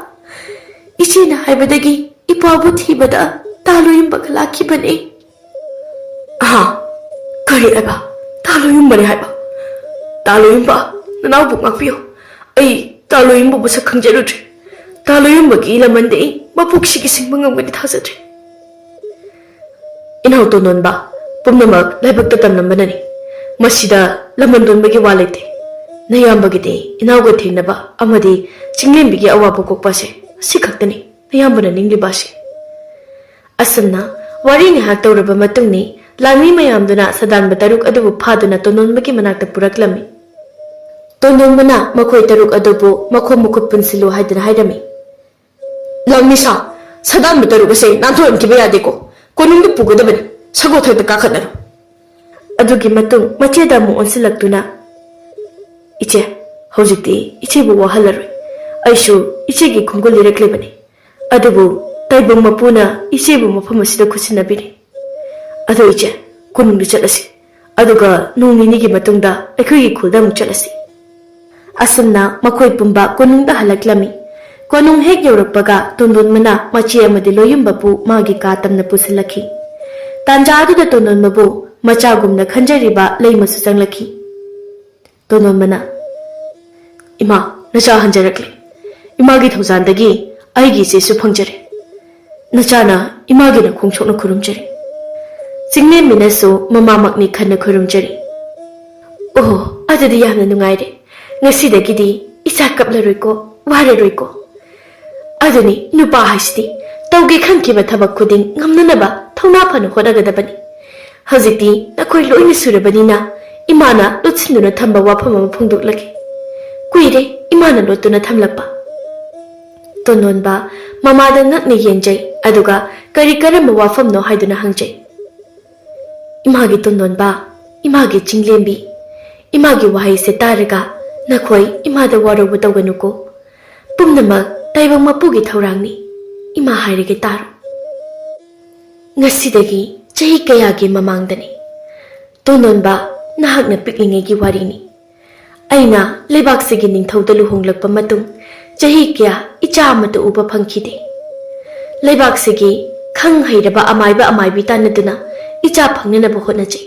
ꯏꯆꯦꯅ ꯍꯥꯏꯕꯗꯒꯤ ꯏꯄ꯭ꯋꯥꯕꯨ ꯊꯤꯕꯗ ꯇꯥꯂꯨ ꯌꯨꯝꯕꯒ ꯂꯥꯛꯈꯤꯕꯅꯦ꯫" "ꯑꯍꯥ, ꯀꯔꯤ ꯍꯥꯏꯕ? ꯇꯥꯂꯨ ꯌꯨꯝꯕꯅꯦ ꯍꯥꯏꯕ? ꯇꯥꯂꯨ ꯌꯨꯝꯕ, ꯅꯅꯥꯎꯕꯨ ꯉꯥꯛꯄꯤꯌꯨ꯫ ꯑꯩ ꯇꯥꯂꯨ ꯌꯨꯝꯕꯕꯨ ꯁꯛ ꯈꯪꯖꯔꯨꯗ꯭ꯔꯦ꯫ ꯇꯥꯂꯨ ꯌꯨꯝꯕꯒꯤ ꯂꯃꯟꯗꯤ ꯑꯩ ꯃꯄꯣꯛꯁꯤꯒꯤ ꯁꯤꯡꯕ ꯉꯝꯒꯅꯤ ꯊꯥꯖꯗ꯭ꯔꯦ꯫" "ꯏꯅꯥꯎ ꯇꯣꯟꯗꯣꯟꯕ, ꯄꯨꯝꯅꯃꯛ ꯂꯥꯏꯕꯛꯇ ꯇꯝꯂꯝꯕꯅꯅꯤ꯫ ꯃꯁꯤꯗ ꯂꯃꯟ ꯇꯣꯟꯕꯒꯤ ꯋꯥ ꯂꯩꯇꯦ꯫ ꯅꯌꯥꯝꯕꯒꯤꯗꯤ ꯏꯅꯥꯎꯒ ꯊꯦꯡꯅꯕ ꯑꯃꯗꯤ ꯆꯤꯡꯂꯦꯝꯕꯤꯒꯤ ꯑꯋꯥꯕ ꯀꯣꯛꯄ ꯑꯁꯦ ꯑꯁꯤ ꯈꯛꯇꯅꯤ ꯅꯌꯥꯝꯕꯅ ꯅꯤꯡꯂꯤꯕ ꯑꯁꯤ꯫" ꯑꯁꯨꯝꯅ ꯋꯥꯔꯤ ꯉꯥꯏꯍꯥꯛ ꯇꯧꯔꯕ ꯃꯇꯨꯡꯅꯤ ꯂꯥꯟꯃꯤ ꯃꯌꯥꯝꯗꯨꯅ ꯁꯗꯥꯟꯕ ꯇꯔꯨꯛ ꯑꯗꯨꯕꯨ ꯐꯥꯗꯨꯅ ꯇꯣꯟꯗꯣꯟꯕꯒꯤ ꯃꯅꯥꯛꯇ ꯄꯨꯔꯛꯂꯝꯃꯤ꯫ ꯇꯣꯟꯗꯣꯟꯕꯅ ꯃꯈꯣꯏ ꯇꯔꯨꯛ ꯑꯗꯨꯕꯨ ꯃꯈꯣꯡ ꯃꯈꯨꯠ ꯄꯨꯟꯁꯤꯜꯂꯨ ꯍꯥꯏꯗꯨꯅ ꯍꯥꯏꯔꯝꯃꯤ꯫ "ꯂꯥꯟꯃꯤꯁꯥ, ꯁꯗꯥꯟꯕ ꯇꯔꯨꯛ ꯑꯁꯦ ꯅꯥꯟꯊꯣꯛꯍꯟꯈꯤꯕ ꯌꯥꯗꯦꯀꯣ꯫ ꯀꯣꯅꯨꯡꯗ ꯄꯨꯒꯗꯕꯅꯤ꯫ ꯁꯒꯣꯜ ꯊꯛꯇ ꯀꯥꯈꯠꯅꯔꯣ꯫" ꯑꯗꯨꯒꯤ ꯃꯇꯨꯡ ꯃꯆꯦꯗ ꯑꯃꯨꯛ ꯑꯣꯟꯁꯤꯜꯂꯛꯇꯨꯅ, "ꯏꯆꯦ, ꯍꯧꯖꯤꯛꯇꯤ ꯏꯆꯦꯕꯨ ꯋꯥꯍꯜꯂꯔꯣꯏ꯫ ꯑꯩꯁꯨ ꯏꯆꯦꯒꯤ ꯈꯣꯡꯒꯨꯜ ꯂꯤꯔꯛꯂꯤꯕꯅꯤ꯫ ꯑꯗꯨꯕꯨ ꯇꯥꯏꯕꯪ ꯃꯄꯨꯅ ꯏꯆꯦꯕꯨ ꯃꯐꯝ ꯑꯁꯤꯗ ꯈꯨꯠꯁꯤꯟꯅꯕꯤꯔꯤ꯫ ꯑꯗꯣ ꯏꯆꯦ, ꯀꯣꯅꯨꯡꯗ ꯆꯠꯂꯁꯤ꯫ ꯑꯗꯨꯒ ꯅꯣꯡ ꯅꯤꯅꯤꯒꯤ ꯃꯇꯨꯡꯗ ꯑꯩꯈꯣꯏꯒꯤ ꯈꯨꯜꯗ ꯑꯃꯨꯛ ꯆꯠꯂꯁꯤ꯫" ꯑꯁꯨꯝꯅ ꯃꯈꯣꯏ ꯄꯨꯝꯕ ꯀꯣꯅꯨꯡꯗ ꯍꯜꯂꯛꯂꯝꯃꯤ꯫ ꯀꯣꯅꯨꯡ ꯍꯦꯛ ꯌꯧꯔꯛꯄꯒ ꯇꯣꯟꯗꯣꯟꯕꯅ ꯃꯆꯦ ꯑꯃꯗꯤ ꯂꯣꯌꯨꯝꯕꯕꯨ ꯃꯥꯒꯤ ꯀꯥ ꯇꯝꯅ ꯄꯨꯁꯤꯜꯂꯛꯈꯤ꯫ ꯇꯥꯟꯖꯥ ꯑꯗꯨꯗ ꯇꯣꯟꯗꯣꯟꯕꯕꯨ ꯃꯆꯥꯒꯨꯝꯅ ꯈꯟꯖꯔꯤꯕ ꯂꯩꯃꯁꯨ ꯆꯪꯂꯛꯈꯤ꯫ ꯇꯣꯟꯗꯣꯟꯕꯅ, "ꯏꯃꯥ, ꯅꯆꯥ ꯍꯟꯖꯔꯛꯂꯦ꯫ ꯏꯃꯥꯒꯤ ꯊꯧꯖꯥꯟꯗꯒꯤ ꯑꯩꯒꯤ ꯏꯆꯦꯁꯨ ꯐꯪꯖꯔꯦ꯫ ꯅꯆꯥꯅ ꯏꯃꯥꯒꯤ ꯅꯈꯣꯡ ꯁꯣꯛꯅ ꯈꯨꯔꯨꯝꯖꯔꯤ꯫" ꯆꯤꯡꯂꯦꯝꯕꯤꯅꯁꯨ ꯃꯃꯥꯃꯛꯅꯤ ꯈꯟꯅ ꯈꯨꯔꯨꯝꯖꯔꯤ꯫ "ꯑꯣꯍꯣ, ꯑꯗꯨꯗꯤ ꯌꯥꯝꯅ ꯅꯨꯡꯉꯥꯏꯔꯦ꯫ ꯉꯁꯤꯗꯒꯤꯗꯤ ꯏꯆꯥ ꯀꯞꯂꯔꯣꯏꯀꯣ, ꯋꯥꯔꯔꯣꯏꯀꯣ꯫ ꯑꯗꯨꯅꯤ ꯅꯨꯄꯥ ꯍꯥꯏꯁꯤꯗꯤ, ꯇꯧꯒꯦ ꯈꯟꯈꯤꯕ ꯊꯕꯛ ꯈꯨꯗꯤꯡ ꯉꯝꯅꯅꯕ ꯊꯧꯅꯥ ꯐꯅ ꯍꯣꯠꯅꯒꯗꯕꯅꯤ꯫ ꯍꯧꯖꯤꯛꯇꯤ ꯅꯈꯣꯏ ꯂꯣꯏꯅ ꯁꯨꯔꯕꯅꯤꯅ ꯏꯃꯥꯅ ꯂꯣꯠꯁꯤꯟꯗꯨꯅ ꯊꯝꯕ ꯋꯥꯐꯝ ꯑꯃ ꯐꯣꯡꯗꯣꯛꯂꯒꯦ꯫ ꯀꯨꯏꯔꯦ ꯏꯃꯥꯅ ꯂꯣꯠꯇꯨꯅ ꯊꯝꯂꯛꯄ꯫" ꯇꯣꯟꯗꯣꯟꯕ ꯃꯃꯥꯗ ꯉꯛꯅ ꯌꯦꯡꯖꯩ, ꯑꯗꯨꯒ ꯀꯔꯤ ꯀꯔꯝꯕ ꯋꯥꯐꯝꯅꯣ ꯍꯥꯏꯗꯨꯅ ꯍꯪꯖꯩ꯫ "ꯏꯃꯥꯒꯤ ꯇꯣꯟꯗꯣꯟꯕ, ꯏꯃꯥꯒꯤ ꯆꯤꯡꯂꯦꯝꯕꯤ, ꯏꯃꯥꯒꯤ ꯋꯥꯍꯩꯁꯦ ꯇꯥꯔꯒ ꯅꯈꯣꯏ ꯏꯃꯥꯗ ꯋꯥꯔꯧꯕ ꯇꯧꯒꯅꯨꯀꯣ꯫ ꯄꯨꯝꯅꯃꯛ ꯇꯥꯏꯕꯪ ꯃꯄꯨꯒꯤ ꯊꯧꯔꯥꯡꯅꯤ꯫ ꯏꯃꯥ ꯍꯥꯏꯔꯒꯦ ꯇꯥꯔꯣ꯫ ꯉꯁꯤꯗꯒꯤ ꯆꯍꯤ ꯀꯌꯥꯒꯤ ꯃꯃꯥꯡꯗꯅꯤ꯫ ꯇꯣꯟꯗꯣꯟꯕ, ꯅꯍꯥꯛꯅ ꯄꯤꯛꯂꯤꯉꯩꯒꯤ ꯋꯥꯔꯤꯅꯤ꯫ ꯑꯩꯅ ꯂꯩꯕꯥꯛꯁꯤꯒꯤ ꯅꯤꯡꯊꯧꯗ ꯂꯨꯍꯣꯡꯂꯛꯄ ꯃꯇꯨꯡ ꯆꯍꯤ ꯀꯌꯥ ꯏꯆꯥ ꯑꯃꯠꯇ ꯎꯕ ꯐꯪꯈꯤꯗꯦ꯫ ꯂꯩꯕꯥꯛꯁꯤꯒꯤ ꯈꯪ ꯍꯩꯔꯕ ꯑꯃꯥꯏꯕ ꯑꯃꯥꯏꯕꯤ ꯇꯥꯟꯅꯗꯨꯅ ꯏꯆꯥ ꯐꯪꯅꯅꯕ ꯍꯣꯠꯅꯖꯩ,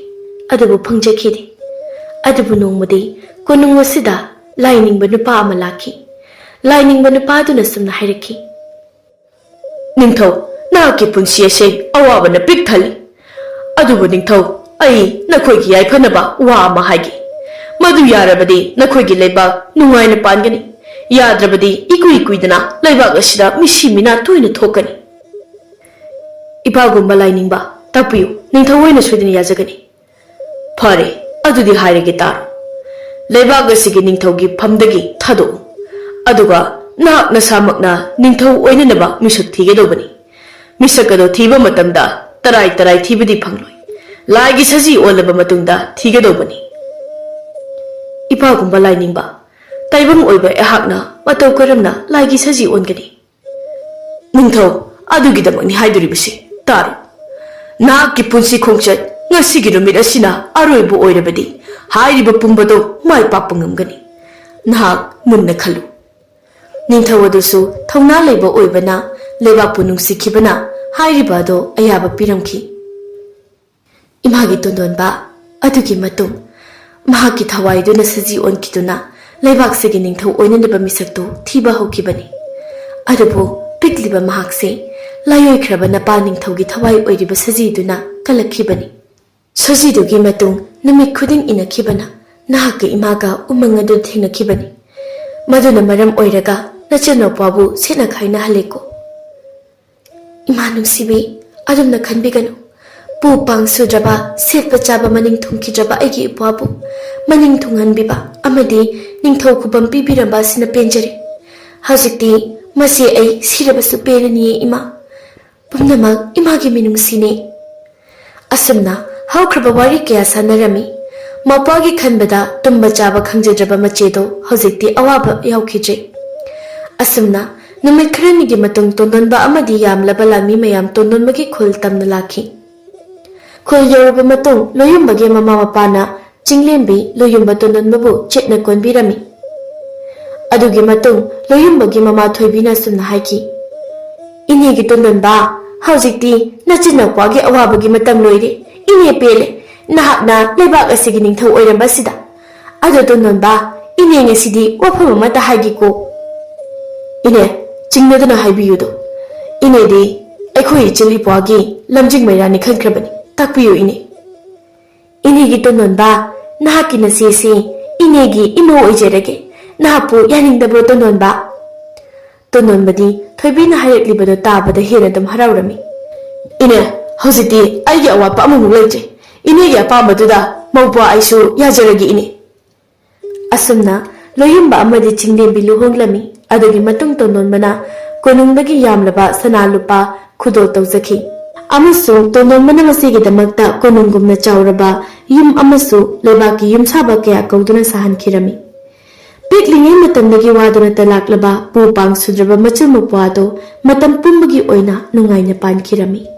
ꯑꯗꯨꯕꯨ ꯐꯪꯖꯈꯤꯗꯦ꯫ ꯑꯗꯨꯕꯨ ꯅꯣꯡꯃꯗꯤ ꯀꯣꯅꯨꯡ ꯑꯁꯤꯗ ꯂꯥꯏꯅꯤꯡꯕ ꯅꯨꯄꯥ ꯑꯃ ꯂꯥꯛꯈꯤ꯫ ꯂꯥꯏꯅꯤꯡꯕ ꯅꯨꯄꯥ ꯑꯗꯨꯅ ꯁꯨꯝꯅ ꯍꯥꯏꯔꯛꯈꯤ, "ꯅꯤꯡꯊꯧ, ꯅꯍꯥꯛꯀꯤ ꯄꯨꯟꯁꯤ ꯑꯁꯦ ꯑꯋꯥꯕꯅ ꯄꯤꯛ ꯊꯜꯂꯤ꯫ ꯑꯗꯨꯕꯨ ꯅꯤꯡꯊꯧ, ꯑꯩ ꯅꯈꯣꯏꯒꯤ ꯌꯥꯏꯐꯅꯕ ꯋꯥ ꯑꯃ ꯍꯥꯏꯒꯦ꯫ ꯃꯗꯨ ꯌꯥꯔꯕꯗꯤ ꯅꯈꯣꯏꯒꯤ ꯂꯩꯕꯥꯛ ꯅꯨꯡꯉꯥꯏꯅ ꯄꯥꯟꯒꯅꯤ꯫ ꯌꯥꯗ꯭ꯔꯕꯗꯤ ꯏꯀꯨꯏ ꯀꯨꯏꯗꯅ ꯂꯩꯕꯥꯛ ꯑꯁꯤꯗ ꯃꯤꯁꯤ ꯃꯤꯅꯥ ꯇꯣꯏꯅ ꯊꯣꯛꯀꯅꯤ꯫" "ꯏꯄꯥꯒꯨꯝꯕ ꯂꯥꯏꯅꯤꯡꯕ, ꯇꯥꯛꯄꯤꯌꯨ, ꯅꯤꯡꯊꯧ ꯑꯣꯏꯅ ꯁꯣꯏꯗꯅ ꯌꯥꯖꯒꯅꯤ꯫" "ꯐꯔꯦ, ꯑꯗꯨꯗꯤ ꯍꯥꯏꯔꯒꯦ ꯇꯥꯔꯣ꯫ ꯂꯩꯕꯥꯛ ꯑꯁꯤꯒꯤ ꯅꯤꯡꯊꯧꯒꯤ ꯐꯝꯗꯒꯤ ꯊꯥꯗꯣꯛꯎ꯫ ꯑꯗꯨꯒ ꯅꯍꯥꯛ ꯅꯁꯥꯃꯛꯅ ꯅꯤꯡꯊꯧ ꯑꯣꯏꯅꯅꯕ ꯃꯤꯁꯛ ꯊꯤꯒꯗꯧꯕꯅꯤ꯫ ꯃꯤꯁꯛ ꯑꯗꯣ ꯊꯤꯕ ꯃꯇꯝꯗ ꯇꯔꯥꯏ ꯇꯔꯥꯏ ꯊꯤꯕꯗꯤ ꯐꯪꯂꯣꯏ꯫ ꯂꯥꯏꯒꯤ ꯁꯖꯤ ꯑꯣꯜꯂꯕ ꯃꯇꯨꯡꯗ ꯊꯤꯒꯗꯧꯕꯅꯤ꯫" "ꯏꯄꯥꯒꯨꯝꯕ ꯂꯥꯏꯅꯤꯡꯕ, ꯇꯥꯏꯕꯪ ꯑꯣꯏꯕ ꯑꯩꯍꯥꯛꯅ ꯃꯇꯧ ꯀꯔꯝꯅ ꯂꯥꯏꯒꯤ ꯁꯖꯤ ꯑꯣꯟꯒꯅꯤ?" "ꯅꯤꯡꯊꯧ, ꯑꯗꯨꯒꯤꯗꯃꯛꯅꯤ ꯍꯥꯏꯗꯣꯔꯤꯕꯁꯤ꯫ ꯇꯥꯔꯣ꯫ ꯅꯍꯥꯛꯀꯤ ꯄꯨꯟꯁꯤ ꯈꯣꯡꯆꯠ ꯉꯁꯤꯒꯤ ꯅꯨꯃꯤꯠ ꯑꯁꯤꯅ ꯑꯔꯣꯏꯕ ꯑꯣꯏꯔꯕꯗꯤ ꯍꯥꯏꯔꯤꯕ ꯄꯨꯝꯕꯗꯣ ꯃꯥꯏ ꯄꯥꯛꯄ ꯉꯝꯒꯅꯤ꯫ ꯅꯍꯥꯛ ꯃꯨꯟꯅ ꯈꯜꯂꯨ꯫" ꯅꯤꯡꯊꯧ ꯑꯗꯨꯁꯨ ꯊꯧꯅꯥ ꯂꯩꯕ ꯑꯣꯏꯕꯅ ꯂꯩꯕꯥꯛꯄꯨ ꯅꯨꯡꯁꯤꯈꯤꯕꯅ ꯍꯥꯏꯔꯤꯕ ꯑꯗꯣ ꯑꯌꯥꯕ ꯄꯤꯔꯝꯈꯤ꯫ ꯏꯃꯥꯒꯤ ꯇꯣꯟꯗꯣꯟꯕ ꯑꯗꯨꯒꯤ ꯃꯇꯨꯡ ꯃꯍꯥꯛꯀꯤ ꯊꯋꯥꯏꯗꯨꯅ ꯁꯖꯤ ꯑꯣꯟꯈꯤꯗꯨꯅ ꯂꯩꯕꯥꯛꯁꯤꯒꯤ ꯅꯤꯡꯊꯧ ꯑꯣꯏꯅꯅꯕ ꯃꯤꯁꯛꯇꯨ ꯊꯤꯕ ꯍꯧꯈꯤꯕꯅꯤ꯫ ꯑꯗꯨꯕꯨ ꯄꯤꯛꯂꯤꯕ ꯃꯍꯥꯛꯁꯦ ꯂꯥꯏꯑꯣꯏꯈ꯭ꯔꯕ ꯅꯄꯥ ꯅꯤꯡꯊꯧꯒꯤ ꯊꯋꯥꯏ ꯑꯣꯏꯔꯤꯕ ꯁꯖꯤꯗꯨꯅ ꯀꯜꯂꯛꯈꯤꯕꯅꯤ꯫ ꯁꯖꯤꯗꯨꯒꯤ ꯃꯇꯨꯡ ꯅꯨꯃꯤꯠ ꯈꯨꯗꯤꯡ ꯏꯟꯅꯈꯤꯕꯅ ꯅꯍꯥꯛꯀ ꯏꯃꯥꯒ ꯎꯃꯪ ꯑꯗꯨ ꯊꯦꯡꯅꯈꯤꯕꯅꯤ꯫ ꯃꯗꯨꯅ ꯃꯔꯝ ꯑꯣꯏꯔꯒ ꯅꯆꯟꯅꯨꯄꯥꯕꯨ ꯁꯦꯠꯅ ꯈꯥꯏꯅꯍꯜꯂꯦꯀꯣ꯫ ꯏꯃꯥ ꯅꯨꯡꯁꯤꯕꯤ, ꯑꯗꯨꯝꯅ ꯈꯟꯕꯤꯒꯅꯨ꯫ ꯄꯨ ꯄꯥꯡ ꯁꯨꯗ꯭ꯔꯕ, ꯁꯦꯠꯄ ꯆꯥꯕ ꯃꯅꯤꯡ ꯊꯨꯡꯈꯤꯗ꯭ꯔꯕ ꯑꯩꯒꯤ ꯏꯄ꯭ꯋꯥꯕꯨ ꯃꯅꯤꯡ ꯊꯨꯡꯍꯟꯕꯤꯕ ꯑꯃꯗꯤ ꯅꯤꯡꯊꯧ ꯈꯨꯕꯝ ꯄꯤꯕꯤꯔꯝꯕ ꯑꯁꯤꯅ ꯄꯦꯟꯖꯔꯦ꯫ ꯍꯧꯖꯤꯛꯇꯤ "ꯃꯁꯤ ꯑꯩ ꯁꯤꯔꯕꯁꯨ ꯄꯦꯜꯂꯅꯤꯌꯦ ꯏꯃꯥ꯫ ꯄꯨꯝꯅꯃꯛ ꯏꯃꯥꯒꯤ ꯃꯤꯅꯨꯡꯁꯤꯅꯦ"꯫ ꯑꯁꯨꯝꯅ ꯍꯧꯈ꯭ꯔꯕ ꯋꯥꯔꯤ ꯀꯌꯥ ꯁꯥꯟꯅꯔꯝꯃꯤ꯫ ꯃꯧꯄ꯭ꯋꯥꯒꯤ ꯈꯟꯕꯗ ꯇꯨꯝꯕ ꯆꯥꯕ ꯈꯪꯖꯗ꯭ꯔꯕ ꯃꯆꯦꯗꯣ ꯍꯧꯖꯤꯛꯇꯤ ꯑꯋꯥꯕ ꯌꯥꯎꯈꯤꯗ꯭ꯔꯦ꯫ ꯑꯁꯨꯝꯅ ꯅꯨꯃꯤꯠ ꯈꯔꯅꯤꯒꯤ ꯃꯇꯨꯡ ꯇꯣꯟꯗꯣꯟꯕ ꯑꯃꯗꯤ ꯌꯥꯝꯂꯕ ꯂꯥꯟꯃꯤ ꯃꯌꯥꯝ ꯇꯣꯟꯗꯣꯟꯕꯒꯤ ꯈꯨꯜ ꯇꯝꯅ ꯂꯥꯛꯈꯤ꯫ ꯈꯨꯜ ꯌꯧꯔꯕ ꯃꯇꯨꯡ ꯂꯣꯌꯨꯝꯕꯒꯤ ꯃꯃꯥ ꯃꯄꯥꯅ ꯆꯤꯡꯂꯦꯝꯕꯤ ꯂꯣꯌꯨꯝꯕ ꯇꯣꯟꯗꯣꯟꯕꯕꯨ ꯆꯦꯠꯅ ꯀꯣꯟꯕꯤꯔꯝꯃꯤ꯫ ꯑꯗꯨꯒꯤ ꯃꯇꯨꯡ ꯂꯣꯌꯨꯝꯕꯒꯤ ꯃꯃꯥ ꯊꯣꯏꯕꯤꯅ ꯑꯁꯨꯝꯅ ꯍꯥꯏꯈꯤ, "ꯏꯅꯦꯒꯤ ꯇꯣꯟꯗꯣꯟꯕ, ꯍꯧꯖꯤꯛꯇꯤ ꯅꯆꯤꯟ ꯅꯄ꯭ꯋꯥꯒꯤ ꯑꯋꯥꯕꯒꯤ ꯃꯇꯝ ꯂꯣꯏꯔꯦ꯫ ꯏꯅꯦ ꯄꯦꯜꯂꯦ, ꯅꯍꯥꯛꯅ ꯂꯩꯕꯥꯛ ꯑꯁꯤꯒꯤ ꯅꯤꯡꯊꯧ ꯑꯣꯏꯔꯝꯕ ꯑꯁꯤꯗ꯫ ꯑꯗꯣ ꯇꯣꯟꯗꯣꯟꯕ, ꯏꯅꯦ ꯉꯁꯤꯗꯤ ꯋꯥꯐꯝ ꯑꯃꯇ ꯍꯥꯏꯒꯦꯀꯣ"꯫ "ꯏꯅꯦ, ꯆꯤꯡꯅꯗꯅ ꯍꯥꯏꯕꯤꯌꯨꯗꯣ꯫ ꯏꯅꯦꯗꯤ ꯑꯩꯈꯣꯏ ꯏꯆꯤꯜ ꯏꯄ꯭ꯋꯥꯒꯤ ꯂꯝꯖꯤꯡ ꯃꯩꯔꯥꯅꯤ ꯈꯟꯈ꯭ꯔꯕꯅꯤ꯫ ꯇꯥꯛꯄꯤꯌꯨ ꯏꯅꯦ"꯫ "ꯏꯅꯦꯒꯤ ꯇꯣꯟꯗꯣꯟꯕ, ꯅꯍꯥꯛꯀꯤ ꯅꯆꯦꯁꯤ ꯏꯅꯦꯒꯤ ꯏꯃꯧ ꯑꯣꯏꯖꯔꯒꯦ꯫ ꯅꯍꯥꯛꯄꯨ ꯌꯥꯅꯤꯡꯗꯕ꯭ꯔꯣ ꯇꯣꯟꯗꯣꯟꯕ?" ꯇꯣꯟꯗꯣꯟꯕꯗꯤ ꯊꯣꯏꯕꯤꯅ ꯍꯥꯏꯔꯛꯂꯤꯕꯗꯨ ꯇꯥꯕꯗ ꯍꯦꯟꯅ ꯑꯗꯨꯝ ꯍꯔꯥꯎꯔꯝꯃꯤ꯫ "ꯏꯅꯦ, ꯍꯧꯖꯤꯛꯇꯤ ꯑꯩꯒꯤ ꯑꯋꯥꯠꯄ ꯑꯃꯃꯨꯛ ꯂꯩꯇ꯭ꯔꯦ꯫ ꯏꯅꯦꯒꯤ ꯑꯄꯥꯝꯕꯗꯨꯗ ꯃꯧꯄ꯭ꯋꯥ ꯑꯩꯁꯨ ꯌꯥꯖꯔꯒꯦ ꯏꯅꯦ"꯫ ꯑꯁꯨꯝꯅ ꯂꯣꯌꯨꯝꯕ ꯑꯃꯗꯤ ꯆꯤꯡꯂꯦꯝꯕꯤ ꯂꯨꯍꯣꯡꯂꯝꯃꯤ꯫ ꯑꯗꯨꯒꯤ ꯃꯇꯨꯡ ꯇꯣꯟꯗꯣꯟꯕꯅ ꯀꯣꯅꯨꯡꯗꯒꯤ ꯌꯥꯝꯂꯕ ꯁꯅꯥ ꯂꯨꯄꯥ ꯈꯨꯗꯣꯜ ꯇꯧꯖꯈꯤ꯫ ꯑꯃꯁꯨꯡ ꯇꯣꯟꯗꯣꯟꯕꯅ ꯃꯁꯤꯒꯤꯗꯃꯛꯇ ꯀꯣꯅꯨꯡꯒꯨꯝꯅ ꯆꯥꯎꯔꯕ ꯌꯨꯝ ꯑꯃꯁꯨ ꯂꯩꯕꯥꯛꯀꯤ ꯌꯨꯝꯁꯥꯕ ꯀꯌꯥ ꯀꯧꯗꯨꯅ ꯁꯥꯍꯟꯈꯤꯔꯝꯃꯤ꯫ ꯄꯤꯛꯂꯤꯉꯩ ꯃꯇꯝꯗꯒꯤ ꯋꯥꯗꯨꯅ ꯇꯂꯥꯛꯂꯕ ꯄꯨ ꯄꯥꯡ ꯁꯨꯗ꯭ꯔꯕ ꯃꯆꯜ ꯃꯧꯄ꯭ꯋꯥꯗꯣ ꯃꯇꯝ ꯄꯨꯝꯕꯒꯤ ꯑꯣꯏꯅ ꯅꯨꯡꯉꯥꯏꯅ ꯄꯥꯟꯈꯤꯔꯝꯃꯤ꯫